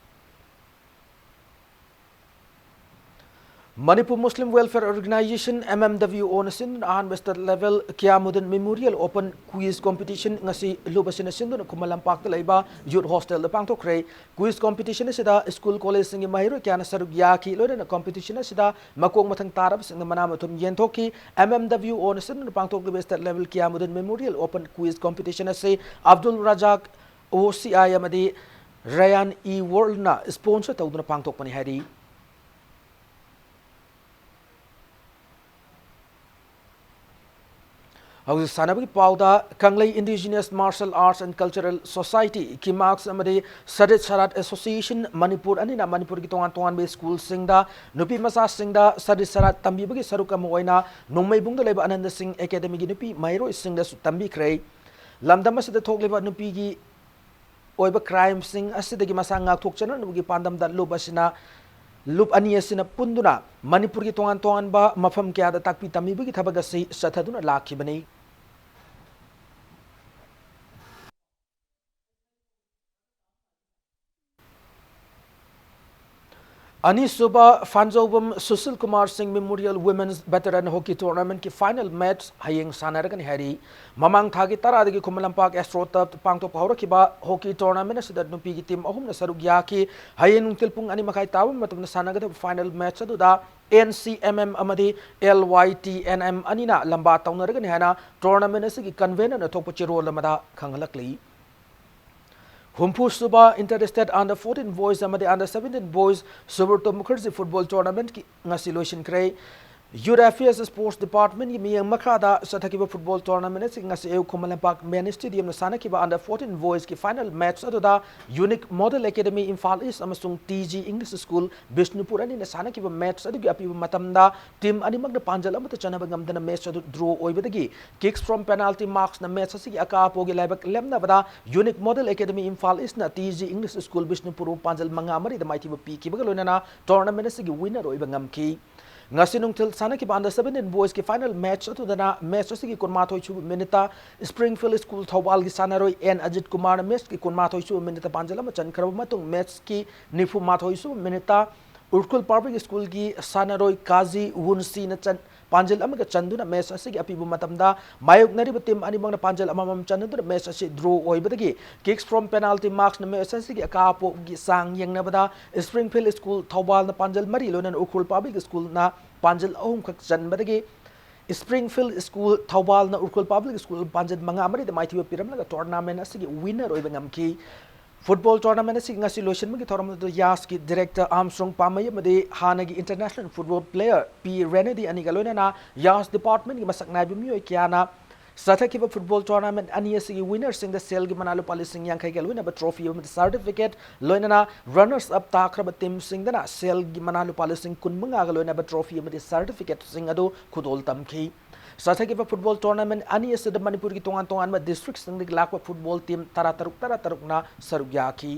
Manipur Muslim Welfare Organization, M M W O, ꯅ ꯁꯤꯟꯗꯨꯅ ꯑꯍꯥꯟꯕ State Level Kiamuddin Memorial Open Quiz Competition ꯉꯁꯤ ꯂꯨꯞ ꯑꯁꯤꯅ ꯁꯤꯟꯗꯨꯅ ꯈꯨꯃꯟ ꯂꯝꯄꯥꯛꯇ ꯂꯩꯕ Youth Hostel ꯗ ꯄꯥꯡꯊꯣꯛꯈ꯭ꯔꯦ꯫ Quiz competition ꯑꯁꯤꯗ school college ꯁꯤꯡꯒꯤ ꯃꯍꯩꯔꯣꯏ ꯀꯌꯥꯅ ꯁꯔꯨꯛ ꯌꯥꯈꯤ꯫ ꯂꯣꯏꯅꯅ competition ꯑꯁꯤꯗ ꯃꯀꯣꯛ ꯃꯊꯪ ꯇꯥꯔꯕꯁꯤꯡꯅ ꯃꯅꯥ ꯃꯊꯨꯝ ꯌꯦꯟꯊꯣꯛꯈꯤ꯫ M M W O ꯅ ꯁꯤꯟꯗꯨꯅ ꯄꯥꯡꯊꯣꯛꯂꯤꯕ State Level Kiamuddin Memorial Open Quiz Competition ꯑꯁꯤ Abdul Razak, O C I, ꯑꯃꯗꯤ Rayan E World ꯅ sponsor ꯇꯧꯗꯨꯅ ꯄꯥꯡꯊꯣꯛꯄꯅꯤ ꯍꯥꯏꯔꯤ꯫ ꯍꯧꯖꯤꯛ ꯁꯥꯟꯅꯕꯒꯤ ꯄꯥꯎꯗ, ꯀꯪꯂꯩ Indigenous Martial Arts and Cultural Society, KIMARCS, ꯑꯃꯗꯤ ꯁꯔꯤꯠ ꯁꯔꯥꯠ Association ꯃꯅꯤꯄꯨꯔ ꯑꯅꯤꯅ ꯃꯅꯤꯄꯨꯔꯒꯤ ꯇꯣꯉꯥꯟ ꯇꯣꯉꯥꯟꯕ school ꯁꯤꯡꯗ ꯅꯨꯄꯤ ꯃꯆꯥꯁꯤꯡꯗ ꯁꯔꯤꯠ ꯁꯔꯥꯠ ꯇꯝꯕꯤꯕꯒꯤ ꯁꯔꯨꯛ ꯑꯃ ꯑꯣꯏꯅ ꯅꯣꯡꯃꯩꯕꯨꯡꯗ ꯂꯩꯕ ꯑꯅꯟꯗ ꯁꯤꯡ ꯑꯦꯀꯥꯗꯃꯤꯒꯤ ꯅꯨꯄꯤ ꯃꯍꯩꯔꯣꯏꯁꯤꯡꯗꯁꯨ ꯇꯝꯕꯤꯈ꯭ꯔꯦ꯫ ꯂꯝꯗꯝ ꯑꯁꯤꯗ ꯊꯣꯛꯂꯤꯕ ꯅꯨꯄꯤꯒꯤ ꯑꯣꯏꯕ crime ꯁꯤꯡ ꯑꯁꯤꯗꯒꯤ ꯃꯁꯥ ꯉꯥꯛꯊꯣꯛꯆꯅꯕꯒꯤ ꯄꯥꯟꯗꯝꯗ ꯂꯨꯞ ꯑꯁꯤꯅ, ꯂꯨꯞ ꯑꯅꯤ ꯑꯁꯤꯅ ꯄꯨꯟꯗꯨꯅ ꯃꯅꯤꯄꯨꯔꯒꯤ ꯇꯣꯉꯥꯟ ꯇꯣꯉꯥꯟꯕ ꯃꯐꯝ ꯀꯌꯥꯗ ꯇꯥꯛꯄꯤ ꯇꯝꯕꯤꯕꯒꯤ ꯊꯕꯛ ꯑꯁꯤ ꯆꯠꯊꯗꯨꯅ ꯂꯥꯛꯈꯤꯕꯅꯤ꯫ ꯑꯅꯤꯁꯨꯕ ꯐꯥꯟꯖꯧꯕꯝ ꯁꯨꯁꯤꯜ ꯀꯨꯃꯥꯔ ꯁꯤꯡ Memorial Women's Veteran Hockey Tournament ꯀꯤ final match ꯍꯌꯦꯡ ꯁꯥꯟꯅꯔꯒꯅꯤ ꯍꯥꯏꯔꯤ꯫ ꯃꯃꯥꯡ ꯊꯥꯒꯤ ꯇꯔꯥꯗꯒꯤ ꯈꯨꯃꯟ ꯂꯝꯄꯥꯛ Astro Turf ꯇ ꯄꯥꯡꯊꯣꯛꯄ ꯍꯧꯔꯛꯈꯤꯕ hockey tournament ꯑꯁꯤꯗ ꯅꯨꯄꯤꯒꯤ team ꯑꯍꯨꯝꯅ ꯁꯔꯨꯛ ꯌꯥꯈꯤ꯫ ꯍꯌꯦꯡ ꯅꯨꯡꯊꯤꯜ ꯄꯨꯡ ꯑꯅꯤ ꯃꯈꯥꯏ ꯇꯥꯕ ꯃꯇꯝꯗ ꯁꯥꯟꯅꯒꯗꯕ final match ꯑꯗꯨꯗ N C M M ꯑꯃꯗꯤ L Y T N M ꯑꯅꯤꯅ ꯂꯝꯕꯥ ꯇꯧꯅꯔꯒꯅꯤ ꯍꯥꯏꯅ tournament ꯑꯁꯤꯒꯤ convener ꯅ ꯊꯣꯛꯄ ꯆꯦꯔꯣꯜ ꯑꯃꯗ ꯈꯪꯍꯜꯂꯛꯂꯤ꯫ ꯍꯨꯝꯐꯨ ꯁꯨꯕ Inter State Under fourteen Boys ꯑꯃꯗꯤ Under seventeen Boys Subrata Mukherjee Football Tournament ꯀꯤ ꯉꯁꯤ ꯂꯣꯏꯁꯤꯟꯈ꯭ꯔꯦ꯫ Youth Affairs Sports Department ꯀꯤ ꯃꯤꯠꯌꯦꯡ ꯃꯈꯥꯗ ꯆꯠꯊꯈꯤꯕ football tournament ꯑꯁꯤ ꯉꯁꯤ ꯑꯌꯨꯛ ꯈꯨꯃꯟ ꯂꯝꯄꯥꯛ Main Stadium ꯗ ꯁꯥꯟꯅꯈꯤꯕ Under fourteen Boys ꯀꯤ final match ꯑꯗꯨꯗ Unique Model Academy Imphal East ꯑꯃꯁꯨꯡ T G English School Bishnupur ꯑꯅꯤꯅ ꯁꯥꯟꯅꯈꯤꯕ match ꯑꯗꯨꯒꯤ ꯑꯄꯤꯕ ꯃꯇꯝꯗ team ꯑꯅꯤꯃꯛꯅ ꯄꯥꯟꯖꯜ ꯑꯃꯠꯇ ꯆꯟꯅꯕ ꯉꯝꯗꯅ match ꯑꯗꯨ draw ꯑꯣꯏꯕꯗꯒꯤ kicks from penalty marks ꯅ match ꯑꯁꯤꯒꯤ ꯑꯀꯥ ꯑꯄꯣꯒꯤ ꯂꯥꯏꯕꯛ ꯂꯦꯝꯅꯕꯗ Unique Model Academy Imphal East ꯅ T G English School ꯕꯤꯁꯅꯨꯄꯨꯔꯕꯨ ꯄꯥꯟꯖꯜ ꯃꯉꯥ ꯃꯔꯤꯗ ꯃꯥꯏꯊꯤꯕ ꯄꯤꯈꯤꯕꯒ ꯂꯣꯏꯅꯅ tournament ꯑꯁꯤꯒꯤ winner ꯑꯣꯏꯕ ꯉꯝꯈꯤ꯫ ꯉꯁꯤ ꯅꯨꯡꯊꯤꯜ ꯁꯥꯟꯅꯈꯤꯕ Under seventeen Boys ꯀꯤ final match ꯑꯗꯨꯗꯅ match ꯑꯁꯤꯒꯤ ꯀꯨꯟꯃꯥꯊꯣꯏ ꯁꯨꯕ minute ꯇ Springfield School ꯊꯧꯕꯥꯜꯒꯤ ꯁꯥꯟꯅꯔꯣꯏ N Ajit Kumar ꯅ match ꯀꯤ ꯀꯨꯟꯃꯥꯊꯣꯏ ꯁꯨꯕ minute ꯇ ꯄꯥꯟꯖꯜ ꯑꯃ ꯆꯟꯈ꯭ꯔꯕ ꯃꯇꯨꯡ, match ꯀꯤ ꯅꯤꯐꯨ ꯃꯥꯊꯣꯏ ꯁꯨꯕ minute ꯇ ꯎꯔꯈꯨꯜ ꯄꯕ꯭ꯂꯤꯛ ꯁ꯭ꯀꯨꯜꯒꯤ ꯁꯥꯟꯅꯔꯣꯏ ꯀꯥꯖꯤ ꯋꯨꯟꯁꯤꯅ ꯆꯟ ꯄꯥꯟꯖꯤꯜ ꯑꯃꯒ ꯆꯟꯗꯨꯅ ꯃꯦꯆ ꯑꯁꯤꯒꯤ ꯑꯄꯤꯕ ꯃꯇꯝꯗ ꯃꯥꯌꯣꯛꯅꯔꯤꯕ ꯇꯤꯝ ꯑꯅꯤꯃꯛꯅ ꯄꯥꯟꯖꯤꯜ ꯑꯃꯃꯝ ꯆꯟꯅꯗꯨꯅ ꯃꯦꯆ ꯑꯁꯤ ꯗ꯭ꯔꯣ ꯑꯣꯏꯕꯗꯒꯤ ꯀꯤꯛꯁ ꯐ꯭ꯔꯣꯝ ꯄꯦꯅꯥꯜꯇꯤ ꯃꯥꯔꯛꯁꯅ ꯃꯦꯆ ꯑꯁꯤꯒꯤ ꯑꯀꯥꯞꯄꯒꯤ ꯆꯥꯡ ꯌꯦꯡꯅꯕꯗ ꯏꯁꯄ꯭ꯔꯤꯡꯐꯤꯜ ꯁ꯭ꯀꯨꯜ ꯊꯧꯕꯥꯜꯅ ꯄꯥꯟꯖꯤꯜ ꯃꯔꯤ ꯂꯣꯏꯅꯅ ꯎꯈ꯭ꯔꯨꯜ ꯄꯕ꯭ꯂꯤꯛ ꯁ꯭ꯀꯨꯜꯅ ꯄꯥꯟꯖꯤꯜ ꯑꯍꯨꯝꯈꯛ ꯆꯟꯕꯗꯒꯤ ꯏꯁꯄ꯭ꯔꯤꯡꯐꯤꯜ ꯁ꯭ꯀꯨꯜ ꯊꯧꯕꯥꯜꯅ ꯎꯈ꯭ꯔꯨꯜ ꯄꯕ꯭ꯂꯤꯛ ꯁ꯭ꯀꯨꯜ ꯄꯥꯟꯖꯤꯜ ꯃꯉꯥ ꯃꯔꯤꯗ ꯃꯥꯏꯊꯤꯕ ꯄꯤꯔꯝꯂꯒ ꯇꯣꯔꯅꯥꯃꯦꯟ ꯑꯁꯤꯒꯤ ꯋꯤꯟꯅꯔ ꯑꯣꯏꯕ ꯉꯝꯈꯤ꯫ ꯐꯨꯠꯕꯣꯜ ꯇꯣꯔꯅꯥꯃꯦꯟ ꯑꯁꯤ ꯉꯁꯤ ꯂꯣꯏꯁꯤꯟꯕꯒꯤ ꯊꯧꯔꯝ ꯑꯗꯨ ꯌꯥꯁꯀꯤ ꯗꯤꯔꯦꯛꯇꯔ ꯑꯥꯔꯝꯁꯇ꯭ꯔꯣꯡ ꯄꯥꯝꯃꯩ ꯑꯃꯗꯤ ꯍꯥꯟꯅꯒꯤ ꯏꯟꯇꯔꯅꯦꯁꯅꯦꯜ ꯐꯨꯠꯕꯣꯜ ꯄ꯭ꯂꯦꯌꯔ ꯄꯤ ꯔꯦꯅꯦꯗꯤ ꯑꯅꯤꯒ ꯂꯣꯏꯅꯅ ꯌꯥꯁ ꯗꯤꯄꯥꯔꯠꯃꯦꯟꯒꯤ ꯃꯁꯛ ꯅꯥꯏꯕ ꯃꯤꯑꯣꯏ ꯀꯌꯥꯅ ꯆꯠꯊꯈꯤꯕ ꯐꯨꯠꯕꯣꯜ ꯇꯣꯔꯅꯥꯃꯦꯟ ꯑꯅꯤ ꯑꯁꯤꯒꯤ ꯋꯤꯟꯅꯔꯁꯤꯡꯗ ꯁꯦꯜꯒꯤ ꯃꯅꯥ ꯂꯨꯄꯥ ꯂꯤꯁꯤꯡ ꯌꯥꯡꯈꯩꯒ ꯂꯣꯏꯅꯕ ꯇ꯭ꯔꯣꯐꯤ ꯑꯃꯗꯤ ꯁꯥꯔꯇꯤꯐꯤꯀꯦꯠ ꯂꯣꯏꯅꯅ ꯔꯅꯔꯁ ꯑꯞ ꯇꯥꯈ꯭ꯔꯕ ꯇꯤꯝꯁꯤꯡꯗꯅ ꯁꯦꯜꯒꯤ ꯃꯅꯥ ꯂꯨꯄꯥ ꯂꯤꯁꯤꯡ ꯀꯨꯟꯃꯉꯥꯒ ꯂꯣꯏꯅꯕ ꯇ꯭ꯔꯣꯐꯤ ꯑꯃꯗꯤ ꯁꯥꯔꯇꯤꯐꯤꯀꯦꯠꯁꯤꯡ ꯑꯗꯨ ꯈꯨꯗꯣꯜ ꯇꯝꯈꯤ꯫ ꯆꯠꯊꯈꯤꯕ ꯐꯨꯠꯕꯣꯜ ꯇꯣꯔꯅꯥꯃꯦꯟ ꯑꯅꯤ ꯑꯁꯤꯗ ꯃꯅꯤꯄꯨꯔꯒꯤ ꯇꯣꯉꯥꯟ ꯇꯣꯉꯥꯟꯕ ꯗꯤꯁꯇ꯭ꯔꯤꯛꯁꯤꯡꯗꯒꯤ ꯂꯥꯛꯄ ꯐꯨꯠꯕꯣꯜ ꯇꯤꯝ ꯇꯔꯥ ꯇꯔꯨꯛ, ꯇꯔꯥ ꯇꯔꯨꯛꯅ ꯁꯔꯨꯛ ꯌꯥꯈꯤ꯫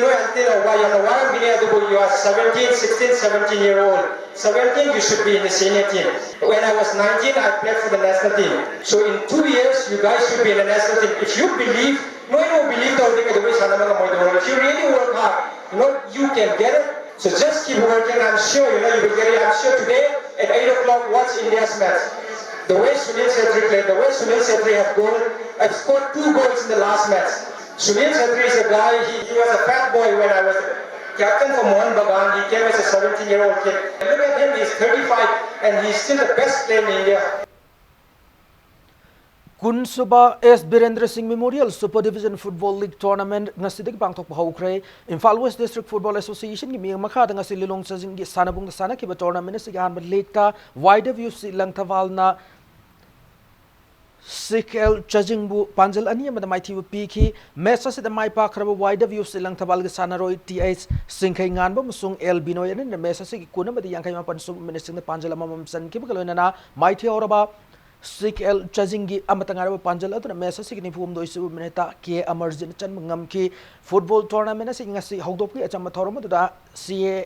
ꯅꯣꯏ ꯑꯟꯇꯤꯅ ꯋꯥ ꯌꯥꯝꯅ ꯋꯥꯔꯝꯒꯅꯤ, ꯑꯗꯨꯕꯨ you are seventeen, sixteen, seventeen year old. Seventeen, you should be in the senior team. When I was nineteen, I played for the national team. So in two years, you guys should be in the national team. If you believe, ꯅꯣꯏꯅ believe ꯇꯧꯔꯗꯤ ꯀꯩꯗꯧꯕꯩ ꯁꯥꯟꯅꯕ ꯉꯝꯃꯣꯏꯗꯕꯅꯣ? If you really work hard, you know, you can get it. So just keep working. I'm sure, you know, you will get it. I'm sure today at eight o'clock, watch India's match. The way Sunil Chhetri played, the way Sunil Chhetri have goal, have scored two goals in the last match. Sunil Chhetri is a guy, he, he was a fat boy when I was captain for Mohun Bagan. He came as a seventeen-year-old kid. And look at him, he's thirty-five and he's still the best player in India. ꯀꯨꯟꯁꯨꯕ ꯑꯦꯁ ꯕꯤꯔꯦꯟꯗ꯭ꯔ ꯁꯤꯡ memorial super division football league tournament ꯉꯁꯤꯗꯒꯤ ꯄꯥꯡꯊꯣꯛꯄ ꯍꯧꯈ꯭ꯔꯦ꯫ ꯏꯝꯐꯥꯜ ꯋꯦꯁ ꯗꯤꯁꯇ꯭ꯔꯤꯛ ꯐꯨꯠꯕꯣꯜ ꯑꯦꯁꯣꯁꯤꯌꯦꯁꯟꯒꯤ ꯃꯤꯠꯌꯦꯡ ꯃꯈꯥꯗ ꯉꯁꯤ ꯂꯤꯂꯣꯡ ꯆꯥꯖꯤꯡꯒꯤ ꯁꯥꯟꯅꯕꯨꯡꯗ ꯁꯥꯟꯅꯈꯤꯕ ꯇꯣꯔꯅꯥꯃꯦꯟ ꯑꯁꯤꯒꯤ ꯑꯍꯥꯟꯕ ꯂꯦꯒꯇ ꯋꯥꯏ ꯗꯕ꯭ꯂꯤꯎ ꯁꯤ ꯂꯪꯊꯕꯥꯜꯅ ꯁꯤꯛ ꯑꯦꯜ ꯆꯥꯖꯤꯡꯕꯨ ꯄꯥꯟꯖꯜ ꯑꯅꯤ ꯑꯃꯗ ꯃꯥꯏꯊꯤꯕ ꯄꯤꯈꯤ꯫ ꯃꯦꯆ ꯑꯁꯤꯗ ꯃꯥꯏ ꯄꯥꯛꯈ꯭ꯔꯕ ꯋꯥꯏ ꯗꯕ꯭ꯂꯤꯎ ꯁꯤ ꯂꯪꯊꯕꯥꯜꯒꯤ ꯁꯥꯟꯅꯔꯣꯏ ꯇꯤ ꯑꯩꯆ ꯁꯤꯡꯈꯩꯉꯥꯟꯕ ꯑꯃꯁꯨꯡ ꯑꯦꯜ ꯕꯤꯅꯣꯏ ꯑꯅꯤꯅ ꯃꯦꯆ ꯑꯁꯤꯒꯤ ꯀꯨꯟ ꯑꯃꯗꯤ ꯌꯥꯡꯈꯩ ꯃꯥꯄꯟ ꯁꯨꯕ ꯃꯤꯅꯤꯠꯁꯤꯡꯗ ꯄꯥꯟꯖꯜ ꯑꯃꯃꯝ ꯆꯟꯈꯤꯕꯒ ꯂꯣꯏꯅꯅ ꯃꯥꯏꯊꯤꯍꯧꯔꯕ ꯁꯤꯛ ꯑꯦꯜ ꯆꯥꯖꯤꯡꯒꯤ ꯑꯃꯠꯇ ꯉꯥꯏꯔꯕ ꯄꯥꯟꯖꯜ ꯑꯗꯨꯅ ꯃꯦꯆ ꯑꯁꯤꯒꯤ ꯅꯤꯐꯨ ꯍꯨꯝꯗꯣꯏ ꯁꯨꯕ ꯃꯤꯅꯤꯠꯇ ꯀꯦ ꯑꯃꯔꯖꯤꯠꯅ ꯆꯟꯕ ꯉꯝꯈꯤ꯫ ꯐꯨꯠꯕꯣꯜ ꯇꯣꯔꯅꯥꯃꯦꯟ ꯑꯁꯤ ꯉꯁꯤ ꯍꯧꯗꯣꯛꯄꯒꯤ ꯑꯆꯝꯕ ꯊꯧꯔꯝ ꯑꯗꯨꯗ C A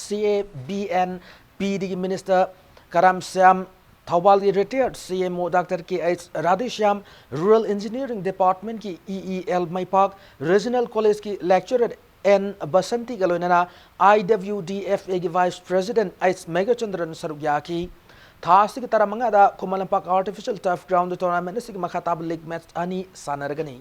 C A B N P ꯗꯤꯒꯤ ꯃꯤꯅꯤꯁꯇꯔ ꯀꯔꯥꯝ ꯁ꯭ꯌꯥꯝ ꯊꯧꯕꯥꯜꯒꯤ retired C M O Doctor K H Radheshyam, Rural Engineering Departmentꯀꯤ E E L ꯃꯩꯄꯥꯛ, Regional Collegeꯀꯤ lecturer N ꯕꯁꯟꯇꯤꯒ ꯂꯣꯏꯅꯅ I W D F Aꯒꯤ Vice President H ꯃꯦꯘꯆꯟꯗ꯭ꯔꯟ ꯁꯔꯨꯛ ꯌꯥꯈꯤ꯫ ꯊꯥ ꯑꯁꯤꯒꯤ ꯇꯔꯥꯃꯉꯥꯗ Khuman Lampak Artificial Turf Groundꯗ tournament ꯑꯁꯤꯒꯤ ꯃꯈꯥ ꯇꯥꯕ league match ꯑꯅꯤ ꯁꯥꯟꯅꯔꯒꯅꯤ꯫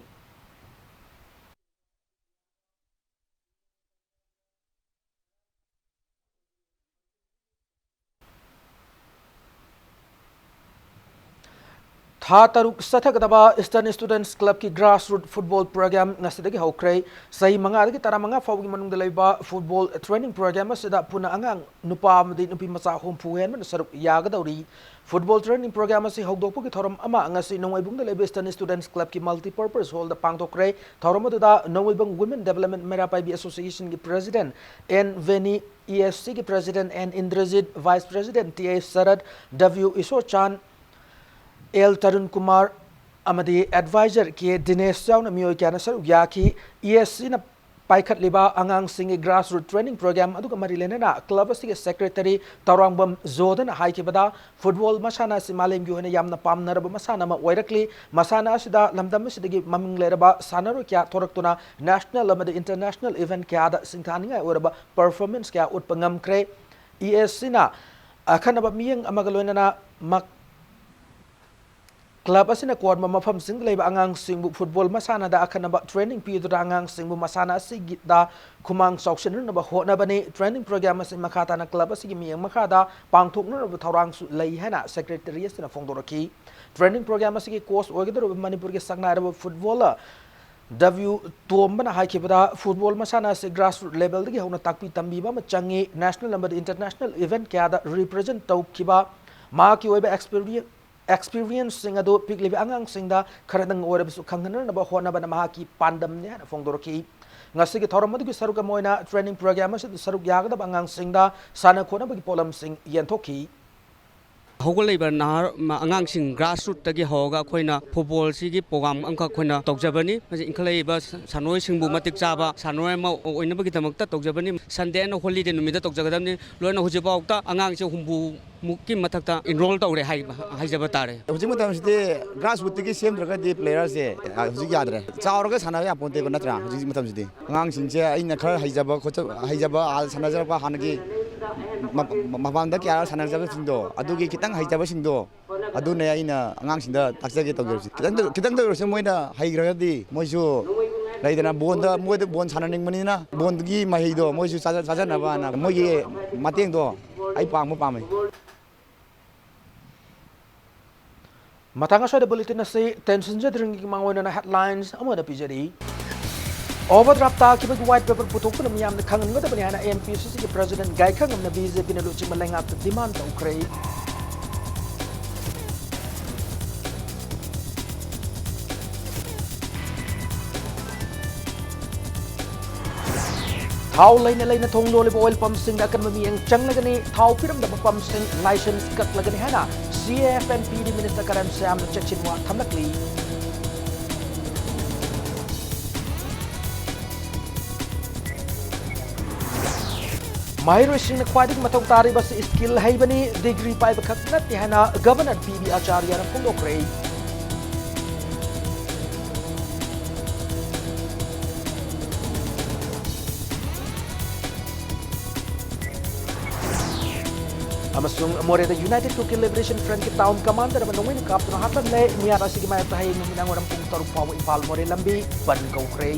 ꯊꯥ ꯇꯔꯨꯛ ꯆꯠꯊꯒꯗꯕ Eastern Students Clubꯀꯤ grassroot football program ꯉꯁꯤꯗꯒꯤ ꯍꯧꯈ꯭ꯔꯦ꯫ ꯆꯍꯤ ꯃꯉꯥꯗꯒꯤ ꯇꯔꯥꯃꯉꯥ ꯐꯥꯎꯕꯒꯤ ꯃꯅꯨꯡꯗ ꯂꯩꯕ football training program ꯑꯁꯤꯗ ꯄꯨꯟꯅ ꯑꯉꯥꯡ ꯅꯨꯄꯥ ꯑꯃꯗꯤ ꯅꯨꯄꯤ ꯃꯆꯥ ꯍꯨꯝꯐꯨ ꯍꯦꯟꯕꯅ ꯁꯔꯨꯛ ꯌꯥꯒꯗꯧꯔꯤ꯫ Football training program ꯑꯁꯤ ꯍꯧꯗꯣꯛꯄꯒꯤ ꯊꯧꯔꯝ ꯑꯃ ꯉꯁꯤ ꯅꯣꯡꯃꯩꯕꯨꯡꯗ ꯂꯩꯕ Eastern Students Clubꯀꯤ multipurpose hallꯗ ꯄꯥꯡꯊꯣꯛꯈ꯭ꯔꯦ꯫ ꯊꯧꯔꯝ ꯑꯗꯨꯗ ꯅꯣꯡꯃꯩꯕꯨꯡ Women Development ꯃꯩꯔꯥ ꯄꯥꯏꯕꯤ Associationꯒꯤ President N ꯚꯦꯅꯤ, E S Cꯒꯤ President N Indrajit, Vice President T I shirt, W ꯏꯁꯣꯔꯆꯥꯟ, L Tarun Kumar ꯑꯃꯗꯤ advisor K ꯗꯤꯅꯦꯁ ꯌꯥꯎꯅ ꯃꯤꯑꯣꯏ ꯀꯌꯥꯅ ꯁꯔꯨꯛ ꯌꯥꯈꯤ꯫ E S Cꯅ ꯄꯥꯏꯈꯠꯂꯤꯕ ꯑꯉꯥꯡꯁꯤꯡꯒꯤ grassroot training program ꯑꯗꯨꯒ ꯃꯔꯤ ꯂꯩꯅꯅ club ꯑꯁꯤꯒꯤ secretary ꯇꯧꯔꯥꯡꯕꯝ ꯖꯣꯗꯅ ꯍꯥꯏꯈꯤꯕꯗ, football ꯃꯁꯥꯟꯅ ꯑꯁꯤ ꯃꯥꯂꯦꯝꯒꯤ ꯑꯣꯏꯅ ꯌꯥꯝꯅ ꯄꯥꯝꯅꯔꯕ ꯃꯁꯥꯟꯅ ꯑꯃ ꯑꯣꯏꯔꯛꯂꯤ꯫ ꯃꯁꯥꯟꯅ ꯑꯁꯤꯗ ꯂꯝꯗꯝ ꯑꯁꯤꯗꯒꯤ ꯃꯃꯤꯡ ꯂꯩꯔꯕ ꯁꯥꯟꯅꯔꯣꯏ ꯀꯌꯥ ꯊꯣꯔꯛꯇꯨꯅ national ꯑꯃꯗꯤ international event ꯀꯌꯥꯗ ꯁꯤꯡꯊꯥꯅꯤꯡꯉꯥꯏ ꯑꯣꯏꯔꯕ performance ꯀꯌꯥ ꯎꯠꯄ ꯉꯝꯈ꯭ꯔꯦ꯫ E S Cꯅ ꯑꯈꯟꯅꯕ ꯃꯤꯠꯌꯦꯡ ꯑꯃꯒ ꯂꯣꯏꯅꯅ ꯃꯛ-, club ꯑꯁꯤꯅ ꯀꯣꯟꯕ ꯃꯐꯝꯁꯤꯡꯗ ꯂꯩꯕ ꯑꯉꯥꯡꯁꯤꯡꯕꯨ football ꯃꯁꯥꯟꯅꯗ ꯑꯈꯟꯅꯕ training ꯄꯤꯗꯨꯅ ꯑꯉꯥꯡꯁꯤꯡꯕꯨ ꯃꯁꯥꯟꯅ ꯑꯁꯤꯗ ꯈꯨꯃꯥꯡ ꯆꯥꯎꯁꯤꯟꯅꯅꯕ ꯍꯣꯠꯅꯕꯅꯤ꯫ Training program ꯑꯁꯤ ꯃꯈꯥ ꯇꯥꯅ club ꯑꯁꯤꯒꯤ ꯃꯤꯠꯌꯦꯡ ꯃꯈꯥꯗ ꯄꯥꯡꯊꯣꯛꯅꯅꯕ ꯊꯧꯔꯥꯡꯁꯨ ꯂꯩ ꯍꯥꯏꯅ secretary ꯑꯁꯤꯅ ꯐꯣꯡꯗꯣꯔꯛꯈꯤ꯫ Training program ꯑꯁꯤꯒꯤ coach ꯑꯣꯏꯒꯗꯧꯔꯤꯕ ꯃꯅꯤꯄꯨꯔꯒꯤ ꯁꯛꯅꯥꯏꯔꯕ footballer W ꯇꯣꯝꯕꯅ ꯍꯥꯏꯈꯤꯕꯗ, football ꯃꯁꯥꯟꯅ ꯑꯁꯤ grassroot levelꯗꯒꯤ ꯍꯧꯅ ꯇꯥꯛꯄꯤ ꯇꯝꯕꯤꯕ ꯑꯃ ꯆꯪꯏ꯫ National ꯑꯃꯗꯤ international event ꯀꯌꯥꯗ represent ꯇꯧꯈꯤꯕ ꯃꯍꯥꯛꯀꯤ ꯑꯣꯏꯕ experience, experienceꯁꯤꯡ ꯑꯗꯨ ꯄꯤꯛꯂꯤꯕ ꯑꯉꯥꯡꯁꯤꯡꯗ ꯈꯔꯗꯪ ꯑꯣꯏꯔꯕꯁꯨ ꯈꯪꯍꯟꯅꯅꯕ ꯍꯣꯠꯅꯕꯅ ꯃꯍꯥꯛꯀꯤ ꯄꯥꯟꯗꯝꯅꯤ ꯍꯥꯏꯅ ꯐꯣꯡꯗꯣꯔꯛꯈꯤ꯫ ꯉꯁꯤꯒꯤ ꯊꯧꯔꯝ ꯑꯗꯨꯒꯤ ꯁꯔꯨꯛ ꯑꯃ ꯑꯣꯏꯅ training program ꯑꯁꯤꯗ ꯁꯔꯨꯛ ꯌꯥꯒꯗꯕ ꯑꯉꯥꯡꯁꯤꯡꯗ ꯁꯥꯟꯅ ꯈꯣꯠꯅꯕꯒꯤ ꯄꯣꯠꯂꯝꯁꯤꯡ ꯌꯦꯟꯊꯣꯛꯈꯤ꯫ ꯍꯧꯒꯠꯂꯛꯏꯕ ꯅꯍꯥ-, ꯃ-, ꯑꯉꯥꯡꯁꯤꯡ grassrootꯇꯒꯤ ꯍꯧꯔꯒ ꯑꯩꯈꯣꯏꯅ footballꯁꯤꯒꯤ program ꯑꯃꯈꯛ ꯑꯩꯈꯣꯏꯅ ꯇꯧꯖꯕꯅꯤ꯫ ꯃꯁꯤ ꯏꯟꯈꯠꯂꯛꯏꯕ ꯁ-, ꯁꯥꯟꯅꯔꯣꯏꯁꯤꯡꯕꯨ ꯃꯇꯤꯛ ꯆꯥꯕ ꯁꯥꯟꯅꯔꯣꯏ ꯑꯃ ꯑꯣꯏꯅꯕꯒꯤꯗꯃꯛꯇ ꯇꯧꯖꯕꯅꯤ꯫ Sunday and holiday ꯅꯨꯃꯤꯠꯇ ꯇꯧꯖꯒꯗꯕꯅꯤ꯫ ꯂꯣꯏꯅ ꯍꯧꯖꯤꯛꯐꯥꯎꯗ ꯑꯉꯥꯡꯁꯦ ꯍꯨꯝꯐꯨ ꯃꯨꯛꯀꯤ ꯃꯊꯛꯇ enroll ꯇꯧꯔꯦ ꯍꯥꯏ-, ꯍꯥꯏꯖꯕ ꯇꯥꯔꯦ꯫ ꯍꯧꯖꯤꯛ ꯃꯇꯝꯁꯤꯗꯤ grassrootꯇꯒꯤ ꯁꯦꯝꯗ꯭ꯔꯒꯗꯤ playerꯁꯦ, ꯑ, ꯍꯧꯖꯤꯛ ꯌꯥꯗ꯭ꯔꯦ꯫ ꯆꯥꯎꯔꯒ ꯁꯥꯟꯅꯕ ꯌꯥꯄꯣꯟꯇꯦꯕ, ꯅꯠꯇ꯭ꯔꯥ? ꯍꯧꯖꯤꯛ ꯃꯇꯝꯁꯤꯗꯤ ꯑꯉꯥꯡꯁꯤꯡꯁꯦ ꯑꯩꯅ ꯈꯔ ꯍꯩꯖꯕ ꯈꯣꯠꯆ-, ꯍꯩꯖꯕ, ꯑꯥ, ꯁꯥꯟꯅꯖꯔꯛꯄ ꯍꯥꯟꯅꯒꯤ ꯃ-, ꯃ-, ꯃꯄꯥꯟꯗ ꯀꯌꯥ ꯁꯥꯟꯅꯖꯕꯁꯤꯡꯗꯣ, ꯑꯗꯨꯒꯤ ꯈꯤꯇꯪ ꯍꯩꯖꯕꯁꯤꯡꯗꯣ, ꯑꯗꯨꯅꯦ ꯑꯩꯅ ꯑꯉꯥꯡꯁꯤꯡꯗ ꯇꯥꯛꯆꯒꯦ ꯇꯧꯖꯔꯤꯁꯦ꯫ ꯈꯤꯇꯪꯗ, ꯈꯤꯇꯪꯗ ꯑꯣꯏꯔꯁꯨ ꯃꯣꯏꯅ ꯍꯩꯈ꯭ꯔꯒꯗꯤ, ꯃꯣꯏꯁꯨ ꯂꯩꯗꯅ, ꯕꯣꯟꯗ, ꯃꯣꯏꯗ ꯕꯣꯟ ꯁꯥꯟꯅꯅꯤꯡꯕꯅꯤꯅ, ꯕꯣꯟꯗꯨꯒꯤ ꯃꯍꯩꯗꯣ ꯃꯣꯏꯁꯨ ꯆꯥꯖ-, ꯆꯥꯖꯅꯕꯅ ꯃꯣꯏꯒꯤ ꯃꯇꯦꯡꯗꯣ ꯑꯩ ꯄꯥꯡꯕ ꯄꯥꯝꯃꯤ꯫ ꯃꯇꯥꯡ ꯑꯁ꯭ꯋꯥꯏꯗ bulletin ꯑꯁꯤ ꯇꯦꯟꯁꯤꯟꯖꯗ꯭ꯔꯤꯉꯩꯒꯤ ꯃꯥꯡꯑꯣꯏꯅꯅ headlines ꯑꯃꯗ ꯄꯤꯖꯔꯤ꯫ Overdraft ꯇꯥꯈꯤꯕꯒꯤ white paper ꯄꯨꯊꯣꯛꯇꯨꯅ ꯃꯤꯌꯥꯝꯅ ꯈꯪꯍꯟꯒꯗꯕꯅꯤ ꯍꯥꯏꯅ MPCC ꯒꯤ president ꯒꯥꯏꯈꯉꯝꯅ BJP ꯅ ꯂꯨꯆꯤꯡꯕ ꯂꯩꯉꯥꯛꯇ demand ꯇꯧꯈ꯭ꯔꯦ꯫ ꯊꯥꯎ ꯂꯩꯅ ꯂꯩꯅ ꯊꯣꯡ ꯂꯣꯜꯂꯤꯕ oil pumpꯁꯤꯡꯗ ꯑꯀꯟꯕ ꯃꯤꯠꯌꯦꯡ ꯆꯪꯂꯒꯅꯤ, ꯊꯥꯎ ꯄꯤꯔꯝꯗꯕ pumpꯁꯤꯡ license ꯀꯛꯂꯒꯅꯤ ꯍꯥꯏꯅ CAF and PD minister ꯀꯔꯟ ꯁ꯭ꯌꯥꯝꯅ ꯆꯦꯛꯁꯤꯟꯋꯥ ꯊꯝꯂꯛꯂꯤ꯫ ꯃꯍꯩꯔꯣꯏꯁꯤꯡꯅ ꯈ꯭ꯋꯥꯏꯗꯒꯤ ꯃꯊꯧ ꯇꯥꯔꯤꯕꯁꯤ skill ꯍꯩꯕꯅꯤ, degree ꯄꯥꯏꯕ ꯈꯛ ꯅꯠꯇꯦ ꯍꯥꯏꯅ Governor ꯄꯤ ꯕꯤ ꯑꯆꯥꯔꯌꯅ ꯐꯣꯡꯗꯣꯛꯈ꯭ꯔꯦ꯫ ꯑꯃꯁꯨꯡ ꯃꯣꯔꯦꯗ United Kuki Liberation Front ꯀꯤ town commander ꯑꯃ ꯅꯣꯡꯃꯩꯅ ꯀꯥꯞꯇꯨꯅ ꯍꯥꯠꯂꯝꯂꯦ꯫ ꯃꯤꯍꯥꯠ ꯑꯁꯤꯒꯤ ꯃꯥꯌꯣꯛꯇ ꯍꯌꯦꯡ ꯅꯨꯃꯤꯗꯥꯡ ꯋꯥꯏꯔꯝ ꯄꯨꯡ ꯇꯔꯨꯛ ꯐꯥꯎꯕ ꯏꯝꯐꯥꯜ ꯃꯣꯔꯦ ꯂꯝꯕꯤ ꯕꯟ ꯀꯧꯈ꯭ꯔꯦ꯫